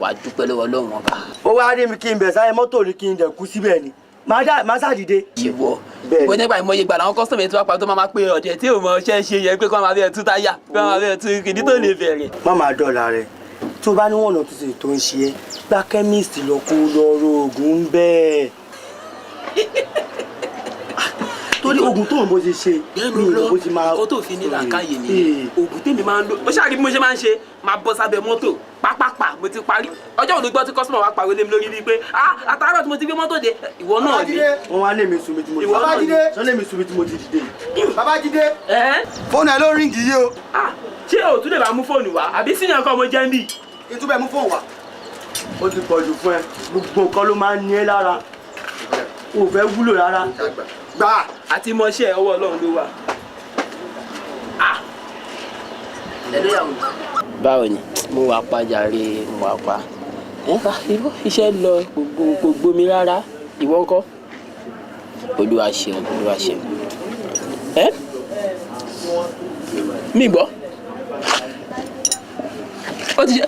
Wà á dúpẹ́ lọ́wọ́ Ọlọ́run ọba. Ó wá rí mi kí n bẹ̀ sáré mọ́tò rí kí n dẹ̀ kú síbẹ̀ ni. Màá ṣàdìde. Ìwọ ìwọ nígbà ìmọye gbà làwọn kọ́sítọ̀mù yẹn tí wàá pa tó máa pé ọ̀dẹ̀ tí ò mọ ṣẹ́ ṣe yẹn pé kó máa bẹ́ẹ̀ tú táyà, kó máa bẹ́ẹ̀ tú kìdí tó lè bẹ̀rẹ̀. Má máa dọ̀là rẹ̀. Tó bá ní wọ̀nà tó ṣe tó ń ṣe ẹ́, gba chemist lọ kó lọ ro oògùn bẹ́ẹ̀. Torí oògùn tó ń bó ṣe ṣe, mi ò bó ṣe máa. Kó tó fi ní làákàyè nìyẹn. Oògùn tèmi máa ń lò. Ó ṣáà rí bí mo ṣe máa ń ṣe, máa bọ́ sábẹ́ mọ́tò pápápá mo ti parí. Ọjọ́ òní gbọ́ tí kọ́sítọ̀mù wa pariwo lé mi lórí bíi pé àtàárọ̀ tí mo ti gbé mọ́tò dé, ìwọ náà ni. Wọ́n wá lé mi sùn mi tí mo ti Ìwọ náà ni. Sọ lé mi sùn mi tí mo ti dìde. Babájídé. Fóònù ẹ ló ríǹgì yìí o. Ṣé o tún lè bá mú fóònù wá? Àbí sínú ẹ̀kọ́ mo jẹ́ ń bì? Kí n tún bẹ̀ mú fóònù wá. Ó ti pọ̀ jù fún ẹ, gbogbo nǹkan ló máa ń ní ẹ lára. O ò fẹ́ wúlò rárá. Gbà. Àti mọṣẹ́ ọwọ́ Ọlọ́run ló wà. Báwo ni? Mo wà pa jàre, mo wà pa. Iṣẹ́ lọ gbogbo mi rárá. Ìwọ ńkọ́? Olúwa ṣeun, Olúwa ṣeun. Ẹ́ mi gbọ́. Ó ti ṣe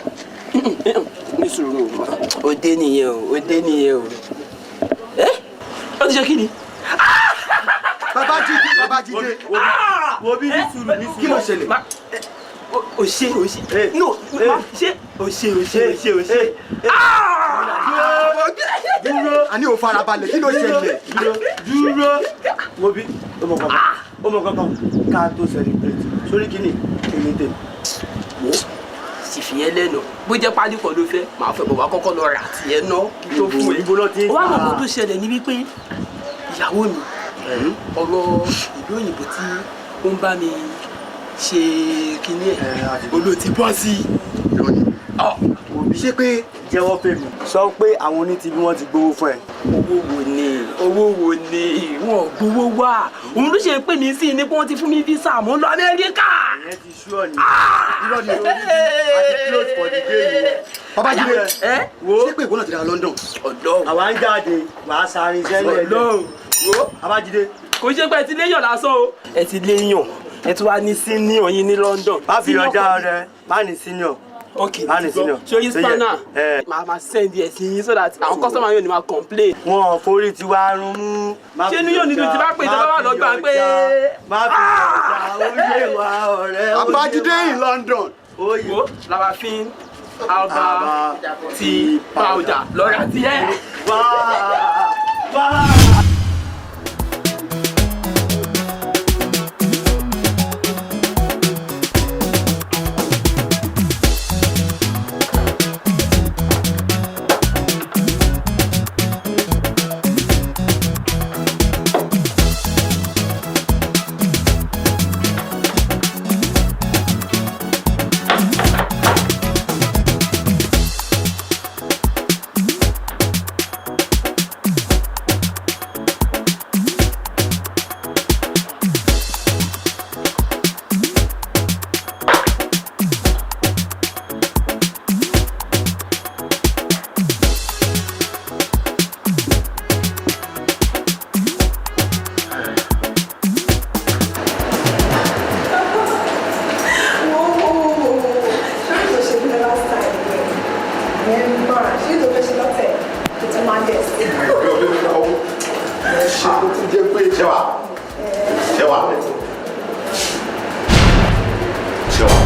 ní sùúrù o. Ó dé nìyẹn o, ó dé nìyẹn o. Ẹ́ ó ti ṣe kí ni? Babájídé, Babájídé. Wo bí ní sùúrù ní sùúrù. Kí ló ṣẹlẹ̀? O ṣe o ṣe no ṣe o ṣe o ṣe o ṣe o ṣe. Dúró. Àní ò farabalẹ̀, kí ló ṣẹlẹ̀? Dúró. Wo bí ó mọ kankan, ó mọ kankan ká tó celebrate. Sórí kí ni èmi tèmi. Wo sì fi yẹn lẹ́nu, bó jẹ́ pálí kan ló fẹ́, màá fẹ́ bọ̀ wá kọ́kọ́ lọ rà tiẹ̀ ná kí tó fún ẹ. Ibo ló ti ń Ó wá mọ̀ ta. kó tó ṣẹlẹ̀ ní wípé ìyàwó mi, ọ̀rọ̀ ìlú òyìnbó tí ó ń bá mi ṣe kinní ẹ̀, olóòtí bọ́ sí i. Ṣé pé jẹ́wọ́ fèmí. Sọ pé àwọn onítìbí wọ́n ti gbowó fún ẹ. Owó wo ni? Owó wo ni? Wọn ò gbowó wá. Òun ló ṣe ń pè mí sí ni pé wọ́n ti fún mi visa, mò ń lọ Amẹ́ríkà. Ìyẹn ti sú ọ ni. Irọ́ ni orí àti close for the day yẹn. Babájídé, Ẹ́ ṣé pé ìwọ náà ti ra London? Ọlọ́run. Àwa ń jáde, wàá sáré iṣẹ́ lẹ̀. Ọlọ́run. Wo Babájídé. Kò ṣe pé ẹ ti léyàn lásán o. Ẹ ti léyàn, ẹ tún wá ní senior yín ní London. Má fi ọjà rẹ, má ní senior. Ok, Má ní senior. Sori spanner, màá send ẹ sí yín so that àwọn customer yóò ní máa complain. Wọn ò forí tiwa run mú. Ṣé inú yóò ní dùn tí bá pè tí bá wà lọ́gbà pé. Má fi ọjà ó yé wa ọ̀rẹ́. Ó yé Babájídé wa. in London. Wo Lawafin herbal tea powder lọ́ra tiẹ̀. Wá wá. Ẹ máa ṣé tó fẹ́ ṣe lọ́tẹ̀ tó tún máa dẹ̀ sí. Ẹ ṣe tó ti jẹ́ pé. Ṣẹ́wà. Ṣẹ́wà. Ṣẹ́wà.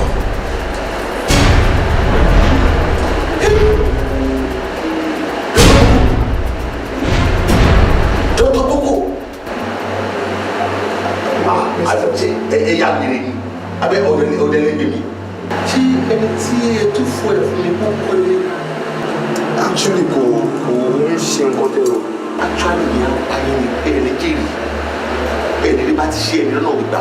Dọ́tọ̀ kókó. Ṣé ẹ yà wèrè ni? Abẹ́ ọ̀dẹ́lẹ́gbẹ̀ mi. Ṣé ẹni tí ẹ tún fún ẹ fún mi kó kó lé? Actually kò ń ṣe nǹkan tẹ́ o. Actually ni ayé ni ẹni jèrè. Ẹni ní bá ti ṣe ẹni lọ́nà gbígbà.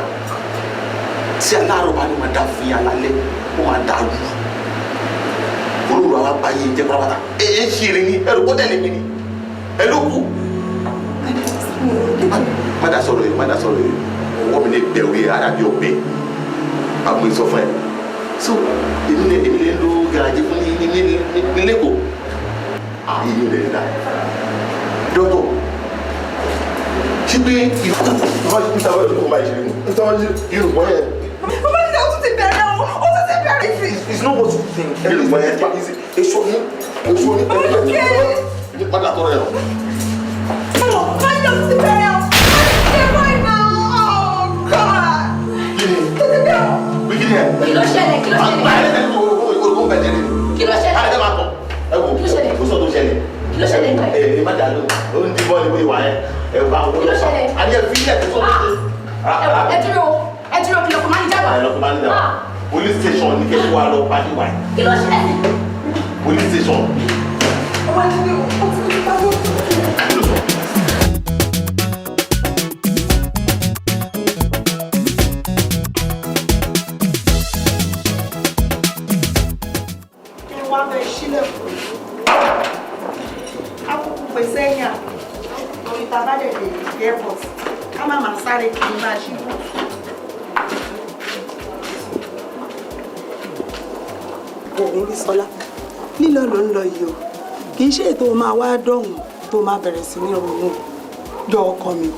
Tí aláàárọ̀ bá ní máa dá fún yín alálẹ́, ó máa dá lù. Olóòrò àwa bá yín jẹ́ pátápátá. Ẹ ẹ ṣe eré ni, ẹ rò kó tẹ̀lé mi ni. Ẹ ló kù. Má dá sọ̀rọ̀ yìí, má dá sọ̀rọ̀ yìí. Ọwọ́ mi lè bẹ̀ orí ẹ̀, ara bí ọbẹ̀. Àwọn ìsọ fún ẹ. So, èmi lè lo garaje fún ní lẹ́kọ̀ọ́. Àyè yóò lè dá. Dọ́tọ̀, ṣé pé ìfọ̀ irùngbọ̀n yẹn. Bàbá Jídé, ó tún ti bẹ̀rẹ̀ o, ó tún ti bẹ̀rẹ̀. It's not what you think. Irùngbọ̀n yẹn. Èso ní èso ní. Ní padà tọrọ ẹ̀ o. Bàbá Jídé, ó tún ti bẹ̀rẹ̀ o. Ṣé báyìí náà? Oh God! Kí ni? Kí ni ẹ? Kí ló ṣẹlẹ̀? Kí ló ṣẹlẹ̀? Àgbà ẹ̀ lẹ́nu olùkọ́ bẹ̀ jẹ́ ni. Kí ló ṣẹlẹ̀? Àyẹ̀dẹ̀ máa tọ̀. Ẹ wò Kí ló ṣẹlẹ̀? ó sọ tó ṣẹlẹ̀. Kí ló ṣẹlẹ̀ nípa Ẹ ẹ má dà lóhùn. Ó ń dín bọ́ọ̀lù bóyá wà ẹ. Ẹ bá wọn Kí ló ṣẹlẹ̀? Àní ẹ fi ilẹ̀ tó sọ tó ṣe. Ẹ dúró ẹ dúró kí ló kọ máa ń jábọ̀. Ẹ lọ kó máa ń dà. Police station ní kẹ́kẹ́ wa lọ pàdé wa. Kí ló ṣẹlẹ̀? Police station. Bàbá Jídé, ó tún ti bá lóòótọ́. Kí wọ́n bẹ sílẹ̀kùn akókò pèsè ẹ̀yà torí ta bá dẹ̀ dé airport ká má máa sáré kiri máa ṣí bùtù. Òun rí Sọlá lílọ ló ń lọ yìí o, kì í ṣe ètò máa wá dọ̀hùn tó máa bẹ̀rẹ̀ sí ní ronú jọ ọkọ mi o.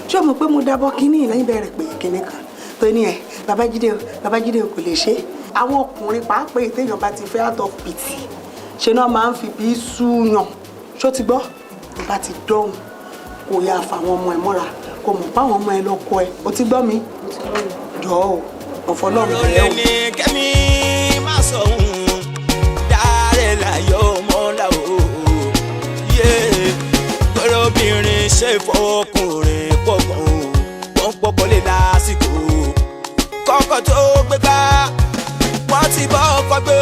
Ṣé o mọ̀ pé mo dábọ́ kínní lẹ́yìn bẹ̀rẹ̀ pé kínní kan tó ní ẹ̀ Babájídé o, Babájídé o kò lè ṣe é. Àwọn ọkùnrin pàápàá èyí téèyàn bá ti fẹ́ out of pity ṣe náà máa ń fi bí súyàn. Ṣó ti gbọ́? Tó bá ti dọ̀hùn kò yá fàwọn ọmọ ẹ mọ́ra, kò mọ̀ páwọn ọmọ ẹ lọ́kọ ẹ. O ti gbọ́ mi? Jọ̀ọ́ o, ọ̀fọ̀ náà bẹ̀rẹ̀ o. ní kẹ́mi má sọ òun dáre láyọ̀ mọ́lá o yé gbọ́dọ̀bìnrin ṣe fọkùnrin pọ̀kàn o wọ́n pọ̀kọ̀ lè lásìkò kọ́kọ́ tó gbé bá wọ́n ti bọ́ ọkọ̀ gbé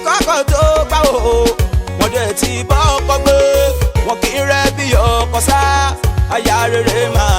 kọ́kọ́ tó gbá o wọ́n dẹ̀ ti bọ́ ọkọ̀ gbé wọ́n kì í rẹ́ bí ọkọ̀ sá aya rere máa